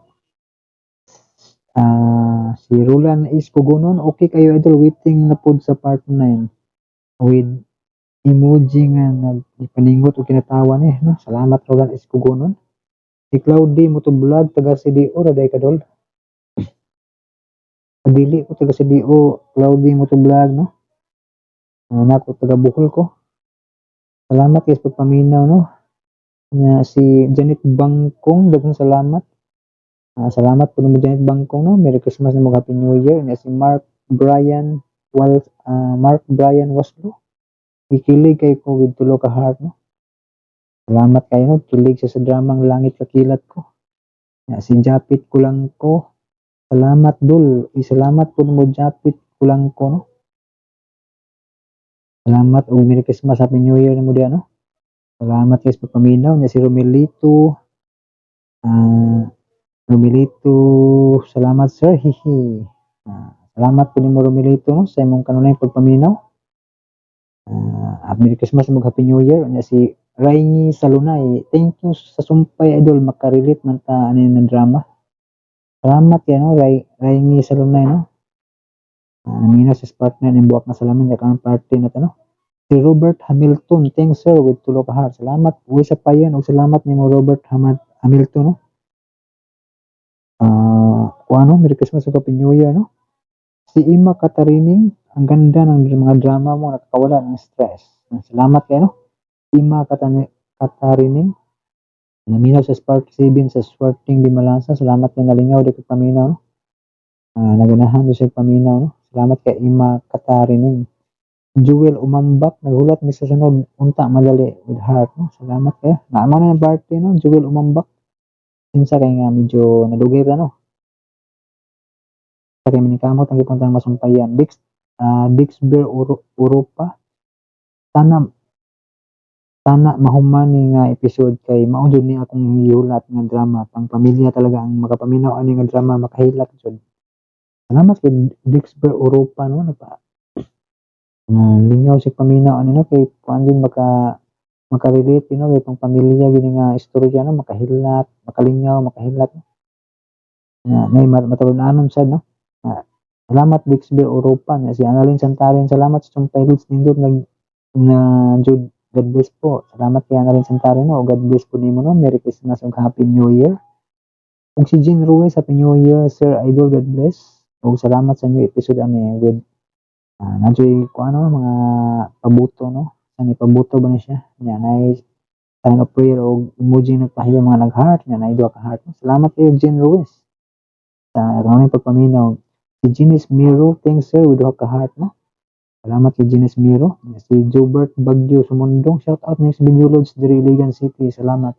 si Roland is Kugunon, okay kayo, idol, waiting na pod sa part 9 with emoji nga nagpaningot o kinatawa ni, no? Salamat, Roland is Kugunon. Si Cloudy Motovlog, taga CDO ra day ka, dol. Dili ko taga CDO, Cloudy Motovlog, no. Nako taga Bohol ko. Salamat kay sa pagpaminaw, no. Nya si Janet Bangkong, daghang salamat. Ah, salamat po nimo, Janet Bangkong, no. Merry Christmas na, Happy New Year. Nya si Mark Brian Waslo. Gikilig kay ko with tulo ka heart, no. Salamat kayo, no. Kilig siya sa dramang Langit Kakilat Ko. Nya si Japit Kulang ko. Salamat, dul. Salamat po nimo, Japit Kulang ko, no. Salamat ug Merry Christmas, Happy New Year nimo diha, no. Salamat kay sa pagpaminaw. Nya si Romelito. Romelito, salamat, sir. Hihi. Ah, salamat po nimo, Romelito, no, sa imong kanunay pagpaminaw. Merry Christmas ug Happy New Year. Nya si Raini Salunay. Thank you sa sumpay, idol, makarelate man ta ani na drama. Salamat kay no Raini Salunay, no. Naminaw sa partner ng Buwak na Salamin ya karon party na to, no. Si Robert Hamilton, thanks, sir, with tulo ka heart. Salamat uwi sa payan ug salamat nimo, Robert Hamilton, no. Ah, kuano, Merry Christmas ug Happy New Year, no. Si Ima Katarining, ang ganda ng mga drama mo, nakakawala ng stress. Ah, salamat kayo, no. Ima Katarining. Naminaw sa Spark 7 sa Swarting di Malasa. Salamat kay nalingaw di ko paminaw, no. Ah, naganahan do siya paminaw, no. Salamat kay Ima Katarining. Jewel Umambak, naghulat mi sa sunod unta madali with heart, no. Salamat kayo. Naama na yung birthday, no, Jewel Umambak. Sinsa kay nga medyo nadugay pa, no. Sa kay manikamot ang gipuntang masumpayan. Dix Dixbeer Europa. Sana sana mahuman ni nga episode kay mao jud ni akong gihulat nga drama pang pamilya talaga. Ang makapaminaw ani nga drama makahilak jud. Salamat kay Dixper Europa, no, napa na lingaw si paminaw ani, no, kay kuan jud maka-relate kay pang pamilya gini nga istorya, no, makahilak, makalingaw, makahilak na nay matulun-anon sad, no. Salamat, Dixper Europa. Na si Annalyn Santarin, salamat sa Sumpay Lods, nindot nag na jud. God bless po. Salamat kay Annalyn Santarin, no. God bless po nimo, no. Merry Christmas ug Happy New Year. Ug si Jean Ruiz, Happy New Year, Sir Idol, God bless. Ug salamat sa new episode ani with nadyoy ko ano mga pabuto, no. Ani pabuto ba ni siya? Nya nay sign of prayer og emoji nagpahiya, mga nag-heart nya nay duha ka heart. Salamat kayo, Jean Ruiz, sa kanang pagpaminaw. Si Ginis Miro, thanks sir, with duha ka heart, no. Salamat kay Ginis Miro. Si Jobert Bagyo Sumundong, shout out next video loads diri Iligan City. Salamat.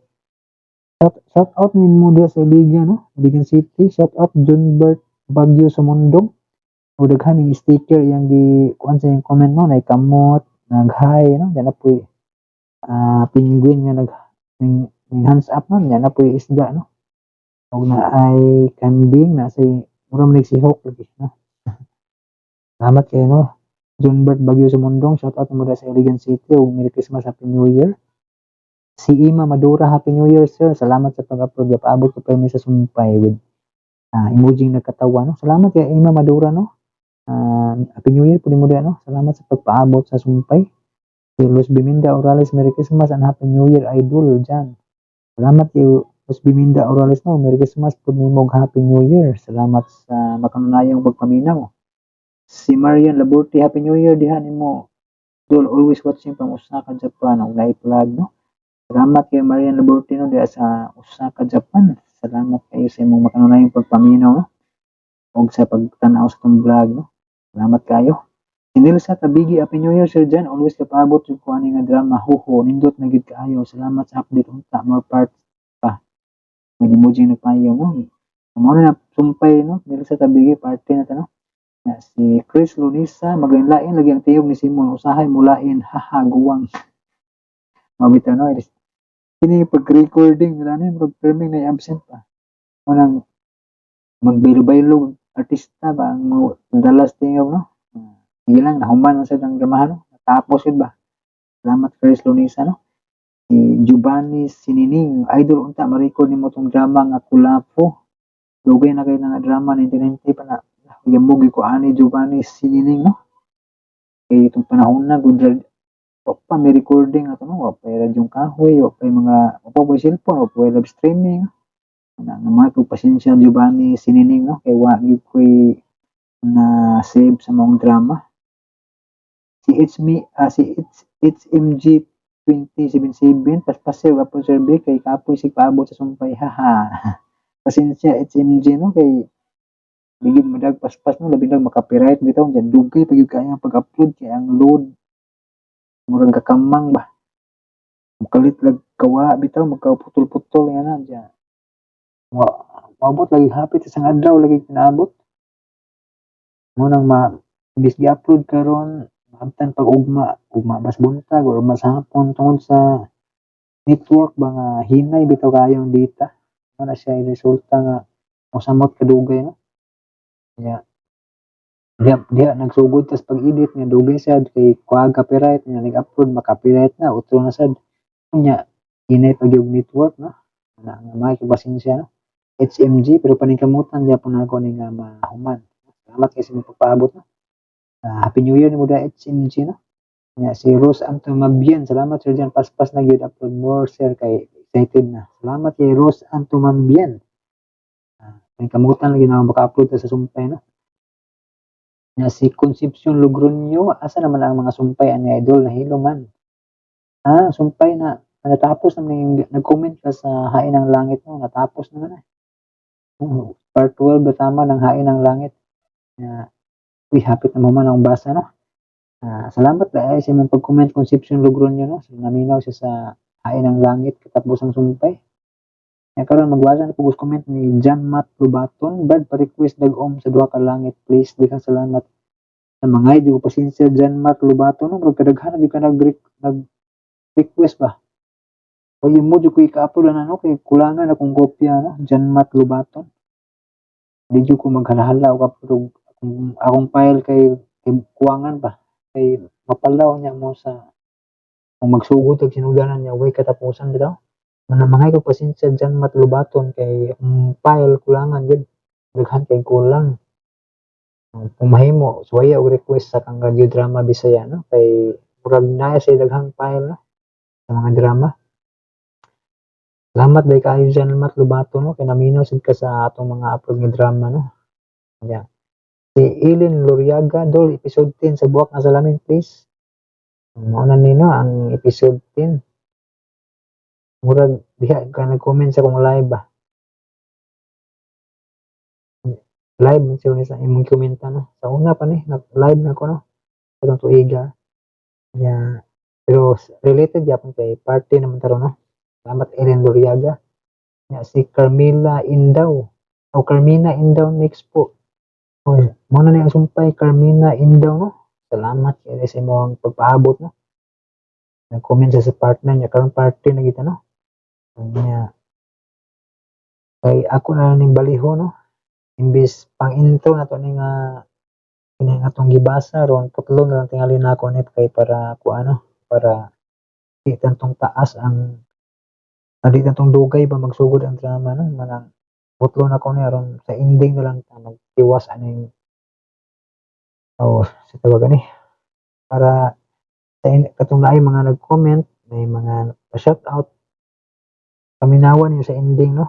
Shout out ni mo diha sa Iligan, no? Iligan City. Shout out Junbert Bagyo Sumundong. O daghan ning sticker iyang gi kuan sa iyang comment, no, nay kamot, nag-hi, no, diyan na po'y penguin nga nag ning hands up, no, diyan na po'y isda, no. Og na ay kanding na say mura man sihok lagi, no. Salamat kayo, no. Junbert Bagyo Sumundong, shout out mo sa Iligan City ug Merry Christmas, Happy New Year. Si Ima Madura, Happy New Year, sir. Salamat sa pag-upload. Paabot ko pa sa sumpay with emoji nagkatawa, no. Salamat kay Ima Madura, no. Happy New Year po mo, no. Salamat sa pagpaabot sa sumpay. Si Luz Biminda Orales, Merry Christmas and Happy New Year, Idol dyan. Salamat kay Luz Biminda Orales, no. Merry Christmas po nimo ug Happy New Year. Salamat sa makanunayong pagpaminaw. Si Marian Laborte, Happy New Year diha nimo. Idol, always watching from Osaka, Japan. Ang plug, no. Salamat kay Marian Laborte, no, diha sa Osaka, Japan. Salamat kayo sa imong makanunayong pagpaminaw, no, ug sa pagtanaw sa atong vlog, no. Salamat kayo. Si Nilsa Tabigi, Happy New Year, Sir Jan. Always kapaabot yung kuan nga drama. Huho, nindot na gid kaayo. Salamat sa update unta, more parts pa. May emoji nagpayo mo. Mao na sumpay, no. Nilsa Tabigi, party na ta, no. Ya, si Chris Lunisa, maglain lagi ang tiyog ni Simon, usahay mulain, haha, guwang. Mabitaw, no. Kini pag-recording, wala na yung pag-filming na absent pa. Unang magbaylo-baylo artista ba ang dalas tingog, no? Sige lang, nahuman na sa ang dramahan, no? Natapos yun ba? Salamat, Chris Lunisa, no? Si Giovanni Sinining, Idol, unta ma-record nimo tong drama nga Kulapo. Dugay na kayo nga drama, 1990 pa na. Yamog ko ani, Giovanni Sinining, no? Kay itong panahon na good wa pa may recording ato, no, wa pa radyong kahoy, wa pa mga wa pa cellphone, wa pa live streaming. Na nga mga kog pasensya, Giovanni Sinining, no, kay wa gyud ko'y na save sa maong drama. Si It's me si It's HMG 2077, paspasew apo survey kay kapoy sig paabot sa sumpay, haha. Pasensya, HMG, no, kay bigid madag paspas, no, labi nag maka-copyright bitaw diyan. Dugay pa gyud kaayo ang pag-upload kay ang load murag kakamang ba, mukalit lag kawa bitaw, magkaputol-putol nga na diyan. Wa maabot lagi hapit sa isang adlaw lagi pinaabot mo nang ma imbis gi-upload karon, maabtan pag ugma, ugma bas buntag or mas hapon tungod sa network ba nga hinay bitaw kayo ang data. Mao na siya yung resulta nga mosamot kadugay, no. Kaya diha diha nagsugod tas pag-edit nga dugay sad kay kuha copyright nga nag-upload, ma-copyright na utro na sad. Unya hinay pa gyud network, no. Na nga may pasensya, no, HMG, pero paningkamutan gyapon nako ni nga mahuman. Salamat kay sa imong pagpaabot, no. Happy New Year nimo da, HMG, no. Nya si Rose Anton Mabien, salamat sir Jan, paspas na gyud, upload more sir kay excited na. Salamat kay Rose Anton Mabien. Paningkamutan lagi na maka-upload ta sa sumpay, no. Nya si Concepcion Logroño, asa naman ang mga sumpay ani, Idol, nahilo man? Sumpay na natapos naman yung nag-comment ka sa Hain ng Langit, no, natapos naman na. Part 12 ba tama ng Hain ng Langit? Na uy, hapit na man ang basa, no. Salamat dahil sa imong pag-comment, Concepcion Logroño, no. So, naminaw siya sa Hain ng Langit katapos ang sumpay. Nya karon magbasa na pug comment ni John Matt Lubaton, Brad, pa-request Dag-om sa Duha ka Langit, please. Daghang salamat. Namangay di ko pasensya John Mark Lubato, no? Murag kadaghan na jud ka nag request ba. O yung mo jud ko ika-upload na, no, kay kulangan akong kopya, no, John Mark Lubaton. Di jud ko maghalahala og upload og akong file kay kuwangan ba, kay mapalaw niya mo sa kung magsugod og sinudanan niya, way katapusan bitaw. Manamangay ko pasensya John Mark Lubaton kay ang file kulangan gud, daghan kay kulang. Kung mahimo, suwaya og request sa kang Radio Drama Bisaya, no, kay murag naa siya daghang file, no, sa mga drama. Salamat day kaayo, John Matt Lubato, no, kay naminaw sad ka sa atong mga upload nga drama, no. Yeah. Si Eileen Loriaga, "Dol, episode 10 sa Buwak nga Salamin, please." Mao na ni, no, ang episode 10. Murag diha ka nag-comment sa akong live ba. Live man siya sa imong komenta, no. Sa una pa ni, nag live na ko, no. Atong tuiga. Yeah. Pero related gyapon kay party naman taro, no. Salamat, Eileen Loriaga. Ya, si Carmela Indaw. O Carmina Indaw next po. Oy, mao na ni ang sumpay, Carmina Indaw, no. Salamat kay sa imong pagpaabot, no. Nag-comment siya sa partner niya karon, party na kita, no. Nya kay ako na ning baliho, no. Imbis pang intro na to ni nga kini nga atong gibasa ron, putlo na lang tingali nako ni kay para ku ano, para di tantong taas ang di tantong dugay ba magsugod ang drama, no. Manang putlo na ko ni aron sa ending na lang ta magtiwas aning, oh, sa tawag ani, para sa katong naay mga nag-comment, may mga shout out, paminawan niyo sa ending, no,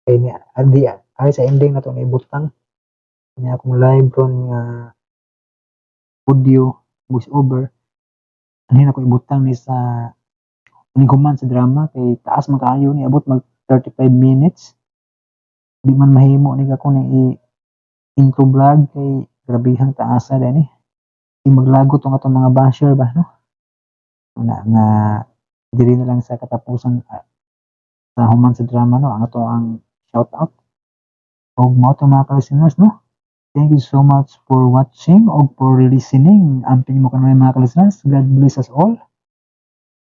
kay ni adi ay sa ending na to ni ibutang niya akong live ron nga audio voice over. Anhin ako ibutang ni sa ni human sa drama kay taas man kaayo ni, abot mag 35 minutes. Di man mahimo ni ako ni i intro vlog kay grabehang taasa dani. Di maglagot tong atong mga basher ba, no. Una nga diri na lang sa katapusan, sa human sa drama, no, ang ato ang shout out. Og mao to, mga ka-listeners, no. Thank you so much for watching og for listening. Amping mo kanunay, mga ka-listeners. God bless us all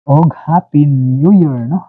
og Happy New Year, no.